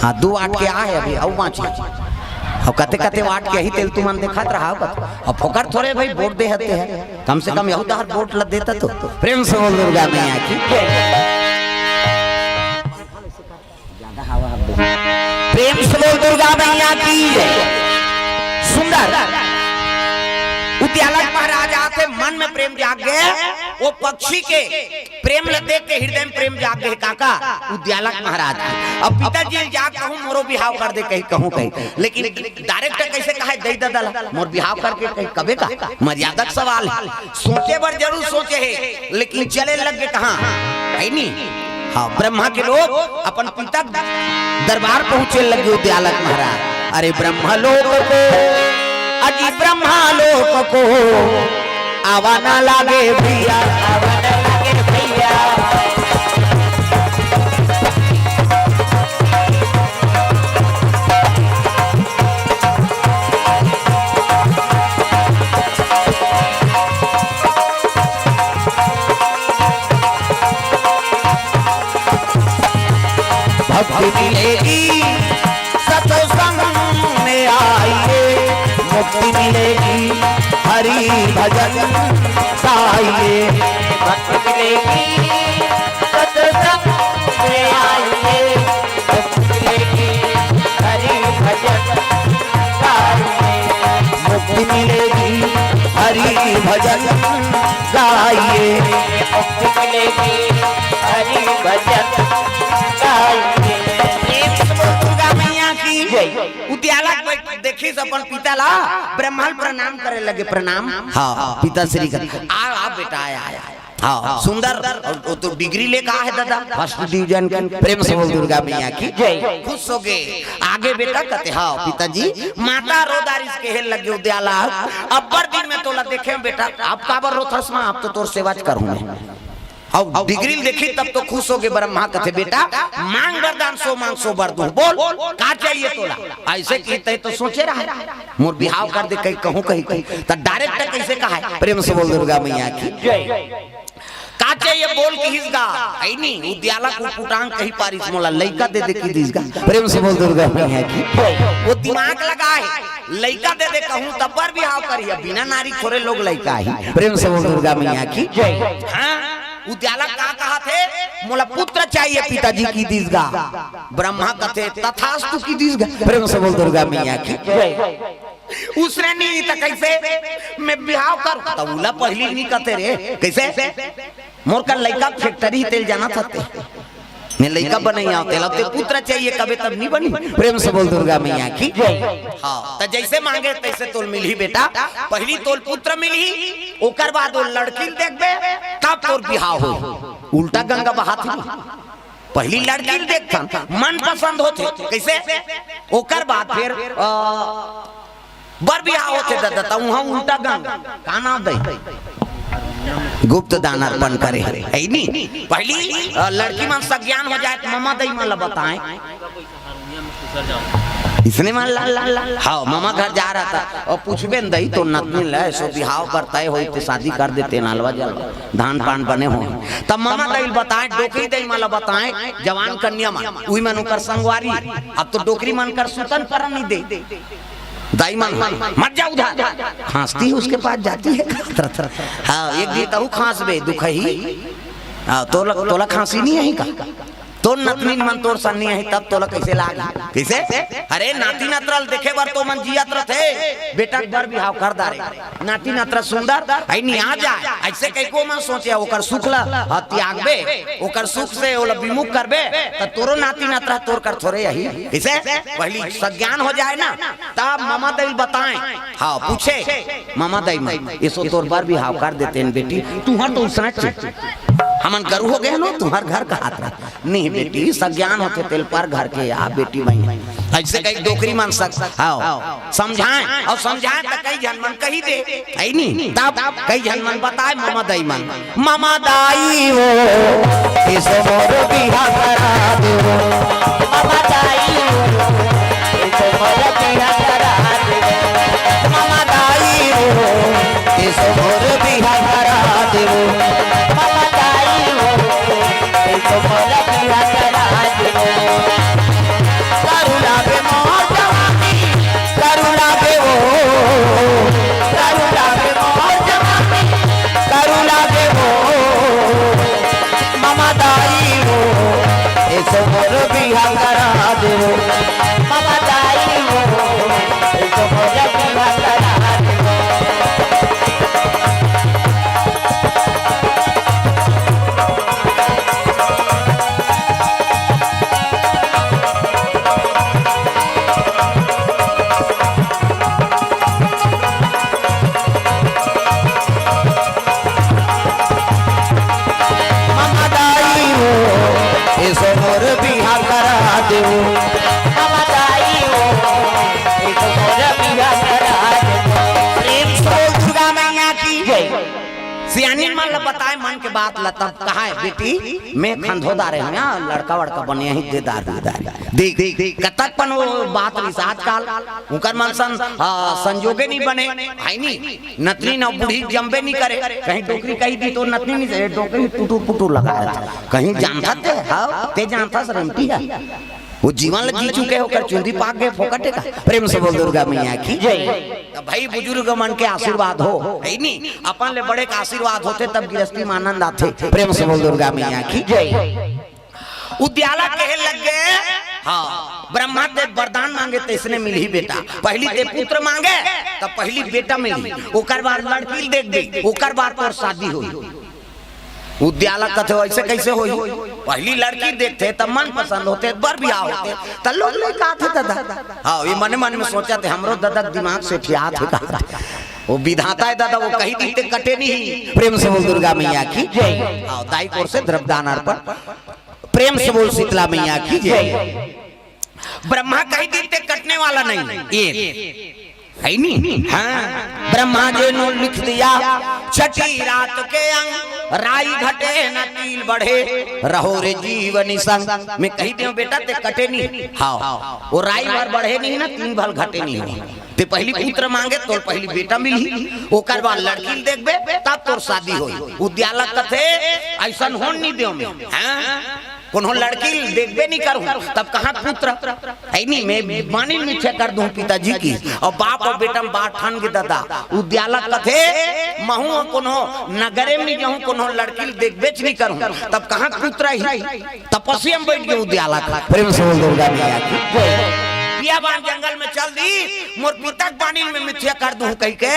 हाँ, दो वार्ड के आहे अभी, अउ बाँचे। अब कते कते वार्ड के ही तेल तुमन देखत रहा हो कत। अब फोकट थोड़े भाई वोट दे हते हैं, कम से कम यहू दहर वोट ल देता तो। प्रेम से बोल दुर्गा मैया की। ज्यादा हवा हवा दे। प्रेम से बोल दुर्गा मैया की। सुंदर। उद्यालक महाराज आथे, मन में प्रेम जाग गए, वो पक्षी के प्रेम ल देख के हृदय में प्रेम जाग गए काका, उद्यालक महाराज के। अब पिताजी ल जा कहूँ मोरो बिहाव कर दे कहीं कहूँ कहीं, लेकिन डायरेक्ट कैसे कहे दई ददा ला, मोर बिहाव करके कहीं कबे का? मर्यादा के सवाल हे। सोचे बर जरूर सोचे हे, लेकिन चले लग गे कहाँ? है नी? हाँ, ब्रह्मा के लोग अपन पिता के दरबार पहुँचे लगे उद्यालक महाराज। अरे ब्रह्मलोक को, अजी ब्रह्मलोक को, आवा ना लागे भैया, आवा ना लागे भैया। भक्ति मिलेगी सत्संग में आइए, मुक्ति मिलेगी हरि भजन गाइए। भक्ति मिलेगी सत्संग में आइए, मुक्ति मिलेगी हरि भजन गाइए। मुक्ति मिलेगी हरि भजन गाइए। मुक्ति मिलेगी हरि भजन गाइए। प्रेम से बोल दुर्गा मैया की जय। उद्यालक बैठ देखिस अपन पिता ला, ब्रह्मा ल प्रणाम करे लगे, प्रणाम। हाँ, पिता श्री का, आ, आ बेटा, आया, आया। हाँ, सुंदर। और वो तो डिग्री लेके आहे दादा, फर्स्ट डिवीजन के। प्रेम से बोल दुर्गा मैया की जय। खुश हो गए। आगे बेटा कथे, हाँ पिताजी, माता रो डारिस, कहे लगे उद्यालक, अब्बर दिन में तोला देखे बेटा, अब काबर रोथस माँ, अब तो तोर सेवा च करहूँ मैं। अउ डिग्री ल देखिस तब तो खुश हो गए। ब्रह्मा कथे बेटा, मांग वरदान सो मांग सो बर दूँ, बोल का चाहिए तोला? ऐसे कि तैं तो सोचे रहे मोर बिहाव कर दे कहीं कहूँ कहीं कहीं, त डायरेक्ट कैसे कहे? प्रेम से बोल दुर्गा मैया की जय। का चाहिए बोल किहिस गा? ऐ नी, उद्यालक उटपुटांग कहि पारिस, मोला लइका दे दे किहिस गा। प्रेम से बोल दुर्गा मैया की। वो दिमाग लगाए, लइका दे दे कहूँ तब बर बिहाव करिहा, बिना नारी थोरे लोग लइका ही। प्रेम से बोल दुर्गा मैया की। हाँ, उद्यालक का कहाथे, मोला पुत्र चाहिए पिताजी किहिस गा। ब्रह्मा कथे तथास्तु किहिस गा। प्रेम से बोल दुर्गा मैया की। उसने नहीं त कैसे मैं बिहाव कर? त उला पहली नहीं कहते रे, कैसे? मोर कर लइका फैक्ट्री तेल जाना था ते। मैं लइका बनैया तेला ते पुत्र चाहिए कबे तब नहीं बनी। प्रेम से बोल दुर्गा मैया की। हाँ, त जैसे मांगे तैसे तोल मिलही बेटा। पहली तोल पुत्र मिलही, ओकर बाद वो लड़की ल देखबे, तब तोर बिहाव हो। उल्टा गंगा बहात ही। पहली लड़की ल देखथन, मन पसंद होथे, कैसे? ओकर बाद फिर, अ, बर बिहाव होथे दादा, त उहाँ उल्टा गंगा, का नाम दई? गुप्त दान अर्पण करे, है नी? पहली, अ, लड़की मन सज्ञान हो जाए, त ममा दई मन ला बताएं। इसने मन ला, ला, ला, ला। हाँ, ममा घर जा रहा था, अउ पूछबे न दई, तोर नतनी ल, ऐसो बिहाव बर तय होई, ते शादी कर देते, नालवा जलवा, धान पान बने हो। तब ममा दई ल बताएं, डोकरी दई मन ला बताएं, जवान कन्या मन, उही मन ओकर संगवारी, अब तो डोकरी मन कर सुतन परन नहीं दे। दाई मन, मत जा उधर। खांसती है उसके पास जाती है। थर, थर। हाँ, एक दिन तहू खांसबे, दुखही। हाँ, तोला, तोला खांसी नहीं है का? तोर नतनीन मन तोर सन नइ आही, तब तोला कइसे लागही? कइसे? अरे, नाती नतरा ल देखे बर तो मन जियत रथे, बेटा के बर बिहाव कर डारे। नाती नतरा सुंदर, अई नइ आ जाए, अइसे कहिके मन सोचे, ओकर सुख ल, हाँ, त्यागबे, ओकर सुख से ओला विमुख करबे, त तोरो नाती नतरा तोर कर थोरे आही। कइसे? पहिली सज्ञान हो जाए ना, तब ममा दई ल बताएं। हाँ, पूछे, ममा दई मन, एसो तोर बर बिहाव कर देतेन बेटी, तुंहर तो उसनच हे। हमन गरू हो गेन, तुंहर घर कहात रहा। नहीं बेटी, सज्ञान होथे तेल पर घर के या बेटी बहिनी। अइसे कहिके डोकरी मन सक-, हाँ, समझाएं अउ समझाएं त कई झन मन कहि दे, हे नी? तब कई झन मन बताए ममा दई मन, ममा दाई हो, एसो मोर बिहा करा देवो। ममा दाई हो, एसो मोर बिहा करा देवो। ममा दाई हो, एसो मोर बिहा करा देवो। ममा दाई हो, एसो मोर बिहा करा देवो। दारू लागे मोर जवानी, दारू लागे वो, दारू लागे मोर जवानी, दारू लागे वो। ममा दाई हो, एसो मोर बिहा करा देवो। ममा दाई हो, एसो मोर बिहा करा देवो। ममा दाई हो, एसो मोर बिहा करा देवो। ममा दाई हो, एसो मोर बिहा करा देवो। प्रेम से बोल दुर्गा मैया की जय। सियानी मन ल बताए मन के बात ल, तब कहाए, "बेटी, मैं खंधो डारे हंव, यहाँ लड़का वड़का बने ही दे दार दे दार।" देख, देख, कतक पन वो बात रिहिस आजकल, उंकर मन सन, आ, संजोगे नइ बने, हे नी? नतनीन अउ बूढ़ी जमबे नइ करे, कहीं डोकरी कहि दिही त नतनीन नइ, डोकरी टुटुर पुटुर लगा रहिथे। कहीं जानथस ते, हाँ, ते जानथस रंटी हे। वो जीवन ल जी चुके हे, ओकर चुंदी पाक गे, फोकट हे का? प्रेम से बोल दुर्गा मैया की जय। त भाई बुजुर्ग मन के आशीर्वाद हो, हे नी? अपन ले बड़े के आशीर्वाद होथे तब गिरस्ती म आनंद आथे। प्रेम से बोल दुर्गा मैया की जय। उद्याला कहे लग गे, हाँ, ब्रह्मा ते वरदान मांगे तइसने मिलही बेटा। पहिली ते पुत्र मांगे, त पहिली बेटा मिलही, ओकर बाद लड़की ल देखबे, ओकर बाद तोर शादी होही। उद्याला कथे, "अइसे कइसे होही? पहिली लड़की देखथे, त मन पसंद होथे, बर बिहाव होथे, त लोग लइका आथे ददा।" हाँ, ये मने मन में सोचथे, "हमरो ददा के दिमाग सेठियाथे का।" वो विधाता हे ददा, वो कहि दिही ते कटे नहीं। प्रेम से बोल दुर्गा मैया की जय। हाँ, दाई कोर से द्रव्यदान अर्पण। प्रेम से बोल शीतला मैया की जय। ब्रह्मा कहि दिही ते कटने वाला नहीं, ये हे नी? हाँ, ब्रह्मा जी ने लिख दिया, "छठी रात के अंग, राई घटे न तिल बढ़े, रहो रे जीव निसंग।" मैं कहि देंव बेटा ते कटे नहीं, हाँ, वो राई भर बढ़े नहीं ना, तिल भर घटे नहीं हो। ते पहिली पुत्र मांगे, तोर पहिली बेटा मिलही, ओकर बाद लड़की ल देखबे, तब तोर शादी होही। उद्याला कथे, "अइसन होन नइ देंव मैं।" हाँ? कोनो लड़की ल देखबे नइ करहूं, तब कहां पुत्र? हे नी, मैं बानी ल मिथ्या कर दूं पिताजी की। अउ बाप अउ बेटा म बात ठन गे ददा। उद्याला कथे, "महूं कोनो नगरे म नइ जाहूं, कोनो लड़की ल देखबेच नइ करहूं, तब कहां पुत्र ही?" तपस्या म बइठ गे उद्याला। प्रेम से बोल दुर्गा मैया की जय। पिया बान जंगल में चल दी, मोर पिता के बानी ल मैं मिथ्या कर दूं कहिके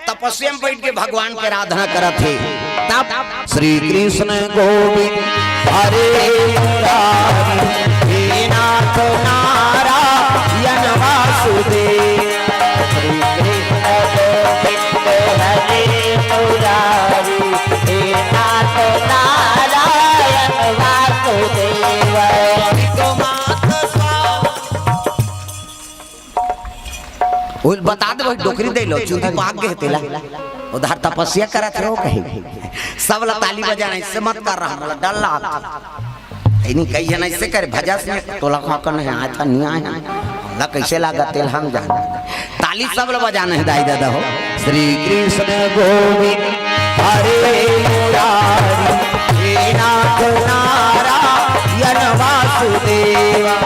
तपस्या में बइठ के भगवान के आराधना करत हे। तब श्री कृष्ण गोविंद हरे मुरारी, हे नाथ नारायण वासुदेव। श्री कृष्ण गोविंद हरे मुरारी, हे नाथ नारायण वासुदेव। ओला बता दे, वही डोकरी दे लो, चुंदी पाक गे तेला। उधर तपस्या करत रहो कहीं। सब ला ताली बजाना, इससे मत कर रहा, मोला डर लागत। इन्हीं कई जना इससे करे, भजस में तोला का कन है, आया था, नहीं आया। ला कैसे लागा तेल हम जान। ताली सब ला बजाना है, दाई दादा हो। श्री कृष्ण गोविंद हरे मुरारी, हे नाथ नारायण वासुदेवा।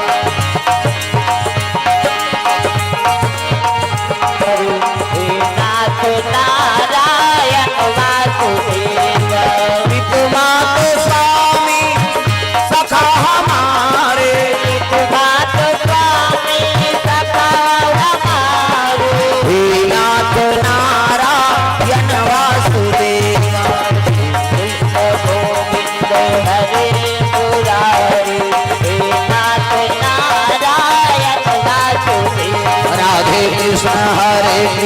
हे नाथ नारायण वासुदेव। पितु मातु स्वामी सखा हमारा।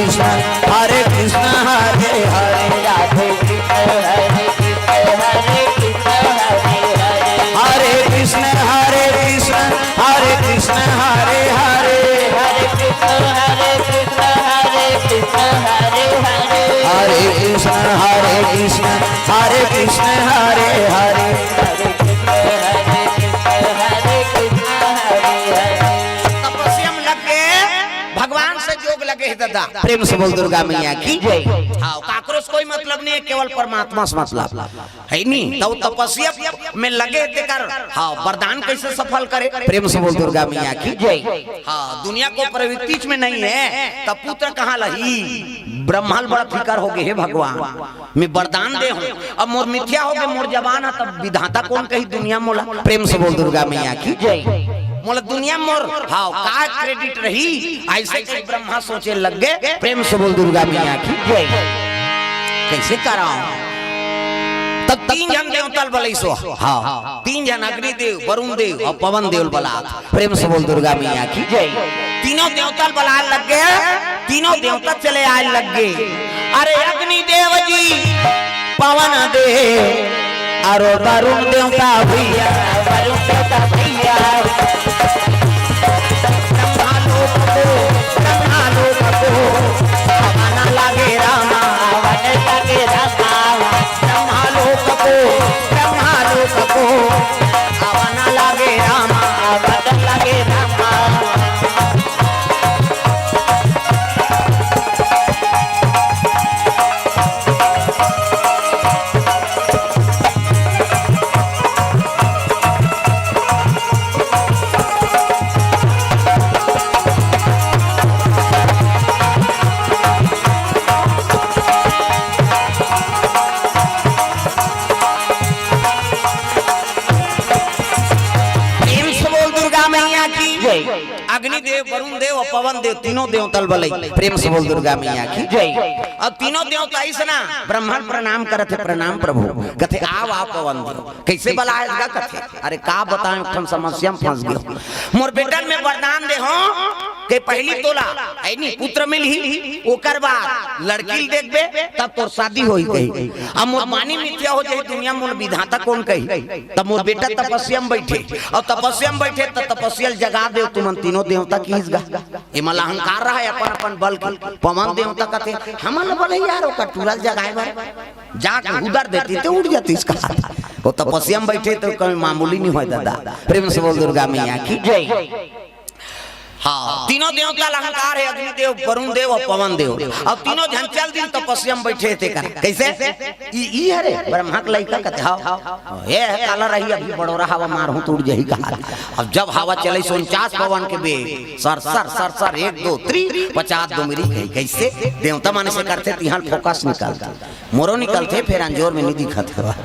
कृष्ण हरे कृष्ण हरे हरे राधे कृष्ण हरे कृष्ण हरे कृष्ण हरे कृष्ण हरे कृष्ण हरे कृष्ण हरे हरे हरे कृष्ण हरे कृष्ण हरे कृष्ण हरे हरे हरे कृष्ण हरे कृष्ण हरे कृष्ण हरे हरे। तपस्या में लग गए, भगवान से जोग लगे हे दादा। प्रेम से बोल दुर्गा मैया की जय। हाँ, काकरो से कोई मतलब नहीं है, केवल परमात्मा से मतलब है नी। तो तपस्या में लगे हे तेकर, हाँ, वरदान कैसे सफल करे? प्रेम से बोल दुर्गा मैया की जय। हाँ, दुनिया को प्रवृत्ति में नहीं है, तब पुत्र कहाँ लही? ब्रह्मा ल बड़ा फिकर हो गए, हे भगवान, मैं वरदान दे हूँ, अब मोर मिथ्या हो गए, मोर जबान है, तब विधाता कौन कही दुनिया मोला? प्रेम से बोल दुर्गा मैया की जय। मोला दुनिया मोर, हाँ, का क्रेडिट रही? ऐसे कही ब्रह्मा सोचे लग गए। प्रेम से बोल दुर्गा मैया की जय। कैसे कराओ? तब तीन झन देवता ल बलइस ओ, हाँ, तीन झन, अग्निदेव, वरुण देव और पवन देव ल बलात। प्रेम से बोल दुर्गा मैया की जय। तीनों देवता ल बलाए लग गए, तीनों देवता चले आए लग गए। अरे अग्निदेव जी, पवन देव, अरे वरुण देवता भैया, वरुण देवता भैया। ब्रह्मा लोक को, ब्रह्मा लोक को, आवा न लागे रामा, आवा न लागे रामा। ब्रह्मा लोक को, ब्रह्मा लोक को, आवा न लागे रामा, आवा न लागे रामा। प्रेम से बोल दुर्गा मैया की जय। अग्निदेव, वरुण देव और पवन देव, तीनों देवता ल बलई। प्रेम से बोल दुर्गा मैया की जय। अब तीनों देवता अइस ना, ब्रह्मा ल प्रणाम करत हे, प्रणाम प्रभु। कथे, "आव, आव पवन देव।" कैसे बलाए गा कथे, "अरे का बताएं, एक ठन समस्या में फंस गयो। मोर बेटन में वरदान दे हो के पहली तोला, है नी, पुत्र मिलही, ओकर बाद लड़की ल देखबे, तब तोर शादी होही कही। अब मोर बानी मिथ्या हो जाही, दुनिया मोर विधाता कौन कही?" तब मोर बेटा तपस्या में बैठे, और तपस्या में बैठे त तपस्या ल जगा देव तुमन तीनों देवता कहिस गा। एमन ल अहंकार रहा अपन अपन बल के। पवन देवता कथे, "हमन ल बलही यार, ओकर टूरा ल जगाए बर, जाके उधर देती ते उड़ जातीस कहा।" वो तपस्या में बैठे तो कभी मामूली नहीं होय दादा। प्रेम से बोल दुर्गा मैया की जय। हाँ, तीनों देवता ल अहंकार हे, अग्निदेव, वरुण देव और पवन देव। अब तीनों झन चल दिन तपस्या में बैठे हे तेकर। कैसे? ई, ई हरे ब्रह्मा के लइका कथे, "हाँ, हाँ, हाँ, ये है काला रही, अभी बड़ोरा हवा मारहूँ त उड़ जाही कहा।" अब जब हवा चले उनचास पवन के बेग, सर, सर, सर, सर, एक, दो, त्री, पचास, दो मेरी कही। कैसे? देवता मन से करथे, तिहां फोकस निकलथे। मोरो निकलथे, फेर अंजोर में नहीं दिखत हवा।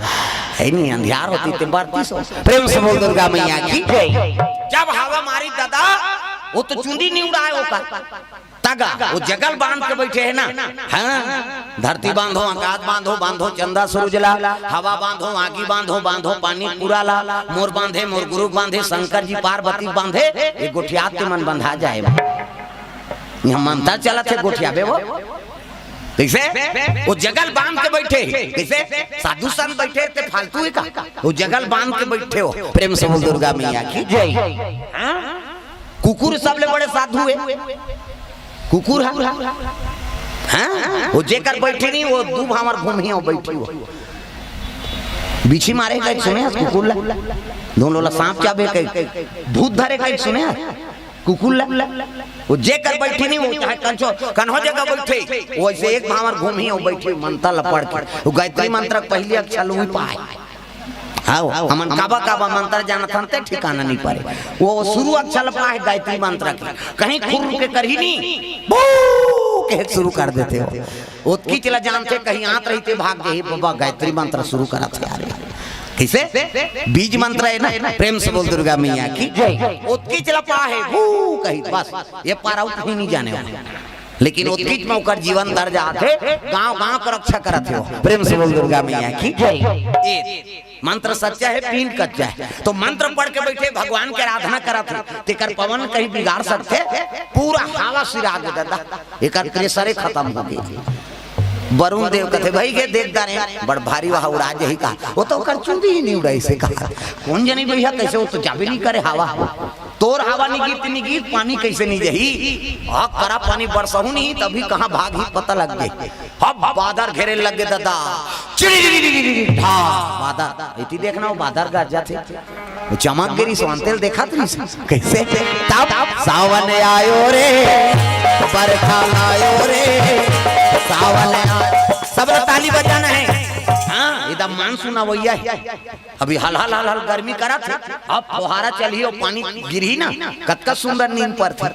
है नहीं, अंधियार होती ते बरतीस ओ। प्रेम से बोल दुर्गा मैया की जय। जब हवा मारी दादा, वो तो चुंदी नहीं उड़ाए ओकर। तगा, वो जगह ल बांध के बैठे हे ना। हाँ, धरती बांधो, आकाश बांधो, बांधो चंदा सूरज ला, हवा बांधो, आगी बांधो, बांधो पानी पूरा ला, मोर बांधे, मोर गुरु बांधे, शंकर जी पार्वती बांधे, ये गोठियात के मन बंधा जाए। यहाँ मंत्र चलत हे गोठियाबे वो। कैसे? वो जगह ल बांध के बैठे हे। कैसे? साधु संत बैठे हे ते फालतू हे का? वो जगह ल बांध के बैठे हो। प्रेम से बोल दुर्गा मैया की जय। हाँ? कुकुर सबले बड़े साधु हे। कुकुर ह, हाँ? वो जेकर बैठे नहीं, वो दू भांवर घूमही, वो बैठी हो। बिछी मारे कहिके सुने हस कुकुर ला? दोनों ला सांप चाबे कहिके, भूत धरे कहिके सुने हस कुकुर ला? वो जेकर बैठी नहीं, वो चाहे कंचो, कन्हो जगह बैठे, वो ऐसे एक भांवर घूमही, वो बैठी मंत्र ला पढ़ के, वो गायत्री मंत्र के पहली अक्षर उही पाए। हाँ, हमन काबा काबा मंत्र जानत हन ते ठिकाना नहीं परे। वो शुरू अक्षर पाए गायत्री मंत्र के, कहीं खुर्र के करही नहीं, बू कहे शुरू कर देथे हो। ओतकीच ला जानथे, कहीं आत रहिथे भाग जाही, बाबा गायत्री मंत्र शुरू करत हे यार। कैसे? बीज मंत्र हे ना, प्रेम से बोल दुर्गा मैया की जय। ओतकीच ला पाए, बू कही, बस, ये पार अउ कहीं नहीं जाने हो। लेकिन ओतकीच में ओकर जीवन तर जात हे, गांव गांव के रक्षा करत हे हो। प्रेम से बोल दुर्गा मैया की जय। ए, मंत्र सच्चा हे, पिंड कच्चा हे। तो मंत्र पढ़ के बइठे, भगवान के आराधना करत हे, तेकर पवन कहीं बिगाड़ सकथे? पूरा हवा सिरा गे ददा, एकर प्रेशरे खतम हो गे। बरुन देव कथे, "भई गे देख दारे, बड़ भारी हवा उड़ा जही का।" ओ तो ओकर चुंदी ही नइ उड़ाइस हे का। कोन जनी भइया, कइसे ओ तो जाबे नइ करे हवा। तोर हवा नइ गिस, नइ गिस, पानी कइसे नइ जही? आ करा पानी बरसहू नइ, तभी कहाँ भागही पता लग गे। अब बादर घेरे लग गे ददा, चिड़ी ढा बादर। एती देखना, ओ बादर गरजाथे, ओ चमक गे रिहिस, अंते ल देखत रिहिस। कइसे? तब सावन आयो रे, बरखा लायो रे, सावन आयो। सब लोग ताली बजाना हे। हाँ, एकदम मानसून अवइया हे। अभी हल हल हल हल गर्मी करत हे, अब फुहारा चलही अउ पानी गिरही ना, कतका सुंदर नींद परथे।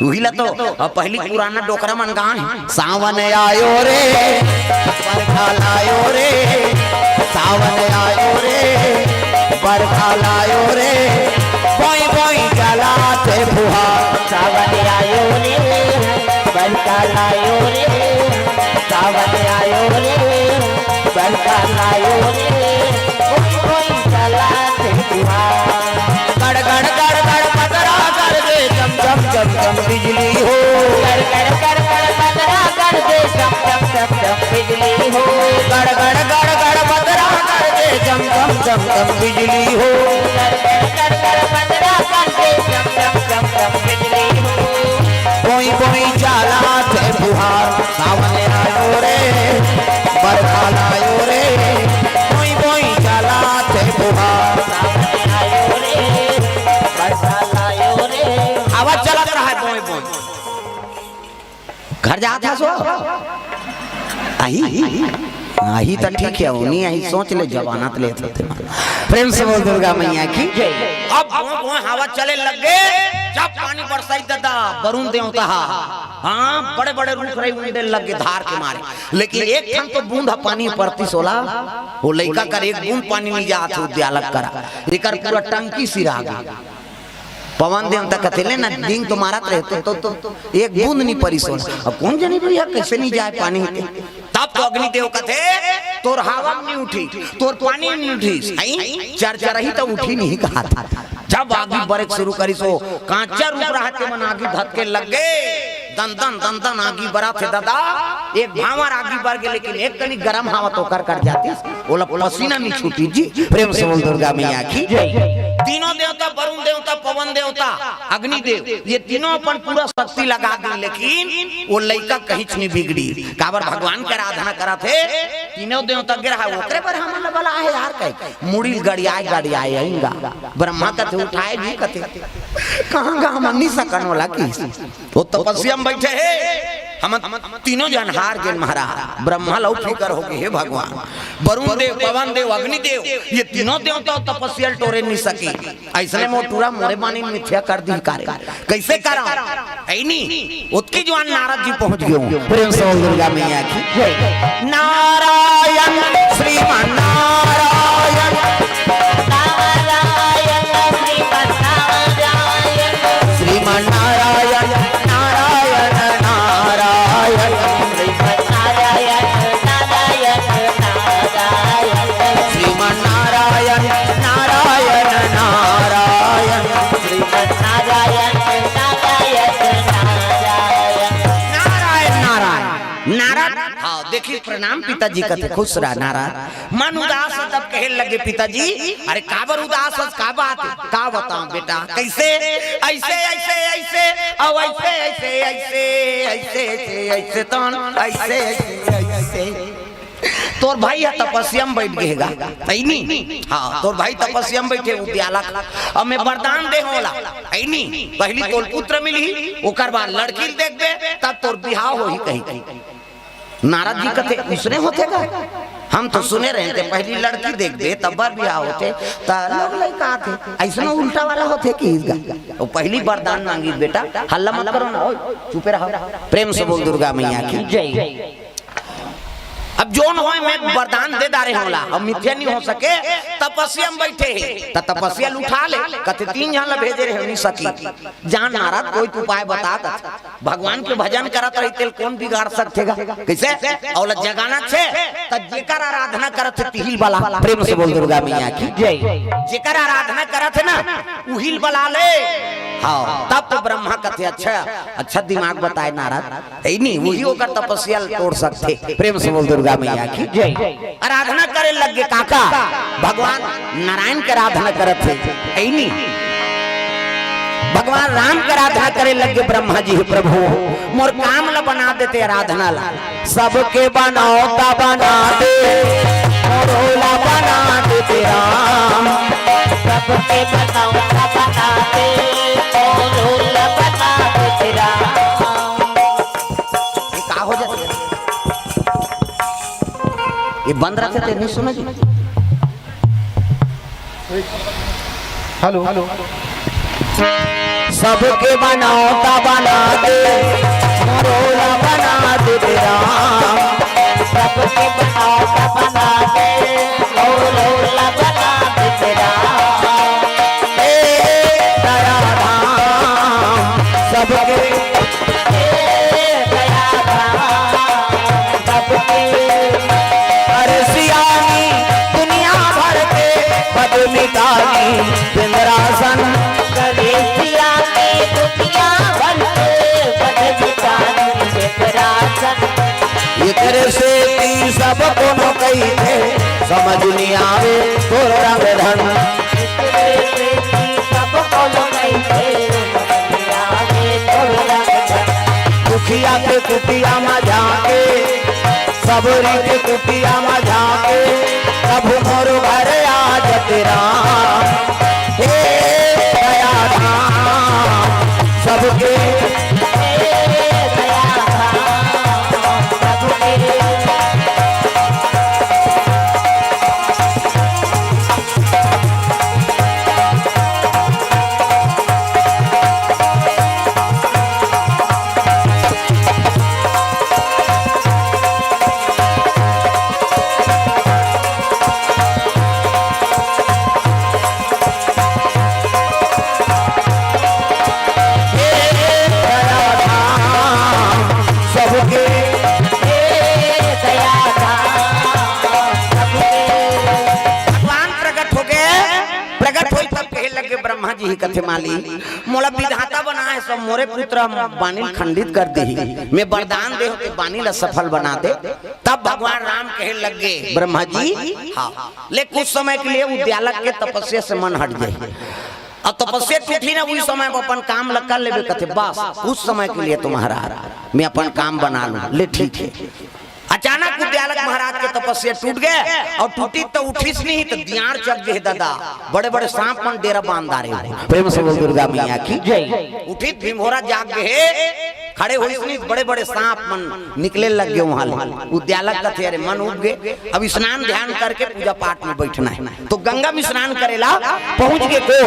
उही ला तो, अब पहिली पुराना डोकरा मन गाए हे, सावन आयो रे, बरखा लायो रे, सावन आयो रे, बरखा लायो रे, बोई बोई चलाथे फुहार। सावन आयो रे, बरखा लायो रे, सावन आयो रे, बरखा लायो रे, कोई कोई चलाथे फुहार। गड़ गड़ गड़ गड़ बदरा गरजे, चम चम चम चम बिजली हो। गड़ गड़ गड़ गड़ बदरा गरजे, चम चम चम चम बिजली हो। गड़ गड़ गड़ गड़ बदरा गरजे, चम चम चम चम बिजली हो। गड़ गड़ गड़ गड़ बदरा गरजे, चम चम चम चम बिजली हो। बोई बोई चलाथे फुहार, सावन आयो रे, बरखा लायो रे, बोई बोई चलाथे फुहार। सावन आयो रे, बरखा लायो रे। हवा चलत रहा हे, बोई बोई। घर जात हस ओ? आही? आही त ठीक हे, ओ नइ आही, सोच ले, जमानत लेत होथे। प्रेम से बोल दुर्गा मैया की। अब बोए बोए हवा चले लग गे, जब पानी बरसाइस ददा, बरुन देवता हा, हाँ, बड़े बड़े रूख राई उंडे लग गे धार के मारे, लेकिन एक ठन तो बूंद ह पानी परतिस ओला, ओ लइका कर एक बूंद पानी नइ जात हे, उद्यालक करा, एकर पूरा टंकी सिरा गे। पवन देवता कथे, "ले ना, डींग तो मारत रहे, तो, तो, तो एक बूंद नइ परिस ओला।" अब कोन जनी भइया कइसे नइ जाय पानी के? तब तो अग्निदेव कथे, "तोर हवा नइ उठिस, तोर पानी नइ उठिस, हई? चरचरही तो उठही नइ," कहा था। जब आगी बरे के शुरू करिस, ओ कांचा रूख राहत के मन आगी धतके लग गे, दन दन दन दन आगी बरत हे ददा, एक भांवर आगी बर गे, लेकिन एक कनी गरम हवा तो ओकर कर जातिस, ओला पसीना नइ छूटिस जी। प्रेम से बोल दुर्गा मैया की। तीनों देवता, वरुण देवता, पवन देवता, अग्निदेव, ये तीनों अपन पूरा शक्ति लगा दिन, लेकिन ओ लइका कहिच नइ बिगड़ी। काबर भगवान के आराधना करत हे, तीनों देवता गे रहा, ओकरे बर हमन ला बलाय हे यार, कहे मुड़ी गड़ियाय गड़ियाय आइंगा। ब्रह्मा कथे उठाय जी कथे, कहाँ गा हमन नइ सकन ओला कि। ओ तपस्या म बइठे हे, हमन तीनों झन हार गेन महाराज। ब्रह्मा ल अउ फिकर होगे, हे भगवान, वरुण देव, पवन देव, अग्निदेव, ये तीनों देवता तपस्या ल टोरे नइ सके। अइसने मोटूरा मोरे बानी मिथ्या कर दिही कारे। कइसे करंव? अइनी, ओतकी जुवार नारद जी पहुंच गे। प्रेम से बोल दुर्गा मैया की। नारायण श्रीमन नारायण। नारायण श्रीमन नारायण। श्रीमन नारायण, नारायण, नारायण। श्रीमन नारायण, नारायण, नारायण। श्रीमन नारायण, नारायण, नारायण। श्रीमन नारायण, नारायण, नारायण। नारायण, नारायण। नारद, हाँ, देखी, प्रणाम पिताजी कथे, खुश रहा नारद। मन उदास हे तब कहे लगे, "पिताजी, अरे काबर उदास हस, का बात हे?" "का बतावं बेटा, कइसे?" "अइसे, अइसे, अइसे, अउ अइसे, अइसे, अइसे, अइसे, अइसे, अइसे, तन, अइसे, अइसे, अइसे।" तोर भाई ह तपस्या म बइठ गे हे गा, अइनी? हाँ, तोर भाई तपस्या म बइठे, उद्यालक। अब मैं वरदान दे हंव ओला, अइनी? पहिली तोल पुत्र मिलही, ओकर बाद लड़की ल देखबे, तब तोर बिहाव होही कही। नारद जी कथे, "उसने होथे गा? हम तो सुने रहेन ते पहिली लड़की देखबे, तब बर बिहाव होथे, त लोग लइका आथे। अइसनो उल्टा वाला होथे कि गा?" ओ पहिली वरदान मांगिस बेटा, हल्ला मत करो ना, ओए, चुपे रहो। प्रेम से बोल दुर्गा मैया की। जय। अब जोन होय, मैं वरदान दे डारे हों ला, अब मिथ्या नहीं हो सके, तपस्या में बैठे हे, त तपस्या ल उठा ले, कथे तीन झन ला भेजे रहे, नहीं सकी। जान नारद, कोई तो उपाय बता, कथे भगवान के भजन करत रही, तेल कौन बिगाड़ सकथे गा? कैसे? अउ ला जगाना छे, त जेकर आराधना करत हे, तिही ल बला। प्रेम से बोल दुर्गा मैया की जय। जेकर आराधना करत हे ना, उही ल बला ले। हाँ, तब तो ब्रह्मा कथे, अच्छा, अच्छा दिमाग बताए नारद। हे नहीं, वही ओकर तपस्या ल तोड़ सकथे। प्रेम से बोल दुर्गा मैया की जय। आराधना करे लग गे काका, भगवान नारायण के आराधना करत हे। हे नहीं, भगवान राम के आराधना करे लग गे ब्रह्मा जी, हे प्रभु, मोर काम ला बना देते, आराधना ला। सबके बनौता बना दे, मोरो ला बना देते राम। सबके बनौता बना दे, मोरो ला बना देते राम। ये का हो जाथे? ये बंद रखे थे, नहीं सुना जी। Hello, hello. सबके बनौता बना दे, मोरो ला बना दे राम। सबके बनौता बना दे, मोरो ला बना दे राम। हे दया धाम, सबके अरे सियानी दुनिया भर के पद मिटानी इंद्रासन। अरे सियानी दुनिया भर के पद मिटानी इंद्रासन। एकरे सेती सब कोनो कहिथे, समझ नहीं आवे तोर रंग ढंग। एकरे सेती सब कोनो कहिथे, समझ नहीं आवे तोर रंग ढंग। दुखिया के कुटिया म जाके, सबरी के कुटिया म जाके, प्रभु मोर घर आ जते राम। हे दया धाम सबके, हे दया धाम सबके। भगवान प्रकट हो गए। प्रकट होई तब कहे लगे ब्रह्मा जी, ही कथे माली, मोला विधाता बनाए, सब मोरे पुत्र बानी ल खंडित कर दे, मैं वरदान दे होते बानी ला सफल बना दे। तब भगवान राम कहे लग गे, ब्रह्मा जी, हाँ, ले कुछ समय के लिए उद्यालक के तपस्या से मन हट जाए। अब तपस्या टूटी ना, उही समय में अपन काम ल कर लेबे कथे, बस कुछ समय के लिए तुम्हारा मैं अपन काम बना लूं। ले ठीक है। अचानक उद्यालक महाराज के तपस्या टूट गए और टूटी तो उठिस नहीं तो दियार चक गे दादा, बड़े बड़े सांप मन डेरा बांध डारे हो। प्रेम से बोल दुर्गा मैया की जय। उठित भीमभोरा जाग गे, खड़े होइस नहीं, बड़े बड़े सांप मन निकले लग गे वहां ले। उद्यालक कथे, अरे मन उब गे, अब स्नान ध्यान करके पूजा पाठ में बैठना है। तो गंगा में स्नान करेला पहुंच गे को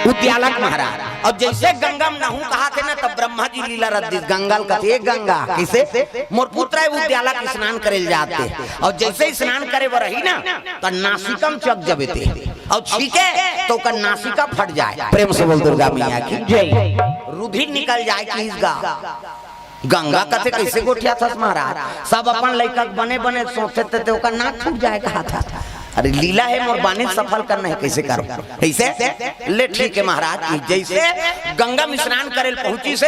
उद्यालक महाराज। और जैसे गंगा में नहूं कहाथे ना, तब ब्रह्मा जी लीला रच दिस। गंगा ल कथे, ए गंगा, किसे? मोर पुत्र है उद्यालक स्नान करे ल जाथे। और जैसे ही स्नान करे बर रही ना, त नासिका में चक जबे ते। और छीके तो ओकर नासिका फट जाए। प्रेम से बोल दुर्गा मैया की जय। रुधिर निकल जाए कि इस गा गंगा कथे, कैसे गोठियाथस महाराज? सब अपन लइका के बने बने सोचथे ते ओकर नाक फूट जाए कहाथस। अरे लीला है, मोर बानी सफल करना है, कैसे करो? कैसे? ले ठीक है महाराज, कि जैसे गंगा में स्नान करे ल पहुंचिस,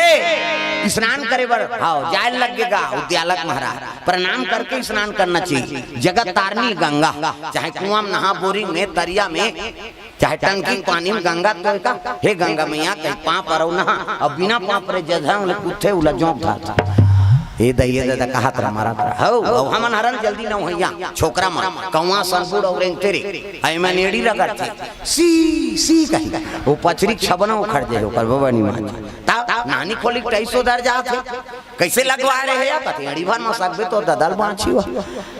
स्नान करे बर, हाँ, जाए लग गे गा उद्यालक महाराज। प्रणाम करके स्नान करना चाहिए। जगत तारनी गंगा, चाहे कुआं में नहा, बोरिंग में, तरिया में, चाहे टंकी के पानी में गंगा तो का, हे गंगा मैया, कहीं पाँव परव नहा, अब बिना पाँव परे जधंग ले कुत्थे उला जोंक धार। हे दइये दादा, कहात रहा, मारत रहा। हौ, हौ, हमन हरन जल्दी नहवइया, छोकरा मन, कौआ सन बूढ़ और रेंगते रे, अइमन एड़ी रगड़थे, सी, सी कही, वो पचरी छबना उखड़ जे, ओकर बबा नहीं माने। तब नानी खोली के टाइस ओदर जात हे। कैसे लगवा रहे हैं या कथे, अड़ी भर में सकबे तो ददल बाँची हुआ।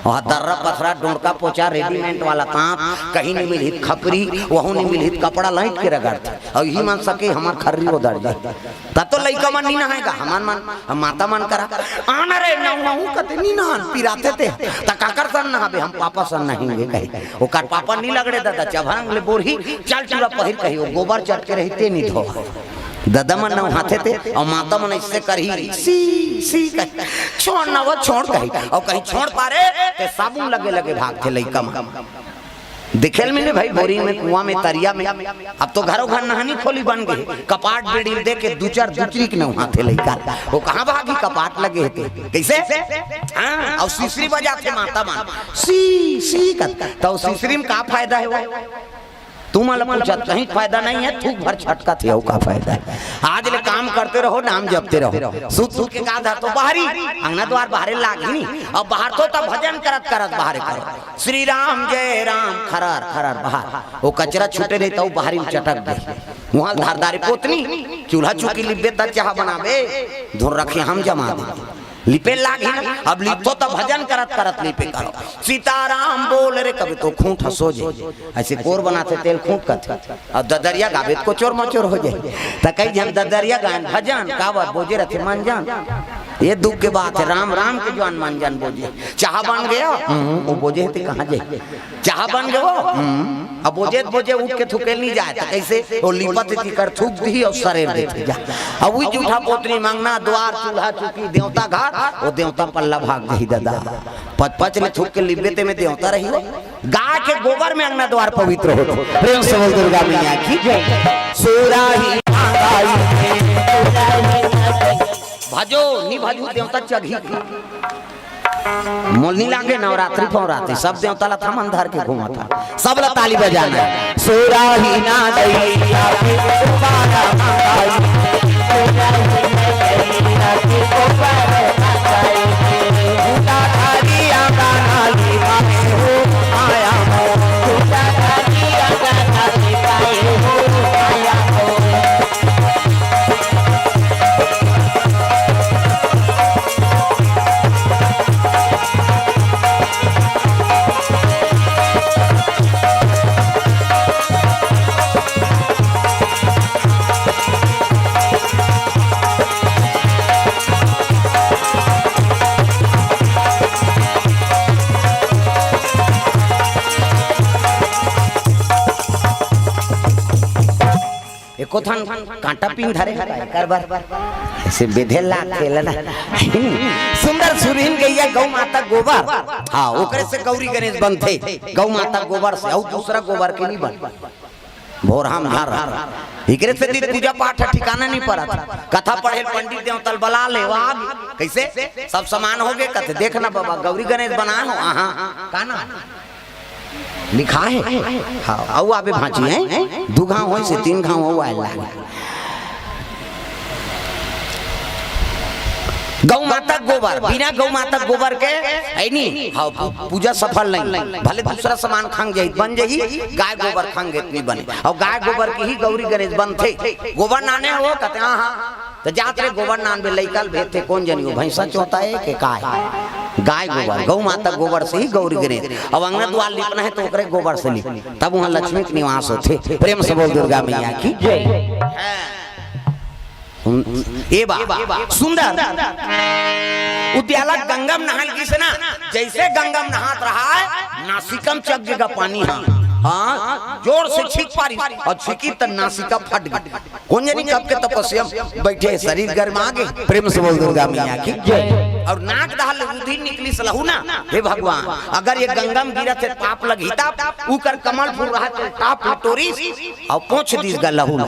वहाँ दर्रा पथरा, डोंड़का पोचा, रेडीमेड वाला तांत, कहीं नहीं मिलही त खपरी, वहू नहीं मिलही त कपड़ा लाइट के रगड़थे। और यही मन सके हमार खर्री ओदर जाए। तब तो लइका मन नहीं नहाएगा, हमार मन, हम माता मन करा। आना रे, नहूँ कते नी नहान, पिराथे ते। त काकर सन नहाबे, हम पापा सन नहाएंगे कही। ओकर पापा नी लगड़े दादा, चभरंग ले बोरही, चल चूड़ा पहिर कही, ओ गोबर चट के रही, ते नी धो। दादा मन नहाथे ते, अउ माता मन ऐसे करही, सी, सी कही, छोड़ ना वो, छोड़ कही, अउ कहीं छोड़ पारे, ते साबुन लगे लगे भागथे लइका मन। देखे ल मिले भाई, बोरिंग में, कुआं में, तरिया में। अब तो घरों घर नहानी खोली बन गए, कपाट बेड़ी दे के दू चार दूसरी के नहाथे लइका। वो कहाँ भागी, कपाट लगे हे ते। कैसे? हाँ, अउ सिसरी बजाथे माता मन, सी, सी कत। त सिसरी में का फायदा हे वो? तुमन ला पूछत कहीं फायदा नहीं हे, थूक भर छटकत हे, अउ का फायदा हे? आज ले काम करते रहो, नाम जपते रहो। सूत सूत के का धरथो बाहरी, अंगना द्वार बाहरे लागही नी। अब बाहरथो त भजन करत करत बाहरे करो, श्री राम जय राम, खरर खरर बाहर। वो कचरा छूटे नहीं त वो बाहरी में चटक दे। वहाँ धारदारी पोतनी, चूल्हा चुकी लिबे त चाह बनाबे, धुन रखे हम जमा दे। लिपे लागी ना, अब लिपो त भजन करत करत लिपे करो। सीताराम बोल रे, कभी तो खूंट हंसो जे। ऐसे कोर बनाथे तेल खूंट कथे। अब ददरिया गाबे त कोचोर मचोर हो जाए। त कई झन ददरिया गायन भजन, काबर बोजे रथे मंजन। ये दुख के बात हे, राम राम के जुवान मंजन बोजे। चाह बन गया, हम्म, वो बोजे हे ते कहाँ जाए? चाह बन गयो। हम्म। अब बोजे, बोजे उठ के थूके ल नी जाए, त कैसे? वो लिपत तिकर थूक दिही अउ सरेर देथे जा। अब वही जूठा पोतनी, मंगना द्वार, चूल्हा चुकी, देवता घर, वो देवता पल्ला भाग जाही दादा। पच पच ले थूक के लिबे ते में देवता रही हो। गाय के गोबर में अंगना द्वार पवित्र होथे। प्रेम से बोल दुर्गा मैया की जय। सोराही मांगाई। भजो नी भजू देवता चघी। मोल नी लागे नवरात्रि फवरात्रि, सब देवता ला थमन धर के घूमत हे। सब ला ताली बजाना हे। सोराही ना दैया के दोबारा मंगाई। भूता धारी आंगन आली माए हो, आया हो। भूता धारी आंगन आली माए हो, आया हो। एको ठन कांटा पिन धरे हवय, एकर बर से बेधे लागथे ल ना। सुंदर सुरहीन गैया गौ माता गोबर, हाँ, ओकरे से गौरी गणेश बनथे। गौ माता गोबर से, अउ दूसरा गोबर के नहीं बन। भोरहा म धर, एकरे से दिन पूजा पाठ ह ठिकाना नहीं परत। कथा पढ़े ल पंडित देवता ल बला ले, वो आ गे। कैसे? सब समान हो गे, कथे, "देख ना बाबा, गौरी गणेश बनाए हो।" आहा, का ना? लिखा हे। हाँ, अउ आबे भांची हे। दू घांव होइस हे, तीन घांव अउ आए लागे। गौ माता गोबर, बिना गौ माता गोबर के है नहीं। हाँ, पू-, पूजा सफल नहीं। भले दूसरा सामान खांग जाही, बन जाही, गाय गोबर खांग जाही, नहीं बने। अउ गाय गोबर के ही गौरी गणेश बनथे। गोबर नाने हो, कथे, "हाँ, हाँ।" त जात रे गोबर नानबे, लइका ल भेजथे, कोन जनी वो भैंसा चोता हे के काय? गाय गोबर, गौ माता गोबर से ही गौरी गणेश। अब अंगना दुआर लिपना हे त ओकरे गोबर से लिप, तब उहाँ लक्ष्मी के निवास होथे। प्रेम से बोल दुर्गा मैया की जय। ए बा, सुंदर। उद्याला गंगा म नहाय ल गिस ना, जैसे गंगा म नहात रहय, नासिका म चघ गे गा पानी ह। हाँ, जोर से छींक पारिस, अउ छींकिस त नासिका फट गे। कोन जनी कब के तपस्या म बइठे, शरीर गरमा गे। प्रेम से बोल दुर्गा मैया की जय। अउ नाक डहर ले रुधिर निकलिस लहू ना, हे भगवान, अगर ये गंगा म गिरत हे पाप लगही तब, उकर कमल फूल रहय त टाप टोरिस, अउ पोंछ दिस गा लहू ल।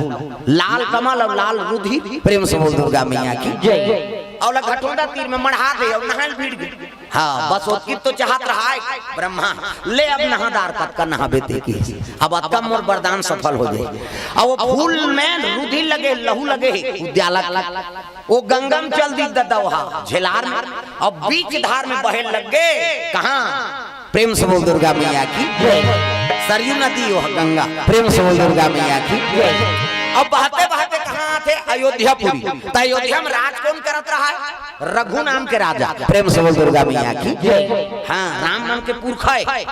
लाल कमल अउ लाल रुधिर। प्रेम से बोल दुर्गा मैया की जय। अउ ला घटोंदा तीर म मढ़ा दे अउ नहाय ल भिड़ गे। हाँ, बस ओतकी तो चाहत रहय ब्रह्मा, ले अब नहा दार, कतका नहाबे ते की। अब अतका मोर वरदान सफल हो जाय। अउ वो फूल म रुधिर लगे, लहू लगे हे, उद्याला। वो गंगा म चल दिस ददा, झेलार म, अउ बीच धार म बहे लग गे। कहाँ? प्रेम से बोल दुर्गा मैया की जय। सरयू नदी वो गंगा। प्रेम से बोल दुर्गा मैया की जय। अब बहते बहते कहाँ आथे? अयोध्यापुरी। त अयोध्या म राज कोन करत रहय? रघु नाम के राजा। प्रेम से बोल दुर्गा मैया की जय। हाँ, राम नाम के पुरखा हे।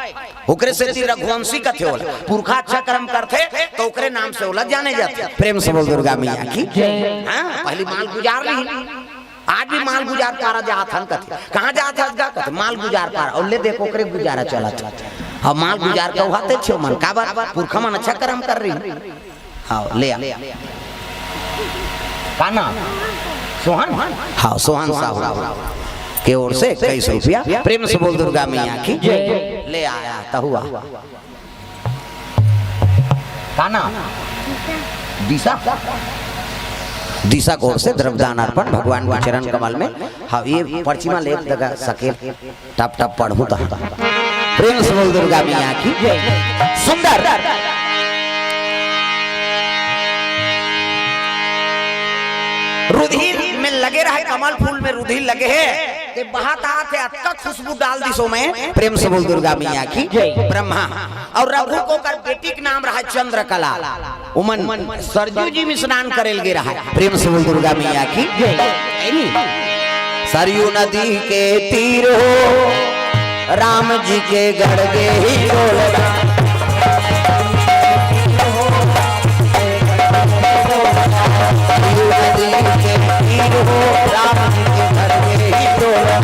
ओकरे सेती रघुवंशी कथे ओला। पुरखा अच्छा कर्म करथे त ओकरे नाम से ओला जाने जाथे। प्रेम से बोल दुर्गा मैया की जय। हाँ, पहली माल गुजार ली। आज भी माल गुजार पारा जात हन कथे। कहाँ जात हस गा? कथे माल गुजार पारा। अउ ले देख ओकरे गुजारा चलत हे। अब माल गुजार के उहाते छे मन। काबर? पुरखा मन अच्छा करम कर रही। हाँ, ले आ। का नाम? सोहन? हाँ, सोहन साहू के ओर से इक्कीस रुपया। प्रेम से बोल दुर्गा मैया की जय। ले आया, तहुआ। का नाम? दिशा। दिशा के ओर से द्रव्यदान अर्पण भगवान के चरण कमल में। हाँ, ये पर्ची मा ले दगा सकेल। टप टप पढ़ू त। प्रेम से बोल दुर्गा मैया की। सुंदर। रुधिर में लगे रहे, कमल फूल में रुधिर लगे हे, ते बहत आत हे, अतका खुशबू डाल दिस ओमे। प्रेम से बोल दुर्गा मैया की। ब्रह्मा अउ रघु के ओकर बेटी के नाम रहा चंद्रकला। उमन सरजू जी में स्नान करे ल गे रहा। प्रेम से बोल दुर्गा मैया की। सरयू नदी के तीर हो, राम जी के गढ़ गे ही डोलना। सरयू नदी के तीर हो, राम जी के गढ़ गे ही डोलना।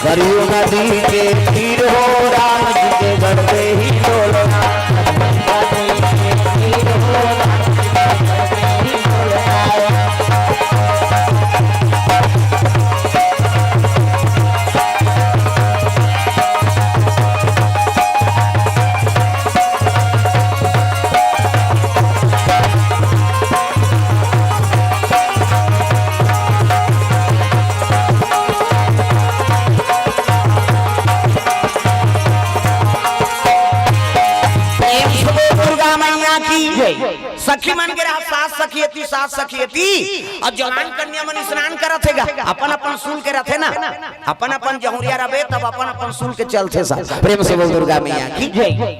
सरयू नदी के तीर हो, राम जी के गढ़ पे ही डोलना। प्रेम से बोल दुर्गा मैया की। सखी मन के रहा सात सखी एती, सात सखी एती, अउ जवान कन्या मन स्नान करत हे गा, अपन अपन सूल के रथे ना, अपन अपन जहुरिया रबे, तब अपन अपन सूल के चलथे सब। प्रेम से बोल दुर्गा मैया की।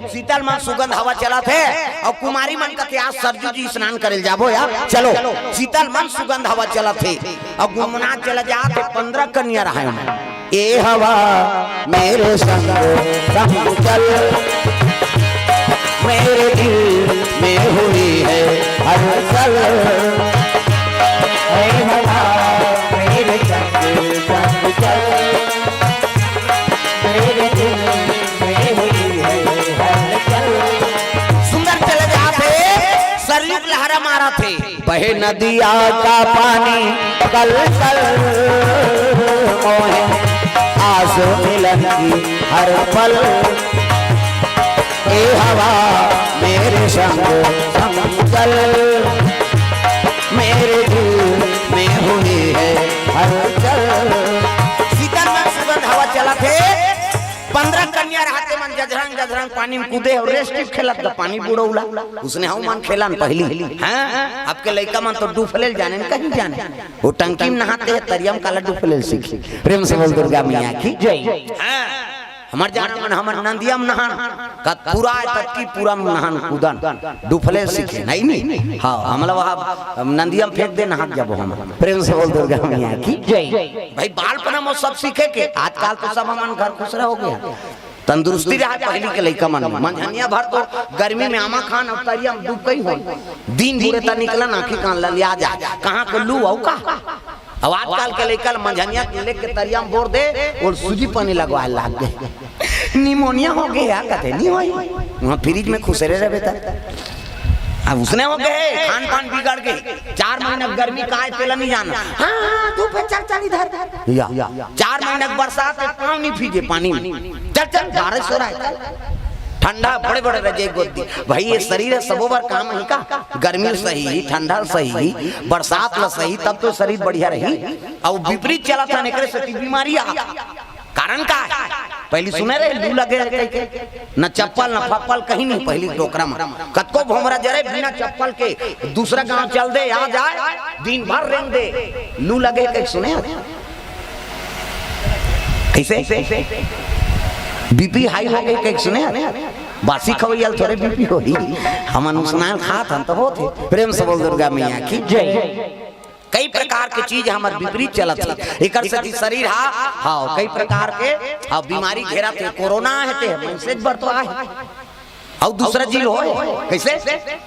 शीतल मन सुगंध हवा चलत हे, अउ कुमारी मन कथे आज सरजू जी स्नान करे ल जाबो यार, चलो। शीतल मन सुगंध हवा चलत हे, अउ गुनगुनात चला जात हे, पंद्रह कन्या रहा हे। ए हवा मेरे संग संग चल, मेरे दिल में हुई है हलचल। ए हवा मेरे संग संग चल, मेरे दिल में हुई है हलचल। सुंदर चले जात हे, सरयू के लहरा मारत हे। बहे नदिया का पानी कल कल, मोहे आस मिलन की हर पल। ए हवा मेरे संग संग चल, मेरे दिल में हुई है हलचल। शीतल मन सुगंध हवा चलत हे। पंद्रह कन्या रहते मन जझरंग जझरंग पानी में कूदे अउ रेस टिप खेलत गा पानी बुड़ौला। उसने हव मन खेलन पहली। हाँ, अब के लइका मन तो डुफले ल जाने न कहीं जाने। वो टंकी में नहाते हे, तरिया में काला डुफले ल सीखे। प्रेम से बोल दुर्गा मैया की। जय। हाँ, हमर जाना मन हमर नंदिया में नहान। कत पूरा आय तब की पूरा में नहान कूदन। डुफले ल सीखे, नहीं, नहीं। हाँ, हमला वहाँ नंदिया में फेंक दे, नहात जाबो हम। प्रेम से बोल दुर्गा मैया की। जय। भाई, बालपना में सब सीखे के, आजकल तो सब हमन घर खुसरा हो गया। तंदुरुस्ती रहा पहली के लइका मन। मंझनिया भर तो गर्मी में आमा खान अउ तरिया में डूब गई हो। दिन भर त निकलन, आँखी कान ललिया जा, कहाँ के लू अउ का। अब आजकल के लइका ल मंझनिया के लेके तरिया में बोर दे, अउ सूजी पानी लगवाए लाग गए। निमोनिया हो गया, कथे नहीं होई। वहाँ फ्रिज में खुसरे रहे बेटा। अब उसने हो गए, खान पान बिगड़ गए। चार महीना गर्मी का है, तेला नहीं जाना। हाँ, हाँ, धूप है, चल, चल इधर। या, चार महीना के बरसात है, पाँव नहीं भीजे पानी में। चल, चल, बारिश हो रहा है, चल। ठंडा, बड़े-बड़े रजाई गोद दी। भाई, ये शरीर है, सबो बर काम ही का? गर्मी सही, ठंडा सही, बरसात ल सही, तब तो शरीर बढ़िया रही। अउ विपरीत चलत हे, एकरे सेती बीमारी आ। कारण का हे? पहली सुने रहे, लू लगे हे कहिके, न चप्पल, न फप्पल, कहीं नहीं। पहली डोकरा में कतको भोमरा जरे बिना चप्पल के, दूसरा गांव चल दे, आ जाए, दिन भर रेंग दे, लू लगे हे कहिके सुने हव? कइसे? बीपी हाई हो गे कहिके सुने हव? बासी खवैया ल थोरे बीपी होही, हमन उसनाय ल खात हन त होत हे। प्रेम से बोल दुर्गा मैया की। जय। कई प्रकार के चीज हमर विपरीत चलत हे, एकर सेती शरीर हा, हाँ, कई प्रकार के, हाँ, बीमारी घेरत हे। कोरोना हे ते मइनसे बर तो आहे, अउ दूसरा चीज होय, कइसे?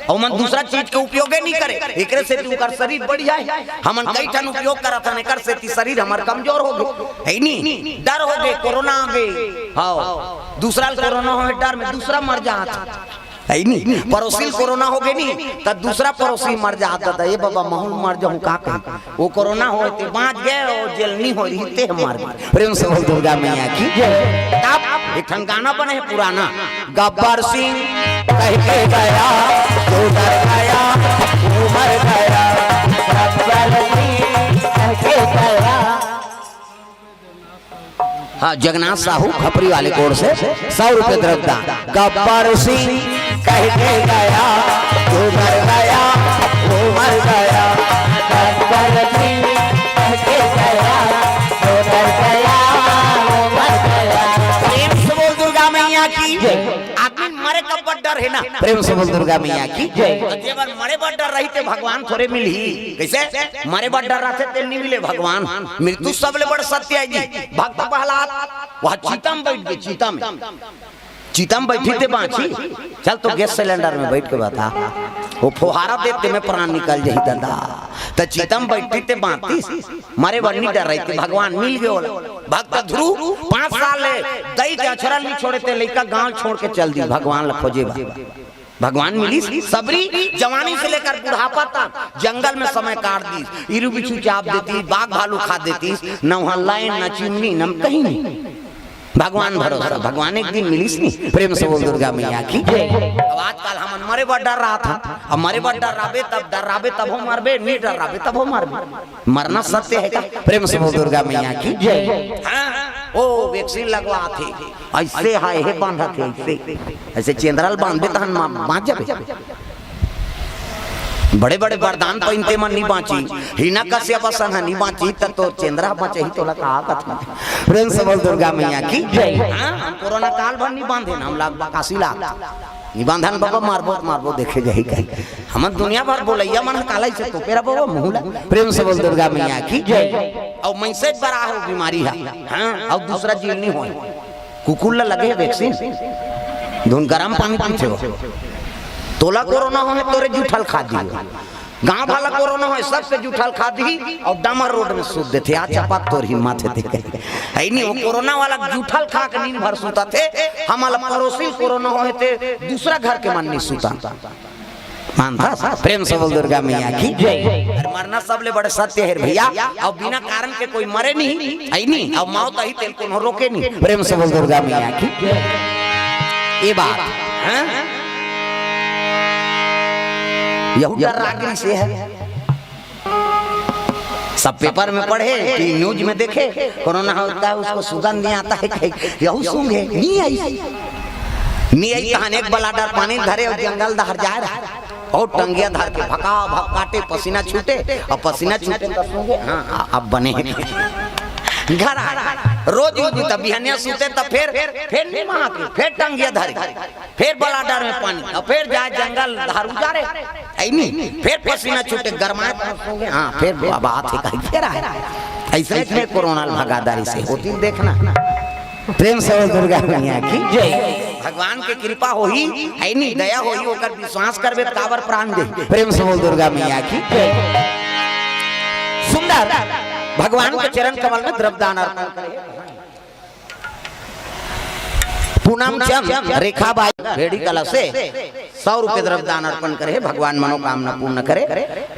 अउ मन दूसरा चीज के उपयोगे नइ करे, एकरे सेती ओकर शरीर बढ़िया हे। हमन कई ठन उपयोग करत हन, एकर सेती शरीर हमर कमजोर हो गे, हे नी? डर हो गे, कोरोना आ गे, हाँ, दूसरा ल कोरोना होय, डर में दूसरा मर जात, हे नी? पड़ोसी ल कोरोना हो गे नी, त दूसरा पड़ोसी मर जात, त ए बाबा, महूं मर जाहूं, का कही? वो कोरोना होय ते बांच गे, वो जेल नइ होय रही ते मर गे। प्रेम से बोल दुर्गा मैया की। तब एक ठन गाना बने हे पुराना, गब्बर सिंह कह के गया, तू डर गया, तू मर गया। गब्बर सिंह कह के गया। हाँ, जगन्नाथ साहू खपरी वाले कोर से सौ रुपये द्रव्य दान। गब्बर सिंह कह के गया, तू डर गया, तू मर गया। गब्बर सिंह कह के गया, तू डर गया, तू मर गया। प्रेम से बोल दुर्गा मैया की। आदमी मरे का बड़ डर हे ना। प्रेम से बोल दुर्गा मैया की। जय। अउ जेबर मरे बर डर रही ते भगवान थोरे मिलही। कइसे? मरे बर डर रहिथे ते नइ मिले भगवान। मृत्यु सबले बड़ सत्य हे जी। भक्त प्रहलाद वह चिता म बइठ गे, चिता म। चिता म बइठही ते बांचही। चल तो गैस सिलेंडर में बइठ के बता। वो फोहारा देथे ते में प्राण निकल जाही ददा। त चिता म बइठही ते बांचतिस। मरे बर नइ डर रही ते भगवान मिल गे ओला। भक्त ध्रुव पांच साल ले दई के अछरा नइ छोड़े ते लइका गांव छोड़ के चल दिस भगवान ल खोजे बर। भगवान मिलिस, सबरी जवानी से लेकर बुढ़ापा तक जंगल में समय काट दिस। इरू बिच्छू चाब देतिस, बाघ भालू खा देतिस, न वहां लाइन, न चिमनी, न कहीं नहीं। भगवान भरोसा, भगवान एक दिन मिलिस नी। प्रेम से बोल दुर्गा मैया की। अब आजकल हमन मरे बर डर रहा था, अब मरे बर डर रहबे तब, डर रहबे तब हो मरबे, नहीं डर रहबे तब हो मरबे। मरना सत्य हे का? प्रेम से बोल दुर्गा मैया की। जय। हाँ, ओ वैक्सीन लगवाथे, अइसे हे, हे बांधथे, अइसे, अइसे चेंदरा ल बांधबे तहन मा-, बांच जाबे। बड़े बड़े वरदान पहिनथे मन नइ बांची, हिरण्यकश्यप असन ह नइ बांची, त तोर चेंदरा बांचही तोला का कथे। प्रेम से बोल दुर्गा मैया की। जय। हाँ, हम कोरोना काल भर नइ बांधे ना, हम लाग काशी लाग। नइ बांधन बाबा, मारबो त मारबो, देखे जाही कहीं। हमन दुनिया भर बोलइया मन ह काला अइसे तोपे रहा बाबा मुंह ला। प्रेम से बोल दुर्गा मैया की। जय। अउ मइनसे बर आहे वो बीमारी हा। हाँ, अउ दूसरा चीज नइ होय। कुकुर ला लगे हे वैक्सीन, धुन गरम पानी पीथे हो। तोला कोरोना होय हे, तोरे जूठा ल खा दिही। गांव वाला कोरोना होय, सबके जूठा ल खा दिही अउ डामर रोड में सूत देथे। आ चपा तोर हिम्मत हे ते कही। हे नी, वो कोरोना वाला जूठा ल खा के नींद भर सूतथे, हमला पड़ोसी ल कोरोना होय हे ते दूसरा घर के मन नइ सूतन। मानथस? प्रेम से बोल दुर्गा मैया की। जय। अरे मरना सबले बड़े सत्य हे रे भैया। अउ बिना कारण के कोई मरे नहीं, हे नी? अउ मौत आही तेला कोनो रोके नहीं। प्रेम से बोल दुर्गा मैया की। ये बात, हाँ? यहू डर रागरी से हे। सब पेपर में पढ़े कि न्यूज में देखे, कोरोना होता है, उसको सुगंध नहीं आता है, कहीं यहू सूंघे, नइ आइस। नइ आइस तहन एक बलाडर पानी धरे अउ जंगल डहर जाय रहा। अउ टंगिया धर के भका भक काटे, पसीना छूटे, अउ पसीना छूटे त सूंघे, हाँ, आ-, अब बने हे। घर आ, रोज यूज त बिहनिया सूते त फेर, फेर नइ महाके, फेर टंगिया धरे। फेर बलाडर में पानी, अउ फेर जाय जंगल डहर उजारे, हे नी? फेर पसीना छूटे, गरमाय त सूंघे, हाँ, फेर बात हे कहीं फेर आय। अइसने में कोरोना ल भगा डारिस हे, होती देखना। प्रेम से बोल दुर्गा मैया की। जय। भगवान के कृपा होही, हे नी? दया होही, ओकर विश्वास करबे त काबर प्राण दे। प्रेम से बोल दुर्गा मैया की। जय। सुंदर भगवान के चरण कमल में द्रव्य दान अर्पण करे। पूनम चंद रेखा बाई भेड़ी कला से सौ रुपये द्रव्य दान अर्पण करे, भगवान मनोकामना पूर्ण करे।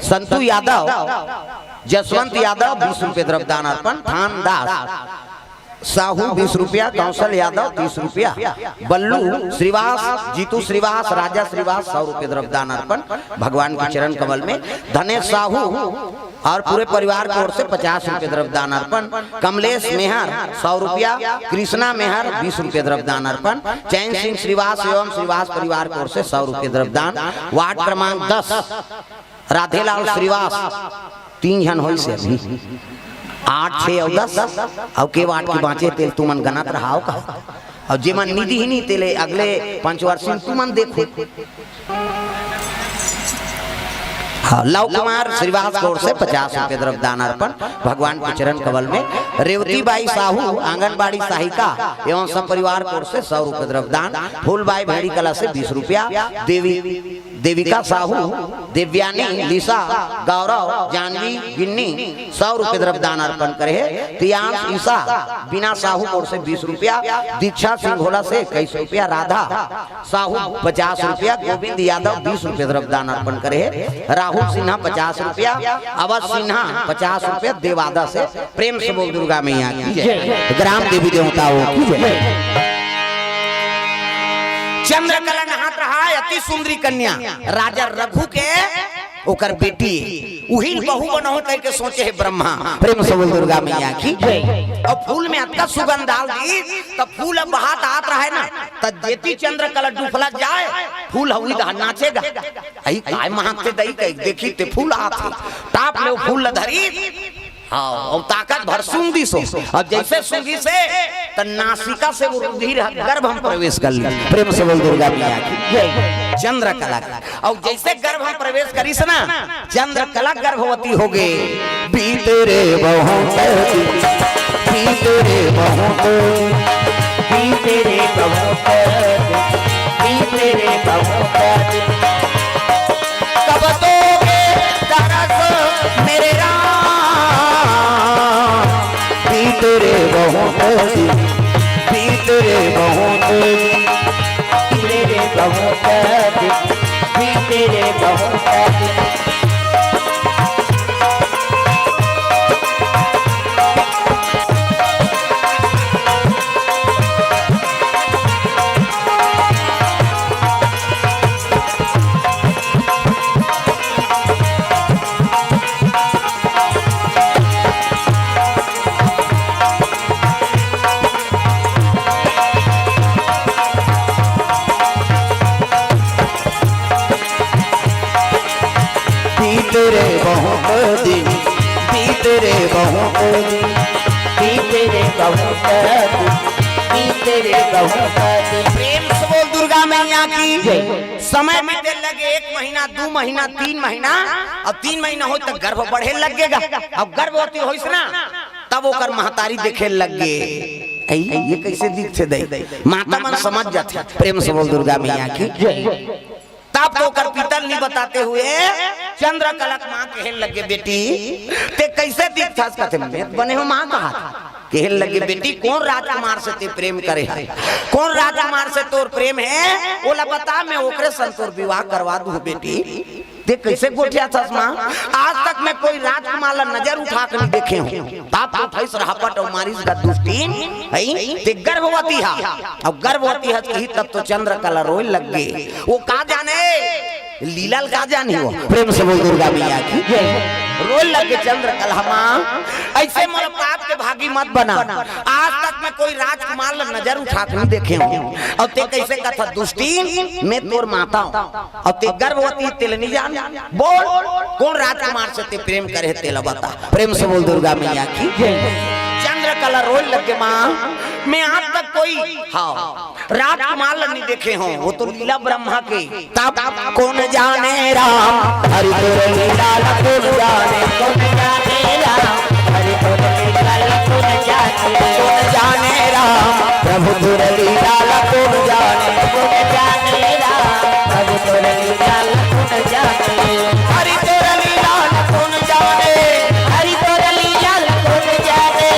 संतु यादव, जसवंत यादव बीस रुपये द्रव्य दान अर्पण। थान दास साहू बीस रुपया, कौशल यादव तीस रुपया, बल्लू श्रीवास, जीतू श्रीवास, राजा श्रीवास सौ रुपये द्रव्य दान अर्पण भगवान के चरण कमल में। धनेश साहू और पूरे परिवार की ओर से पचास रुपये द्रव्य दान अर्पण। कमलेश मेहर सौ रुपया, कृष्णा मेहर बीस रुपये द्रव्य दान अर्पण। चैन सिंह श्रीवास एवं श्रीवास परिवार की ओर से सौ रुपये द्रव्य दान। वार्ड क्रमांक दस राधेलाल श्रीवास तीन झन होइस हे अभी। आठ, छे अउ दस, अउ के वाट के बाँचे तेल तुमन गनत रहाव का। अउ जेमन निधि ही नहीं तेले अगले पंचवर्षी तुमन देखो। हाँ, लव कुमार श्रीवास की ओर से पचास रुपये द्रव्य दान अर्पण भगवान के चरण कमल में। रेवती बाई साहू आंगनबाड़ी सहायिका एवं सब परिवार की ओर से सौ रुपये द्रव्य दान। फूलबाई भेड़ी कला से बीस रुपया। देवी, देविका साहू, देव्यानी, लिसा, गौरव, जानवी, गिन्नी सौ रुपये द्रव्य दान अर्पण करे हे। प्रियांश ईसा बीना साहू की ओर से बीस रुपया। दीक्षा सिंघोला से इक्कीस रुपया। राधा साहू पचास रुपया, गोविंद यादव बीस रुपये द्रव्य दान अर्पण करे हे। राहुल सिन्हा पचास रुपया, अवध सिन्हा पचास रुपया, देवादा से। प्रेम से बोल दुर्गा मैया की जय। ग्राम देवी देवताओं की जय। चंद्रकला नहात रहा, अति सुंदरी कन्या, राजा रघु के ओकर बेटी, उही बहू बनहूं कह के सोचे हे ब्रह्मा। प्रेम से बोल दुर्गा मैया की। अब फूल में अतका सुगंध डाल दी, तब फूल अब बहात आत रहा है ना, तब जेती चंद्रकला डुफला जाए, फूल हवी धान नाचेगा। आई काय महकते दई कह देखी ते फूल आत हे। टाप ले वो फूल ल धरी, हाँ, अब ताकत भर सूंघ दिस हो। अब जैसे सूंघिस हे, त नासिका से वो रुधिर ह गर्भ में प्रवेश कर ली। प्रेम से बोल दुर्गा मैया की। चंद्रकला। अउ जैसे गर्भ में प्रवेश करिस ना, चंद्रकला गर्भवती हो गे। बीते रे बहुत दिन, बीते रे बहुत दिन, बीते रे बहुत दिन, बीते रे बहुत दिन। कब दोगे दरस मेरे राम, बीते रे बहुत दिन, बीते रे बहुत दिन। तेरे बहुत दिन, भी तेरे बहुत दिन। बीत रे बहुत दिन, बीत रे बहुत दिन, बीत रे बहुत दिन, बीत रे बहुत दिन। प्रेम से बोल दुर्गा मैया की। जय। समय बीते लगे, एक महीना, दू महीना, तीन महीना, अब तीन महीना होय त गर्भ बढ़े लगेगा। अब गर्भवती होइस ना, तब ओकर महतारी देखे लग गे, "ऐ, ये कैसे दिखथे दई?" माता मन समझ जाथे। प्रेम से बोल दुर्गा मैया की। तब तो ओकर पिता ल नहीं बताते हुए चंद्रकला के माँ कहे लग गे, "बेटी, ते कैसे दिखथस?" कथे, "मैं तो बने हो माँ कहा।" कहे लग गे, "बेटी, कौन राजकुमार से ते प्रेम करे है? कौन राजकुमार से तोर प्रेम है? ओला बता, मैं ओकरे संग तोर विवाह करवा दूँ बेटी।" ते कैसे गोठियाथस माँ? आज तक मैं कोई राजकुमार ला नजर उठा के नहीं देखे हूँ। बाप तो उठाइस रहपट अउ मारिस गा दुष्टिन, हई? ते गर्भवती हा। अब गर्भवती हा कही तब तो चंद्रकला रोए लग गे। वो का जाने? लीला ल का जानी वो? प्रेम से बोल दुर्गा मैया की। रोए लग गे चंद्रकला माँ। ऐसे मोर पाप के भागी मत बना। आज तक मैं कोई राजकुमार ला नजर उठा के नहीं देखे हूँ। अउ ते कैसे कथा दुष्टिन? मैं तोर माता हूँ। अउ ते गर्भवती तेला नहीं जान। बोल, कौन राजकुमार से ते प्रेम करे हे तेला बता। प्रेम से बोल दुर्गा मैया की। चंद्रकला रोए लग गे माँ, मैं आज तक कोई, हाँ, राजकुमार ला नहीं देखे हूँ, वो तो लीला ब्रह्मा के। तब कौन जाने राम हरि तोर लीला ला कौन जाने, कौन जाने राम हरि तोर लीला ला कौन जाने, कौन जाने राम प्रभु तोर लीला ला कौन जाने, कौन जाने राम प्रभु तोर लीला ला कौन जाने। हरि तोर लीला ला कौन जाने, हरि तोर लीला ला कौन जाने,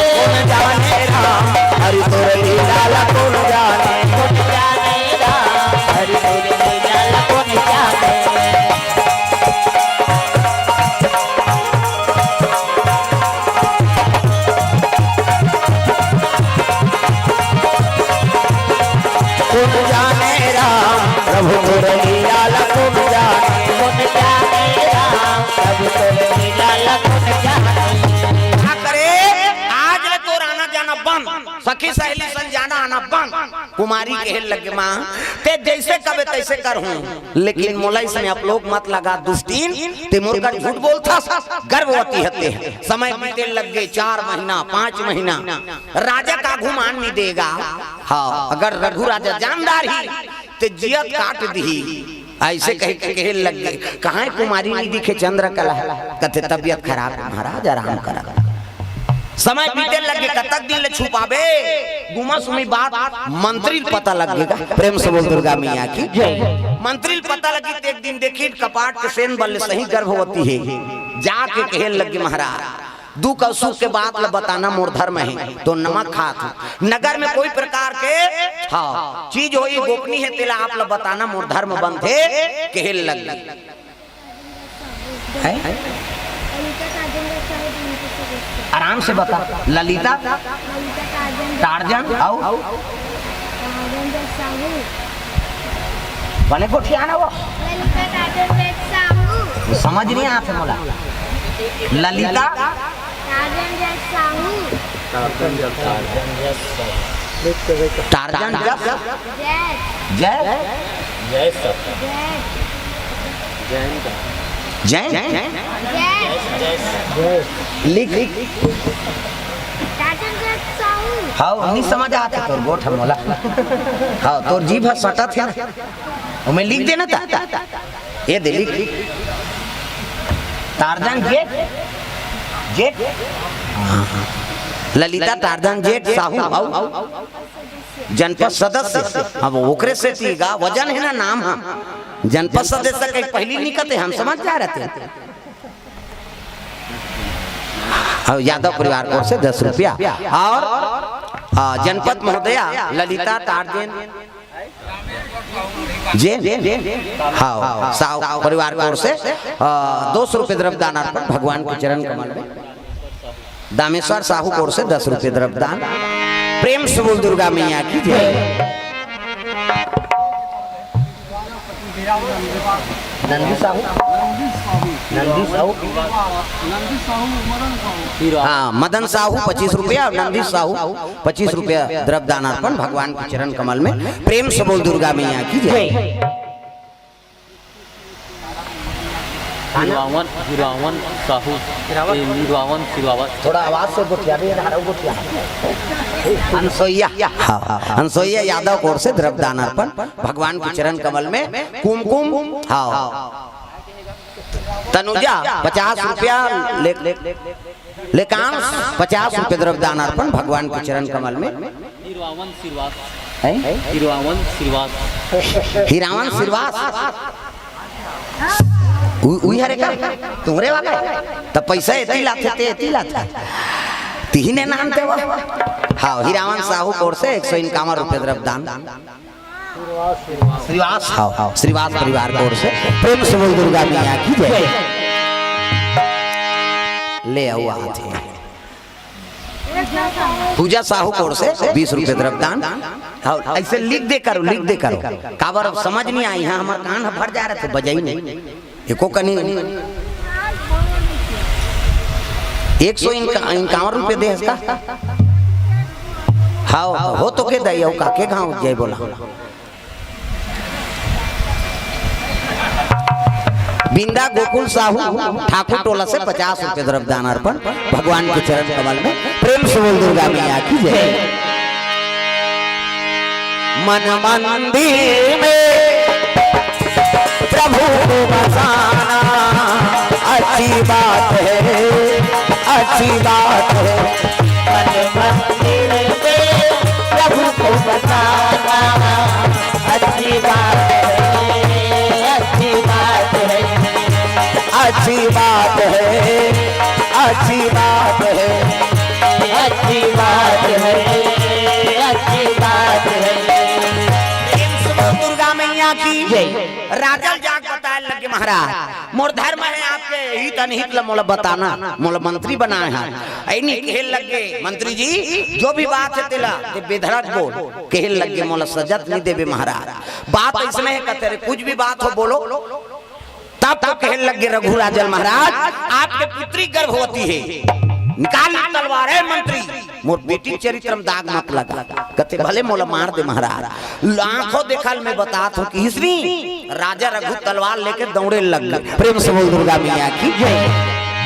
कौन जाने राम हरि तोर लीला ला कौन जाने, कौन जाने राम हरि तोर लीला ला कौन जाने। कौन जाने राम प्रभु तोर लीला ला कौन जाने, कौन जाने राम प्रभु तोर लीला ला कौन जाने। का करे, आज ले तोर आना जाना बंद। सखी सहेली संग जाना आना बंद। कुमारी कहे लगे, माँ, ते जैसे कबे तैसे करहूँ, लेकिन मोला इसमें अपलोक मत लगा दुष्टीन, ते मोर कर झूठ बोलथस, गर्भवती हते। समय बीते लग गए, चार महीना, पाँच महीना, राजा का घुमान नहीं देगा। हाँ, अगर रघु राजा जानदार ही, ते जियत काट दिही। ऐसे कह के कहे लग गए, कहाँ है कुमारी नहीं दिखे चंद्रकला? कथे तबियत खराब है महाराज, आराम करा। समय बीते लग गए, कतक दिन ले छुपाबे गुमा सुमी बात, मंत्री ल पता लग गएगा। प्रेम से बोल दुर्गा मैया की जय। मंत्री ल पता लगी तो एक दिन देखी कपाट के सेन बल्ले सही गर्भवती है, जाके कहे लग गए महाराज, दुख अउ सुख के बात ल बताना मोर धर्म हे, तो नमक खात हूँ। नगर में कोई प्रकार के, हाँ, चीज होई गोपनीय हे, तेला आप ल बताना मोर धर्म बंधे, कहे लग। हैं? आराम से बता। ललिता टार्जन अउ बने गोठियाना वो। वो समझ नहीं आते मोला। ललिता टार्जन जस। टार्जन जस। जय। जय। जय। लिख। हाँ, नहीं समझ आते तोर गोठ मोला। हाँ, तोर जीभ ह सटत हे ना। ओमे लिख देना था। ये दे लिख। टार्जन जेठ। जेठ। ललिता टार्जन जेठ साहू। जनपद सदस्य। अब ओकरे से तीगा वजन है ना नाम ह। जनपद सदस्य के पहली निकते हम समझ जा रहे थे। अउ यादव परिवार की ओर से दस रुपया अउ जनपद महोदया ललिता टार्जन जेठ, हाँ, साहू परिवार की ओर से दो सौ रुपये द्रव्य दान अर्पण भगवान के चरण कमल में। दामेश्वर साहू की ओर से दस रुपये द्रव्य दान। प्रेम से बोल दुर्गा मैया की जय। नंदी साहू। नंदी साहू। हाँ, मदन साहू पच्चीस रुपया अउ नंदी साहू पच्चीस रुपया द्रव्य दान अर्पण भगवान के चरण कमल में। प्रेम से बोल दुर्गा मैया की जय। हिरावन, हिरावन साहू, हिरावन? ए, हिरावन सिवावत। थोड़ा आवाज से गोठिया भी है, गोठिया। अनसोइया, हाँ, हाँ, अनसोइया यादव की ओर से द्रव्य दान अर्पण भगवान के चरण कमल में। कुमकुम, हाँ, तनुजा पचास रुपया ले, ले, लेकांश पचास रुपये द्रव्य दान अर्पण भगवान के चरण कमल में। हिरावन सिरवास। हैं? हिरावन सिरवास। हिरावन सिरवास। उ-, उही हरे का? तुहरे वाला? त पैसा एती लाथे, ते एती लाथे। तिही ने नाम ते वो। हाँ, हिरावन साहू की ओर से एक सौ इक्यावन रुपये द्रव्य दान। श्रीवास, हाँ, हाँ, श्रीवास परिवार की ओर से प्रेम से बोल दुर्गा मैया की जय। ले आओ हाथ में। पूजा साहू की ओर से बीस रुपये द्रव्य दान। हाँ, ऐसे लिख दे करो, लिख दे करो। काबर अब समझ नहीं आई, हाँ, हमार कान ह भर जा रहे थे, बजाई नहीं। एको कनी एक सौ इनका-, इक्यावन रुपये दे हस का? हाँ, हो तो के दई, अउ का के गाँव जाए बोला। बिंदा गोकुल साहू ठाकुर टोला से पचास रुपये द्रव्य दान अर्पण भगवान के चरण कमल में। प्रेम से बोल दुर्गा मैया की जय। मन मंदिर में प्रभु को बसाना अच्छी बात है, अच्छी बात है। मन मंदिर में प्रभु को बसाना अच्छी बात है, अच्छी बात है। अच्छी बात है, अच्छी बात है, अच्छी बात है, अच्छी बात है। प्रेम से बोल दुर्गा मैया की जय। राजा ल जाके बताए लगे, महाराज, मोर धर्म हे आपके हित अनहित ल मोला बताना, मोला मंत्री बनाए हे। ऐनी कहे लगे, मंत्री जी, जो भी बात हे तेला ते बेधड़क बोल। कहे लगे, मोला सजा त नहीं देबे महाराज, बात ऐसने हे, कथे रे, कुछ भी बात हो बोलो। तब तो कहे लगे रघु राजन महाराज, आपके पुत्री गर्भवती हे। निकाल ले तलवार, ए मंत्री, मोर बेटी चरित्र में दाग मत लगा। कथे, "भले मोला मार दे महाराज।" आंखों देखा ल मैं बतात हूं कि इसनी राजा रघु तलवार लेके दौड़े लग गए। प्रेम से बोल दुर्गा मैया की जय।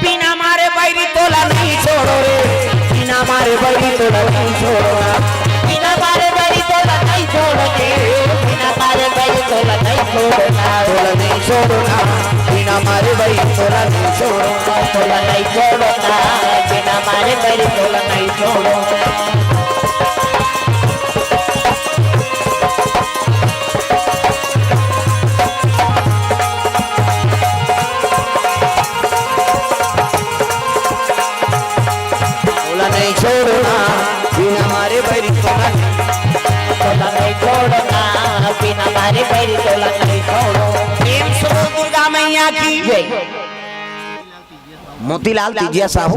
बिना मारे बैरी तोला नहीं छोड़ो रे, बिना मारे बैरी तोला नहीं छोड़ो ना। बिना मारे बैरी तोला नहीं छोड़ो रे, बिना मारे बैरी तोला नहीं छोड़ो ना। तोला नहीं छोड़ो ना, बिना मारे बैरी तोला नहीं छोड़ो ना। तोला नहीं छोड़ो ना, बिना मारे बैरी तोला नहीं छोड़ो ना। तोला नहीं छोड़ो ना, बिना मारे बैरी तोला नहीं। तोला नहीं छोड़ो ना, बिना मारे बैरी तोला नहीं छोड़ो। प्रेम से बोल दुर्गा मैया की जय। मोतीलाल तीजिया साहू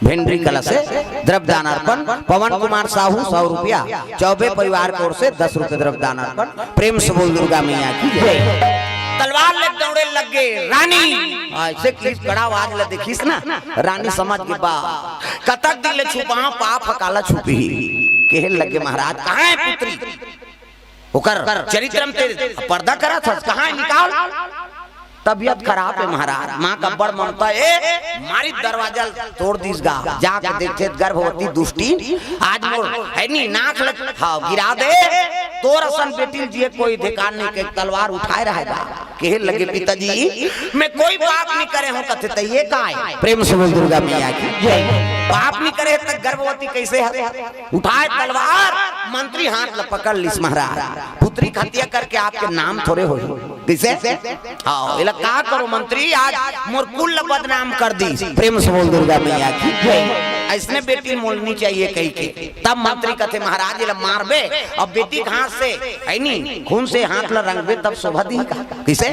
भेंडरी कला से द्रव्य दान अर्पण, पवन कुमार साहू सौ रुपया, चौबे परिवार की ओर से दस रुपये द्रव्य दान अर्पण। प्रेम से बोल दुर्गा मैया की जय। तलवार ले दौड़े लग गए रानी। ऐसे कि कड़ा आवाज ला देखिस ना, रानी समझ के बा, "कतक दिन ले छुपाहूं, पाप ह काला छुपही।" कहे लगे, "महाराज, कहाँ है पुत्री? ओकर चरित्र में ते पर्दा करत हस, कहाँ है, निकाल।" तबीयत खराब है महाराज, माँ का बड़ ममता है, मारी दरवाजा तोड़ दिस गा, जाके देखे गर्भवती दुष्टी, आज मोर है नी नाक लग, हाँ, गिरा दे, तोर असन बेटी ल जिए कोई अधिकार नहीं, के तलवार उठाए रहेगा। कहे लगे, "पिताजी, मैं कोई पाप नहीं करे हूँ।" कथे, "त ये का है?" प्रेम से बोल दुर्गा मैया की जय। "पाप नहीं करे त गर्भवती कैसे है?" उठाए तलवार, मंत्री हाथ ल पकड़ लिस, "महाराज, पुत्री के हत्या करके आपके नाम थोड़े होही।" कैसे? हाँ, एला का करो मंत्री, आज मोर कुल ल बदनाम कर दी। प्रेम से बोल दुर्गा मैया की जय। ऐसने बेटी मोलनी चाहिए कही के। तब मंत्री कथे, "महाराज, एला मारबे, अब बेटी के हाथ से, है नी, खून से हाथ ला रंगबे, तब शोभा दी का?" किसे?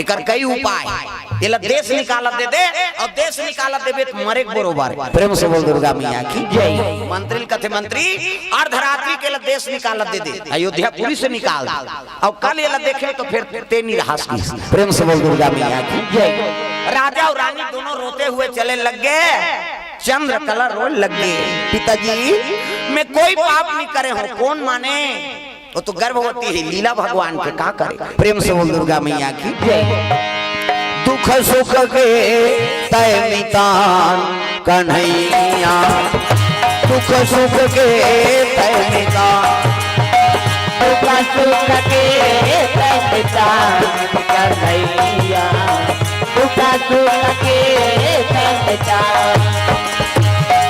एकर कई उपाय। एला देश निकालत दे दे, और देश निकालत देबे त मरे के बरोबर। प्रेम से बोल दुर्गा मैया की जय। मंत्री ल कथे, "मंत्री, अर्धरात्रि के एला देश निकालत दे दे, अयोध्यापुरी से निकाल दे।" अउ कल एला देखे तो फिर ते नी रहस किस। प्रेम से बोल दुर्गा मैया की जय। राजा अउ रानी दोनों रोते हुए चले लग गए। चंद्रकला रोए लग गए, "पिताजी, मैं कोई पाप नहीं करे हूँ।" "कौन माने?" "वो तो गर्भवती है, लीला भगवान के, का करे?" प्रेम से बोल दुर्गा मैया की जय। दुख सुख के तय मितान कन्हैया, दुख सुख के तय मितान। दुख सुख के तय मितान कन्हैया, दुख सुख के तय मितान।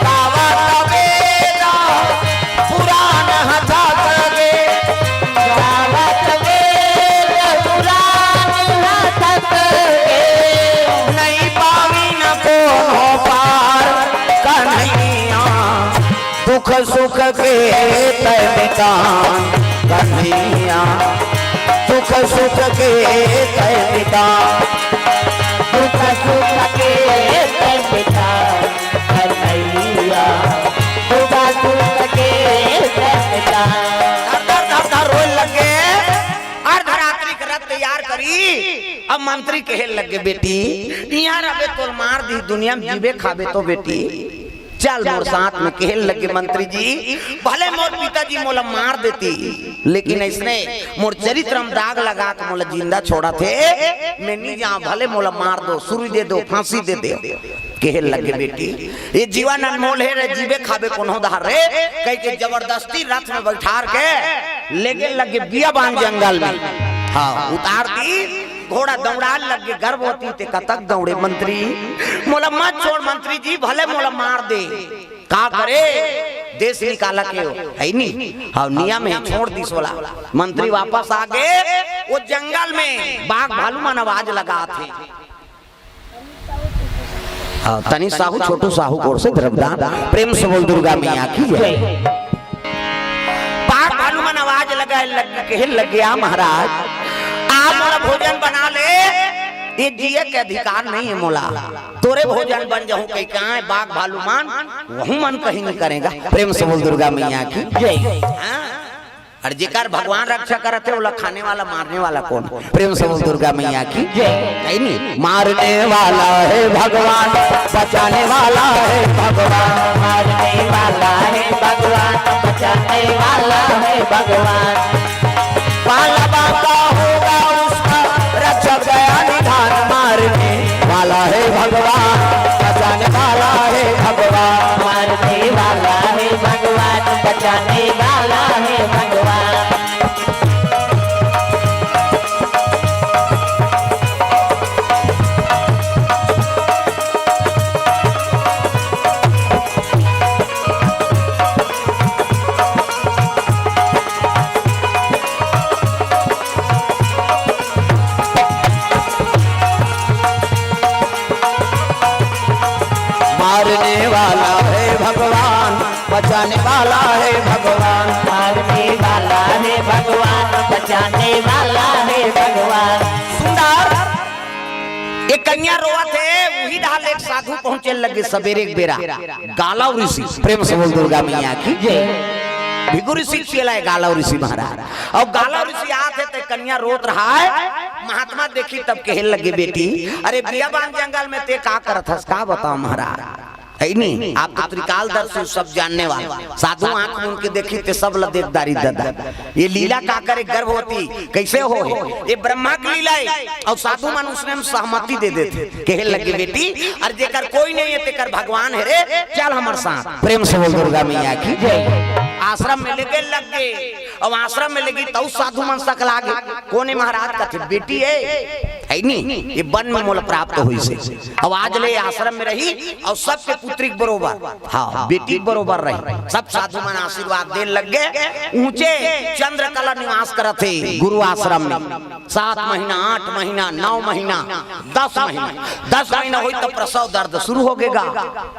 गावत वेद पुराण हथत गे, गावत वेद पुराण हथत गे, नहीं पाविन कोनो पार कन्हैया। दुख सुख के तय मितान कन्हैया, दुख सुख के तय मितान। दुख सुख के तय मितान कन्हैया, दुख सुख के तय मितान। धर, धर, धर, धर, रोए लगे। अर्धरात्रि के रथ तैयार करी। अब मंत्री कहे लगे, "बेटी, इहाँ रबे तोल मार दी, दुनिया में जीबे खाबे तो बेटी।" चल मोर साथ में, कहे लगे मंत्री जी, भले मोर पिताजी मोला मार देती, लेकिन इसने मोर चरित्र में दाग लगा के मोला जिंदा छोड़ा थे, मैं नहीं जाऊं, भले मोला मार दो, सुरी दे दो, फांसी दे दो। कहे लगे बेटी, ये जीवन अनमोल है रे, जीबे खाबे कोनो धार रे, कह के जबरदस्ती रथ में बैठार के लेगे लगे बियाबान जंगल में। हाँ, उतार दी, घोड़ा दौड़ान लग गे, गर्भवती ते कतक दौड़े मंत्री, मोला मत छोड़ मंत्री जी, भले मोला मार दे, का करे, देश निकाला के हो, है नी? हाँ, नियम है, छोड़ दिस ओला। मंत्री वापस आ गे, वो जंगल में बाघ भालू मन आवाज लगात हे। हाँ, तनी साहू, छोटू साहू कोर से द्रव्यदान। प्रेम से बोल दुर्गा मैया की जय। बाघ भालू मन आवाज लगाए लग, कहे लग गया, "महाराज, आप मोला भोजन बना ले, ये जिए के अधिकार नहीं है मोला, तोरे भोजन बन जाऊं कहीं, कहाँ है बाघ भालू मन, वहू मन कहीं नहीं करेगा।" प्रेम से बोल दुर्गा मैया की जय। हाँ। अउ जेकर भगवान रक्षा करत हे, ओला खाने वाला, मारने वाला कोन? प्रेम से बोल दुर्गा मैया की। जय। हे नी? मारने वाला है भगवान, बचाने वाला है भगवान। मारने वाला है भगवान, बचाने वाला है भगवान। पाला बांका होगा उसका, रक्षा गया निधान। मारने वाला है भगवान, बचाने वाला है भगवान। मारने वाला है भगवान, बचाने वाला है भगवान। मारने वाला है भगवान, बचाने वाला है भगवान। मारने वाला है भगवान, बचाने वाला है भगवान। सुंदर, एक कन्या रोवत हे, उही डहर ले एक साधु पहुंचे लगे सबेरे के बेरा। गालव ऋषि, प्रेम से बोल दुर्गा मैया की। जय। भृगु ऋषि चेला हे गालव ऋषि महाराज। अउ गालव ऋषि आत हे त कन्या रोत रहाय, महात्मा देखिस तब कहे लगे, बेटी, अरे बियाबान जंगल में तें का करत हस, का बतावंव महाराज? हे नी, आप तो त्रिकालदर्शी, सब जानने वाला। साधु आंख मूंद के देखिस ते सब ला देख डारिस दादा। ये लीला का करे, गर्भवती कइसे होय हे? ये ब्रह्मा के लीला हे। अउ साधु मन उसने में सहमति दे देथे, कहे लगे, बेटी, अरे जेकर कोई नइ हे, तेकर भगवान हे रे, चल हमर साथ। प्रेम से बोल दुर्गा मैया की। जय। आश्रम में लेगे लगे, अउ आश्रम में लेगिस तउ साधु मन सकला गे। कोन हे महाराज? कथे, बेटी हे, हे नी, ये वन में मोला प्राप्त होइस हे। अउ आज ले आश्रम में रही, अउ सबके पुत्री के बरोबर, हाँ, बेटी के बरोबर रही। सब साधु मन आशीर्वाद देन लगे। ऊंचे चंद्रकला निवास करत हे गुरु आश्रम में। सात महीना, आठ महीना, नौ महीना, दस महीना, दस महीना होइस त प्रसव दर्द शुरू होगे गा।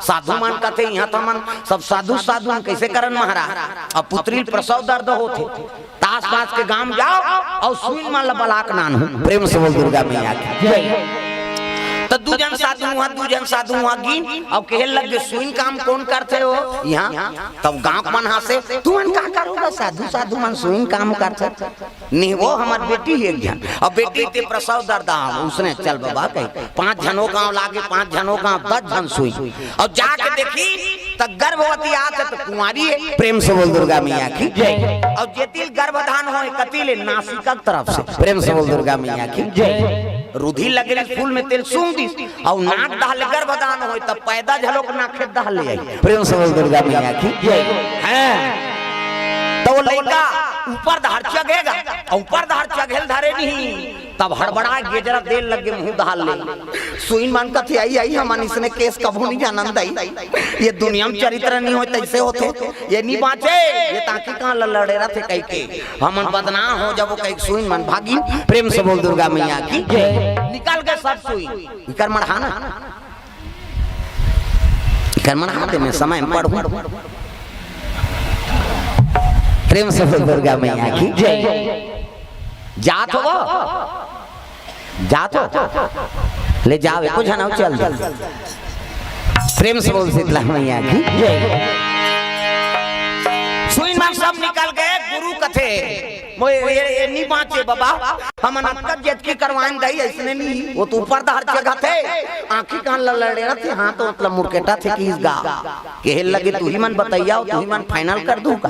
साधु मन कथे, इहां त हमन सब साधु, साधु मन कइसे करन महाराज? अब पुत्री ल प्रसव दर्द होथे, त आसपास के गांव जाव अउ सुइन मन ला बला के लानव। प्रेम से बोल दुर्गा मैया की। जय। त दू झन साधु उहां, दू झन साधु उहां गिन, अउ कहे लगे, सुइन काम कोन करथे हो इहां? तब गांव के मन हांसे, तुमन का करव गा साधु, साधु मन सुइन काम करथे। नहीं, वो हमर बेटी हे एक झन। अउ बेटी ते प्रसव दर्द आय, उसने चल बबा कहि, पांच झन ओ गांव लागे, पांच झन ओ गांव, दस झन सुइन। अउ जाके देखिस त गर्भवती आत हे त कुंवारी हे। प्रेम से बोल दुर्गा मैया की। जय। अउ जेती ले गर्भधान होय, कती ले? नासिका के तरफ से। प्रेम से बोल दुर्गा मैया की। जय। रुधिर लगे ले फूल में तेला सूंघ दिस, अउ नाक डहर ले गर्भधान होय त पैदा घलोक नाके डहर ले आइस। प्रेम से बोल दुर्गा मैया की। जय। हैं। त ओ लइका ऊपर डहर चघे गा, अउ ऊपर डहर चघे ल धरे नहीं, तब हड़बड़ा गेजरा देन लगे मुंह डहर ले। सुइन मन कथे, आई, आई, हमन इसने केस कभू नइ जानन दाई। ये दुनिया में चरित्र नइ होय तइसे होथे। ये नइ बांचे, ये त आंखी कान ल लड़े रथे कहिके, हमन बदनाम हो जाबो कहिके सुइन मन भागिन। प्रेम से बोल दुर्गा मैया की। जय। निकल गे सब सुइन। इकर मड़हा ना, इकर मड़हा ते में समय में पढ़हूं। प्रेम से बोल दुर्गा मैया की। जय। जात हो वो? जात हो? ले जाव, एको झन अउ चल दे। प्रेम से बोल शीतला मैया की। जय। सुइन मन सब निकल गे, गुरु कथे, मोय ये, ये नइ बांचे बबा, हमन अतका जेतकी करवाएन दाई, अइसने नइ, वो तो ऊपर डहर चघत हे, आंखी कान ल लड़े रथे, हाथ ओत ल मुरकेटत हे कि इस गा। कहे लगे, तुही मन बतइया हो, तुही मन final कर दू का?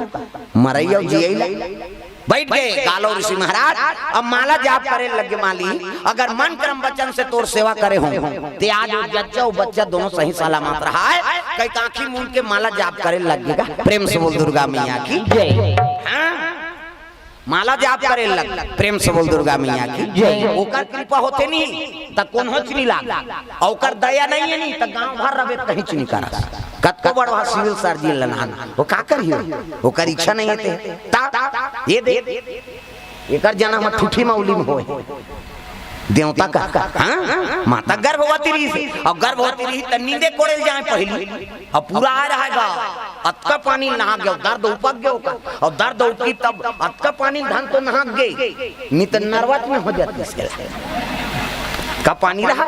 मरइया हो जियइया ल। बइठ गे गालव ऋषि महाराज, अब माला जाप करे लगे, माली, अगर मन क्रम वचन से तोर सेवा करे हों, ते आज वो जच्चा, वो बच्चा दोनों सही सलामत रहय, कहिके आंखी मूंद के माला जाप करे लगे गा। प्रेम से बोल दुर्गा मैया की। जय। हाँ? माला जाप करे लग, प्रेम से बोल दुर्गा मैया की। जय। ओकर कृपा होथे नहीं, त कोनोच नइ लाग। अउ ओकर दया नइ हे नहीं, त गांव भर रबे त कहींच नइ करस। कतको बड़वा civil surgeon ल लान, वो का करही? ओकर इच्छा नइ हे ते। ता, ये दे, एकर जनम ह ठूठी मउली में होय। देवता का, हाँ? माता गर्भवती रहिस, अउ गर्भवती रहिस त नींदे कोड़े ल जाय पहिली। अउ पूरा आय रहय गा, अतका पानी नहा गे, दर्द उपक गे ओकर, अउ दर्द उपकिस तब अतका पानी धन तो नहा गे, नइ त नरवा में हो जातिस। का पानी रहा,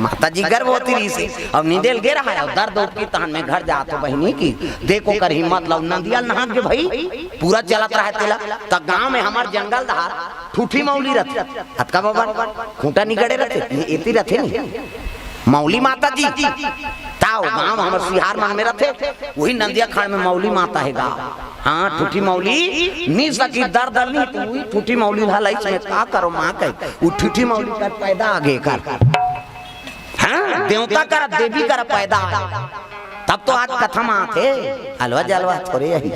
माता जी गर्भवती रहिस हे, अउ नींदे ल गे रहा, अउ दर्द उठगे तहन में घर जात हो बहिनी की, देखो कर हिम्मत लाओ, नंदिया ल नहात गे भाई, पूरा चलत रहा तेला, त गांव में हमर जंगल धार ठूठी मौली रथे, अतका बबर खूंटा निगड़े रथे, ये एती रथे नहीं, मौली माता जी, ताओ गांव हमर सिहार मन में रथे, वही नंदिया खाड़ में मौली माता हे गा। हाँ, ठूठी मौली, नी सकी दर दर नी, तो वही ठूठी मौली ला लाइस में का करो माँ कहे, वो ठूठी मौली कर पैदा आगे कर। हाँ, देवता कर, देवी कर पैदा आगे। तब तो आज कथा में आथे, अलवा जलवा थोड़े अही।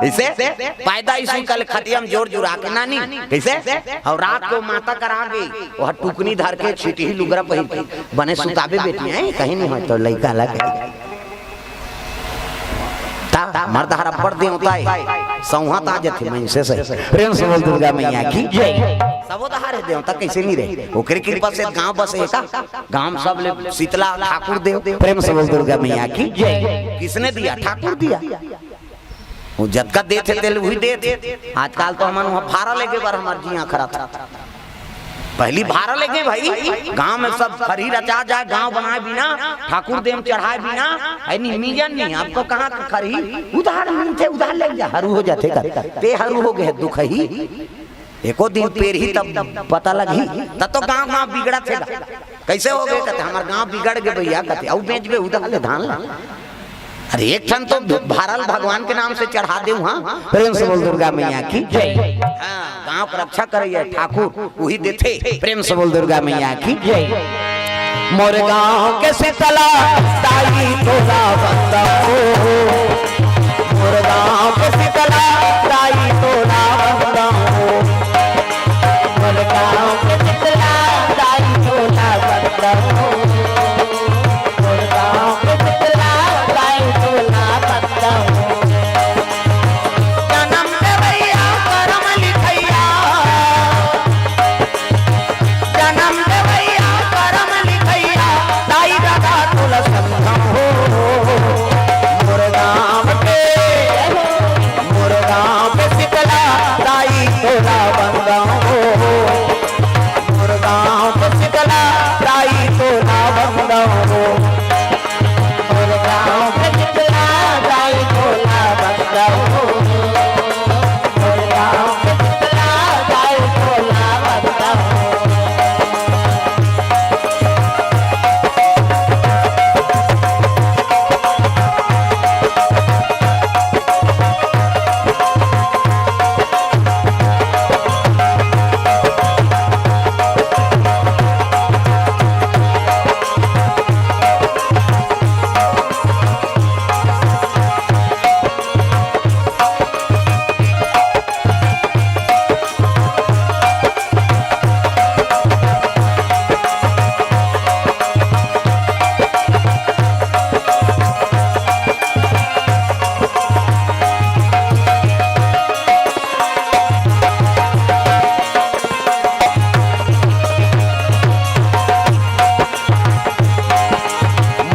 इसे पैदा इसी कल खटिया म जोर जुरा के नानी, कैसे? अउ रात को माता कर आगे, वह टुकनी धर के छिटही लुगरा पहिर के बने सुताबे बेटी, हैं? कहीं नहीं हो तो लइका ला कहीं। ता मर्द हर अब्बड़ देवता हे, सौंहा ता जथे मइनसे से। प्रेम से बोल दुर्गा मैया की जय। सबो डहर हे देवता, कैसे नहीं रहे? ओकरे कृपा से गांव बसे का, गांव सब ले शीतला ठाकुर देव। प्रेम से बोल दुर्गा मैया की जय। किसने दिया? ठाकुर दिया। वो जतका देथे तेल वही देथे। आजकल तो हमन वहाँ भारा लेगे बर हमर जिया खरा था। पहली भारा लेगे भाई, गांव में सब खरही रचा जाए, गांव बनाए बिना, ठाकुर देव चढ़ाए बिना, है नहीं मिजन नहीं। आपको कहाँ का खरही? उधार मिलथे, उधार ले जा, हरू हो जाथे कर। ते हरू हो गए दुख ही। एको दिन पेरही तब पता लगही, तब तो गांव गांव बिगड़त हे गा। कैसे हो गए? कहते, "हमार गांव बिगड़ गए भैया।" कहते, "अउ बेचबे उधार ले धान ला?" अरे, एक ठन तो भारल भगवान के नाम से चढ़ा दे वहाँ। प्रेम से बोल दुर्गा मैया की जय। हाँ, गांव के रक्षा करैया ठाकुर, वही देथे। प्रेम से बोल दुर्गा मैया की जय। मोर गांव के शीतला दाई तोला वंदन हो। मोर गांव के शीतला दाई तोला वंदन हो। मोर गांव के शीतला दाई तोला वंदन हो। मोर गांव के शीतला दाई तोला वंदन हो। जनम देवैया करम लिखैया, जनम देवैया करम लिखैया, दाई ददा तोला संगम हो। मोर गांव के, मोर गांव के शीतला दाई तोला वंदन हो। मोर गांव के शीतला दाई तोला वंदन हो। मोर गांव के शीतला दाई तोला वंदन हो। मोर गांव के शीतला दाई तोला वंदन हो।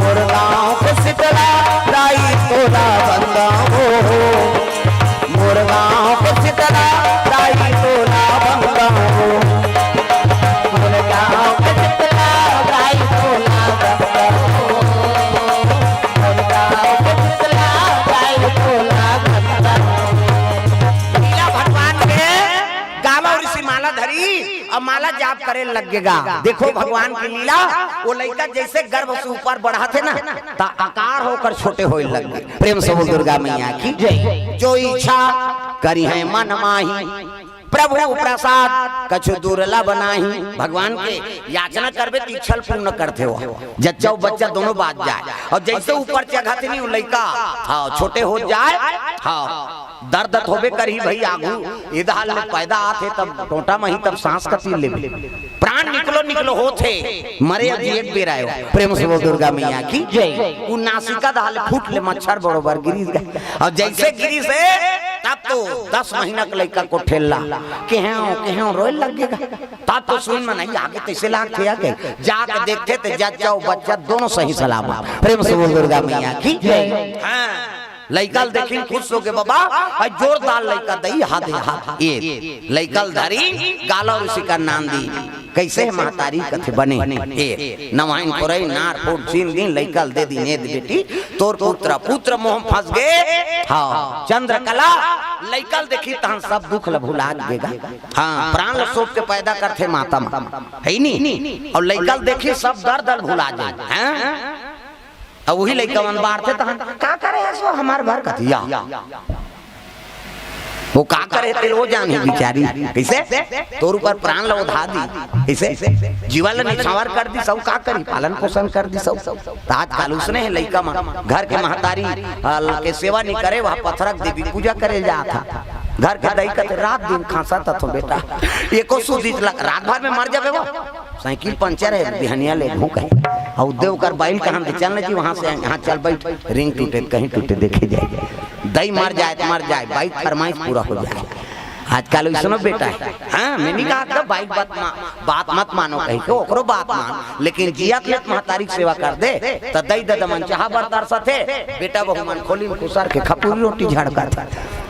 मोर गांव के शीतला दाई तोला वंदन हो। मोर गांव के शीतला दाई तोला वंदन हो। मोर गांव के शीतला दाई तोला वंदन हो। मोर गांव के शीतला दाई तोला वंदन हो। लीला भगवान के गावा ऋषि माला धरी, अब माला जाप करे लग गे गा। देखो भगवान की लीला, वो लइका जैसे गर्भ से ऊपर बढ़त हे ना, त आकार होकर छोटे होए लग गे। प्रेम से बोल दुर्गा मैया की जय। जो इच्छा करिहैं मन माही, प्रभु प्रसाद कछु दुर्लभ नाही। भगवान के याचना करबे त इच्छा ल पूर्ण करथे वो। जच्चा अउ बच्चा दोनों बाज जाए। अउ जैसे ऊपर चघत हे नहीं वो लइका, हाँ, छोटे हो जाए, हाँ। दर्द त होबे करही भई आगू, एदहार ले पैदा आथे तब टोंटा म ही तब सांस कती लेबे। प्राण निकलो निकलो होथे, मरे अभी एक बेर आयो। प्रेम से बोल दुर्गा मैया की जय। उ नासिका दहार ले फूट ले मच्छर बरोबर गिरिस गा। अउ जैसे गिरिस हे, तब तो दस महीना के लइका को ठेलला, केहेंव, केहेंव रोए लग गे गा। तब तो सुन म नहीं आगे तैसे लागथे आगे। जाके देखथे त जच्चा अउ बच्चा दोनों सही सलामत। प्रेम से बोल दुर्गा मैया की जय। हाँ। लइका ल देखिन खुश होगे बाबा, अउ जोरदार लइका दई हाथे हाथ। ये लइका ल धरी गाला अउ ऋषि का नांदी। कइसे हे महतारी? कथे बने। ए, नवाइन कोरई नार फूट सीन दिन, लइका ल दे दिन, ए दे बेटी, तोर पुत्र, पुत्र मोह म फंस गे। हाँ, चंद्रकला, लइका ल देखही तहन सब दुख ल भुला गे गा। हाँ, प्राण ल सौंप के पैदा करथे माता मन, हे नी? अउ लइका ल देखही सब दर्द ल भुला जाय। हाँ? अउ उही लइका मन बाढ़थे तहन, "का करे हस वो हमर बर?" कथे, या। वो का करे तेला वो जानही बिचारी। कइसे? तोर ऊपर प्राण ल ओधा दिस। कइसे? जीवन ल निछावर कर दिस, अउ का करही? पालन पोषण कर दिस, अउ। त आजकल उसने हे लइका मन, घर के महतारी, अ, के सेवा नइ करे, वहाँ पथरा के देवी पूजा करे जात हे। घर के दाई कथे, "रात दिन खांसत हस तो बेटा, एको सुदिस ल-, रात भर में मर जाबे वो।" साइकिल पंचर हे, बिहनिया लेगहूं कहे। अउ दे ओकर बाई ल कहन के, "चल न जी वहां से, यहां चल बइठ, रिंग टूटे त कहीं टूटे, देखे जाय, दाई मर जाय त मर जाय, बाई के फरमाइश पूरा हो जाय।" आजकल वइसनो बेटा हे। हाँ, मैं नइ कहत बाई के बात मा-, बात मत मानो कहि के, ओकरो बात मान, लेकिन जियत ले त महतारी के सेवा कर दे, त दाई ददा मन चाहा बर तरसत हे, बेटा बहू मन खोली म खुसर के खपुरी रोटी झड़कत हे।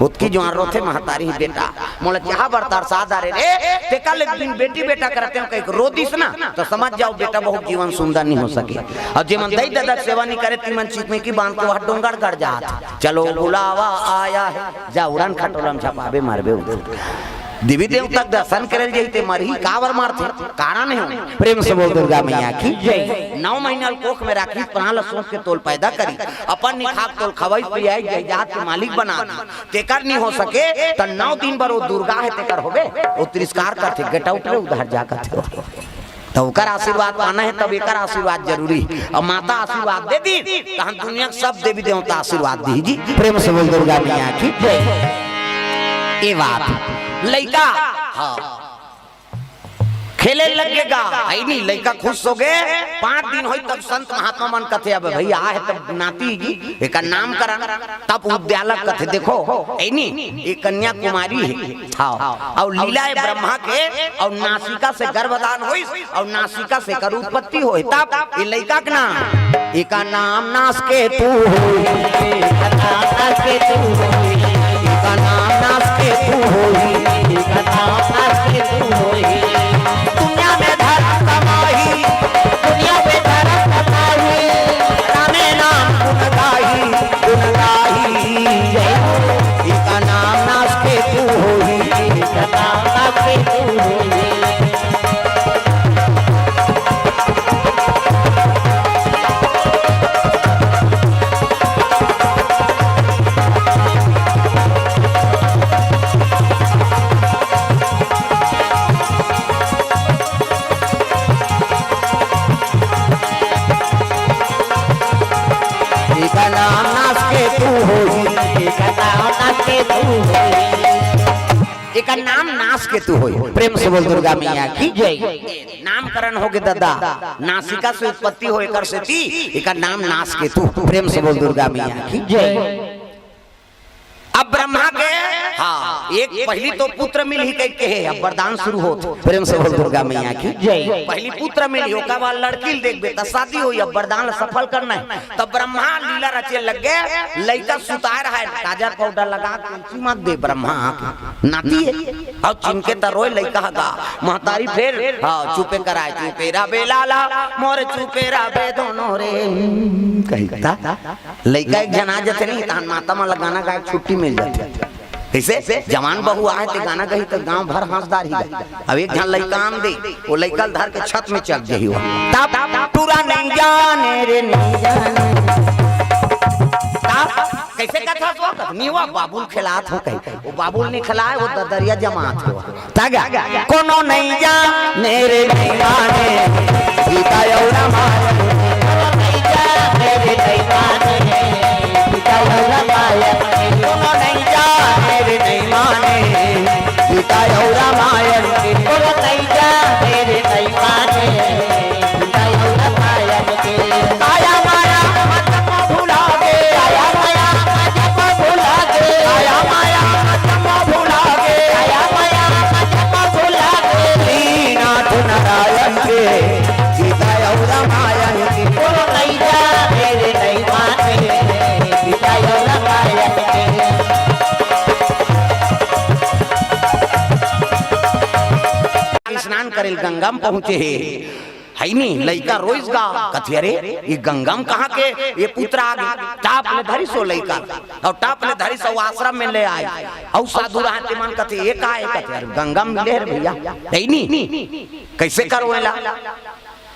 ओतकी जुवार रोथे महतारी, "बेटा, मोला चाहा बर तरसा डारे रे।" तेकर ले एक दिन बेटी बेटा करते हो कहिके रो दिस ना, त समझ जाव बेटा बहू के जीवन सुंदर नइ हो सके। अउ जेमन दाई ददा के सेवा नइ करे, तिमन चिकमेकी बांध के वहां डोंगरगढ़ जात। चलो बुलावा आया है, जा उड़न खटोला म झपाबे मरबे उधर। देवी देवता के दर्शन करे ल जाही ते मरही, काबर मरथे? कारण हे। प्रेम से बोल दुर्गा मैया की जय। नौ महीना ल कोख में राखिस, प्राण ल सौंप के तोल पैदा करिस, अपन नइ खाके तोल खवाइस पियाइस, जायदाद के मालिक बना दिस। तेकर नइ हो सके, त नौ दिन बर वो दुर्गा हे, तेकर होबे? वो तिरस्कार करथे, "Get out रे, उधर जा," कथे। त ओकर आशीर्वाद पाना हे, तब एकर आशीर्वाद जरूरी हे। अउ माता आशीर्वाद दे दिस, तहन दुनिया के सब देवी देवता आशीर्वाद दिही जी। प्रेम से बोल दुर्गा मैया की जय। ए बात, लइका, हाँ। खेले लग गे गा, हे नी, लइका खुश हो गे। पांच दिन होइस तब संत महात्मा मन कथे, "अब भई आहे तब नाती जी, एकर नामकरण।" तब उद्यालक कथे, "देखो, हे नी, ये कन्या कुमारी हे।" हाँ, अउ लीला हे ब्रह्मा के, अउ नासिका से गर्भदान होइस, अउ नासिका से एकर उत्पत्ति होय, तब ये लइका के नाम, एकर नाम नासकेतु होही। एकर नाम नासकेतु होही। एकर नाम नासकेतु होही। एकर नाम नासकेतु होही। दुनिया में धरम कमाही, दुनिया में धरम कमाही, रामे नाम गुण गाही, गुण गाही। जय हो। एकर नाम नासकेतु होही। एकर नाम नासकेतु होही। एकर नाम नासकेतु होही। एकर नाम नासकेतु होही। एकर नाम नासकेतु होही। प्रेम से बोल दुर्गा मैया की जय। नामकरण हो गे ददा, नासिका से उत्पत्ति होय एकर सेती, एकर नाम नासकेतु। प्रेम से बोल दुर्गा मैया की जय। अब ब्रह्मा के, हाँ, एक पहिली तो पुत्र मिलही कहिके हे, अब वरदान शुरू होत। प्रेम से बोल दुर्गा मैया की जय। पहिली पुत्र मिलही, ओकर बाद लड़की ल देखबे, त शादी होही, अब वरदान ल सफल करना हे। त ब्रह्मा लीला रचे लग गे, लइका सुताय रहय, काजर पाउडर लगा के चिमक दे ब्रह्मा आके, नाती हे। अउ चिमके त रोय लइका ह गा, महतारी फेर, हाँ, चुपे कराय, "चुपे रबे लाला, मोर चुपे रबे दोनों रे।" कही त लइका एक झन आ जथे नहीं, तहन माता मन ल गाना गाय के छुट्टी मिल जाथे। कइसे? जवान बहू आए ते गाना गही त गांव भर हंस डारही। अब एक झन लइका आन दे, वो लइका ल धर के छत में चढ़ जही। वो तब टूरा नहीं जाने रे, नहीं जाने। तब कइसे कथा सो? नहीं, वो बाबुल खेलात हो कही। वो बाबुल नहीं खेलाय, वो ददरिया जमात हो। तगा, कोनो नहीं जाने रे नहीं माने, सीता अउ रामायण। कोनो नहीं जाने रे नहीं माने, सीता अउ रामायण। कोनो नहीं जाने रे नहीं माने, सीता अउ रामायण। कोनो नहीं जाने रे नहीं माने, सीता अउ रामायण। काया माया मत भुला गे, काया माया मत भुला गे, काया माया मत भुला गे, काया माया मत भुला गे। श्रीनाथ नारायण के सीता अउ रामायण के। कोनो नहीं जाने रे नहीं माने, सीता अउ रामायण के। करे ल गंगा म पहुंचे हे, है नी? लइका रोइस गा, कथे, "अरे, ये गंगा म कहाँ के ये पुत्र आ गे?" टाप ले धरिस ओ लइका, अउ टाप ले धरिस अउ आश्रम में ले आए। अउ साधु रहते मन कथे, "ये का हे?" कथे, "अरे, गंगा म मिले हे रे भैया, है नी? कइसे करबो एला?"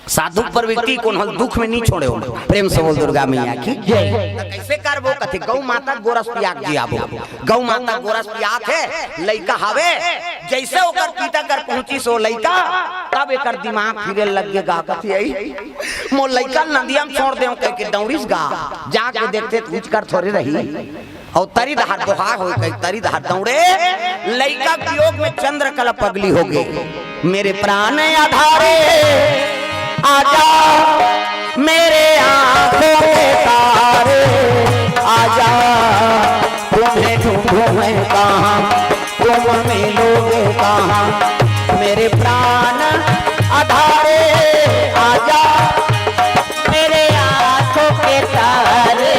साधु प्रवृत्ति कोनो दुख में नहीं छोड़े हो। प्रेम से बोल दुर्गा मैया की जय। त कइसे करबो? कथे, "गौ माता गोरस पिया के जियाबो।" गौ माता गोरस पियात हे, लइका हवे, जइसे ओकर पिता कर पहुंचिस ओ लइका, तब एकर दिमाग फिरे लग गे गा। कथे, "अई, मोर लइका नदिया म छोड़ देंव," कहिके दौड़िस गा। जाके देखथे त उचकर थोरे रही। अउ तरी डहर बोहाय होय कहिके तरी डहर दौड़े, लइका के वियोग में चंद्रकला पगली हो गे। मेरे प्राण आधारे, आजा, मेरे आंखों के तारे, आजा, तुम्हें ढूंढूं मैं कहाँ, तुम मिलोगे कहाँ, मेरे प्राण आधारे, आजा, मेरे आंखों के तारे,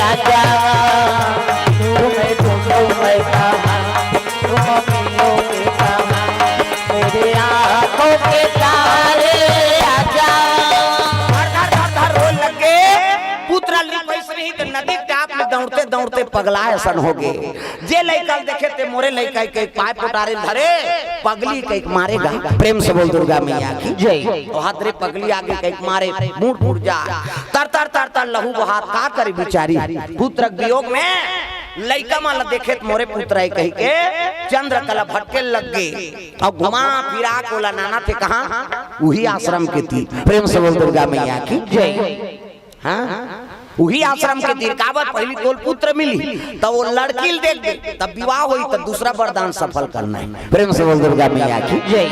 आजा, तुम्हें ढूंढूं मैं कहाँ, तुम मिलोगे कहाँ, मेरे आंखों के तारे, आजा। धर, धर, धर, धर, रोए लग गे। पुत्र ल रिक्वेस्ट नहीं त नदी के टाप में दौड़ते, दौड़ते पगला असन हो गे। जे लइका ल देखे ते मोरे लइका कहिके पाय पोटारे ल धरे, पगली कहिके मारे गा। प्रेम से बोल दुर्गा मैया की जय। ओ हाथ रे पगली आगे कहिके मारे, मुड़ फुड़ जा। तर तर तर तर लहू बहात, का करे बिचारी। पुत्र के वियोग में लइका मन ल देखे त मोरे पुत्र हे कहिके चंद्रकला भटके लग गे। अउ घुमा फिरा के ओला लानथे कहाँ? उही आश्रम के तीर। प्रेम से बोल दुर्गा मैया की जय। हाँ, उही आश्रम के तीर। काबर? पहिली तोल पुत्र मिलही, त ओ लड़की ल देख दे, तब विवाह होही, त दूसरा वरदान सफल करना हे। प्रेम से बोल दुर्गा मैया की जय।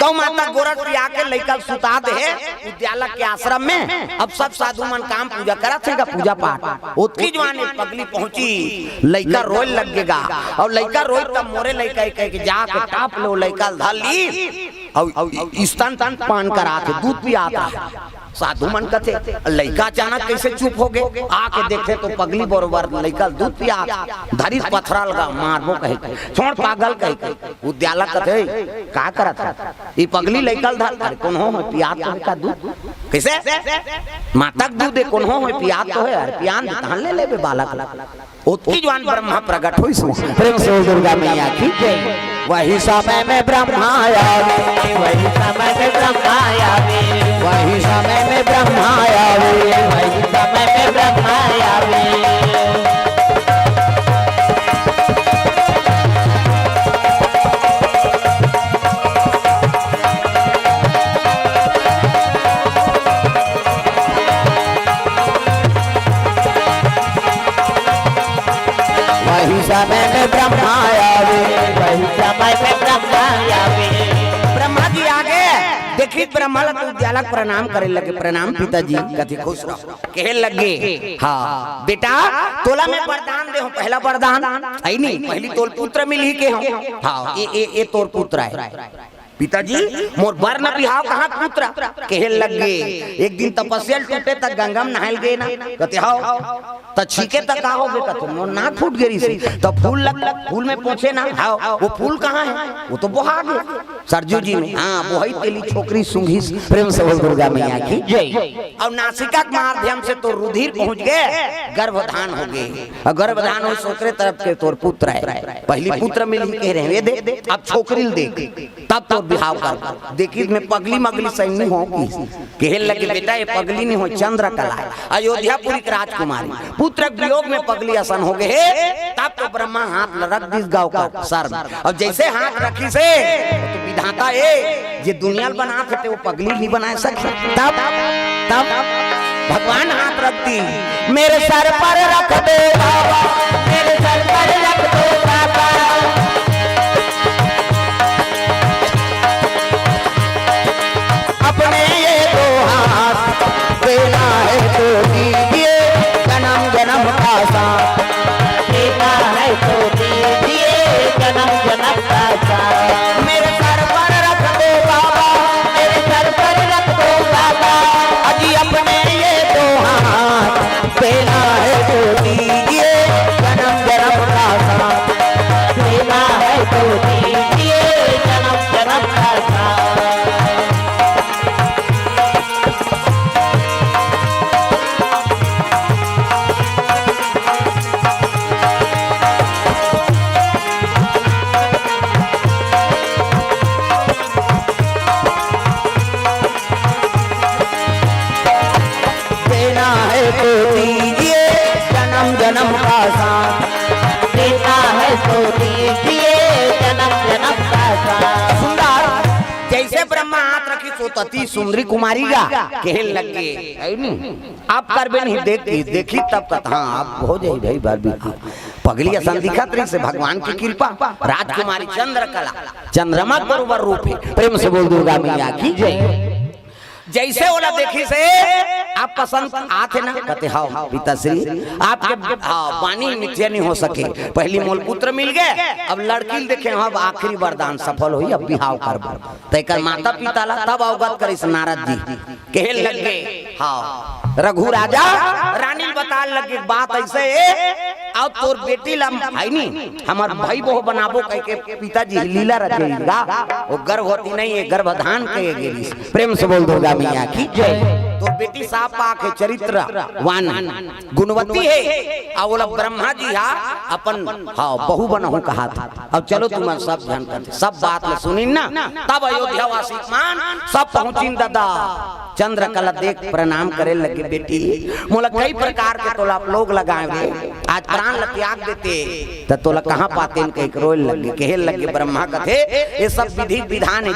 गौ माता गोरस पिया के लइका ल सुता दे हे उद्यालक के आश्रम में। अब सब साधु मन काम पूजा करत हे गा, पूजा पाठ। ओतकी जुवार एक पगली पहुंची, लइका रोए लग गे गा। अउ लइका रोइस त मोरे लइका हे कहिके जाके टाप ले ओ लइका ल धर लीस। अउ स्तन पान करात हे, दूध पियात हे। साधु मन कथे, लइका अचानक कइसे चुप हो गे? आके देखे त पगली बरोबर लइका ल दूध पियात हे। धरिस पथरा ल गा, मारबो कहिके, छोड़ पागल कहिके। उद्यालक कथे, का करत हस? ये पगली लइका ल धर, अरे कोन हो, होय पियात तो हे का दूध? कइसे? माता के दूध हे, कोन हो, होय पियात तो हे, अरे पियान दे, तहन ले लेबे बालक ल। ओतकी जुवार ब्रह्मा प्रगट होइस। प्रेम से बोल दुर्गा मैया की जय। वही समय में ब्रह्मा आवे, वही समय में ब्रह्मा आवे, वही समय में ब्रह्मा आवे, वही समय में ब्रह्मा आवे। वही समय में ब्रह्मा आवे, वही समय में ब्रह्मा आवे। ब्रह्मा जी आगे, देखिस ब्रह्मा ल त उद्यालक प्रणाम करे लगे, "प्रणाम पिताजी।" कथे, "खुश रहो।" कहे लगे, "हाँ बेटा, तोला मैं वरदान दे हंव, पहला वरदान, हे नी, पहिली तोल पुत्र मिलही कहे हंव। हाँ, ए, ए, ए तोर पुत्र हे।" "पिताजी, मोर बर न बिहाव कहाँ पुत्र?" कहे लगे, "एक दिन तपस्या ल टूटे त गंगा म नहाय ल गे ना।" कथे, "हव।" "त छीके त का होगे?" कथे, "मोर नाक फूट गे रिहिस।" "त फूल ल, फूल में पोंछे ना।" "हव।" "वो फूल कहाँ हे?" "वो तो बोहा गे सरजू जी में।" "हाँ, बोहई तेली छोकरी सूंघिस।" प्रेम से बोल दुर्गा मैया की जय। अउ नासिका के माध्यम से तोर रुधिर पहुंच गे, गर्भधान हो गे। अउ गर्भधान होइस, ओकरे तरफ के तोर पुत्र हे। पहिली पुत्र मिलही कहे रहे, ए दे, अब छोकरी ल देख, तब तोर बिहाव कर। देखिस में पगली मगली सही नइ होय कहिस। कहे लगे, "बेटा, ये पगली नइ होय, चंद्रकला हे, अयोध्यापुरी के राजकुमारी। पुत्र के वियोग में पगली असन हो गे हे, तब तो ब्रह्मा हाथ ल रख दिस गा ओकर सर में।" अउ जइसे हाथ रखिस हे, वो तो विधाता हे, जे दुनिया ल बनात हे, ते वो पगली नइ बनाय सकय। तब, तब भगवान हाथ रख दिस, "मेरे सर पर रख दो बाबा, मेरे सर पर रख दो बाबा, अपने ये दो हाथ, देना है तो दीजिए, जन्म जन्म का साथ।" देना है तो दीजिए, जन्म जन्म का साथ। मेरे सर पर रख दो बाबा, मेरे सर पर रख दो बाबा, अजी अपने ये दो हाथ, देना है तो दीजिए, जन्म जन्म का साथ। तो दीजिए जन्म जन्म का साथ। सुंदर, जैसे ब्रह्मा हाथ रखिस ओतती सुंदरी कुमारी गा कहे लगे, है नी? आप करबे नहीं, देखी, देखी तब कथा, हाँ, आप हो जाई भाई बार भी। पगली असन दिखत रहिस हे, भगवान की कृपा। राजकुमारी चंद्रकला, चंद्रमा बरोबर रूप हे। प्रेम से बोल दुर्गा मैया की जय। जैसे ओला देखिस हे, आप पसंद आथे ना, कथे, "हाँ, पिताश्री, आपके, हाँ, बानी मिथ्या नहीं हो सके। पहली मोल पुत्र मिल गए, अब लड़की ल देखे, हाँ, अब आखिरी वरदान सफल होई, अब बिहाव करबो।" त एकर माता पिता ला तब अवगत करिस नारद जी, कहे लगे, "हाँ, रघु राजा, रानी ल बता लगे, बात ऐसे हे, अब तोर बेटी ला, है नी, हमर भाई बहू बनाबो," कह के पिताजी लीला रचे गा, वो गर्भवती नहीं हे, गर्भधान कहे गेलिस। प्रेम से बोल दुर्गा मैया की जय। तोर बेटी साफ पाक हे, चरित्रवान, गुणवती हे, आ ओला ब्रह्मा जी हा अपन, हाँ, बहू बनहूं कहा था। अब चलो तुमन सब झन कर, सब बात ल सुनिन ना, तब अयोध्या वासी मन सब पहुंचिन ददा। चंद्रकला देख प्रणाम करे लगे, "बेटी, मोला कई प्रकार के तोला आप लोग लगाए रे, आज प्राण ल त्याग देते, त तोला कहाँ पातेन?" कह के रोए लगे, कहे लगे, "ब्रह्मा कथे, ये सब विधि विधान हे,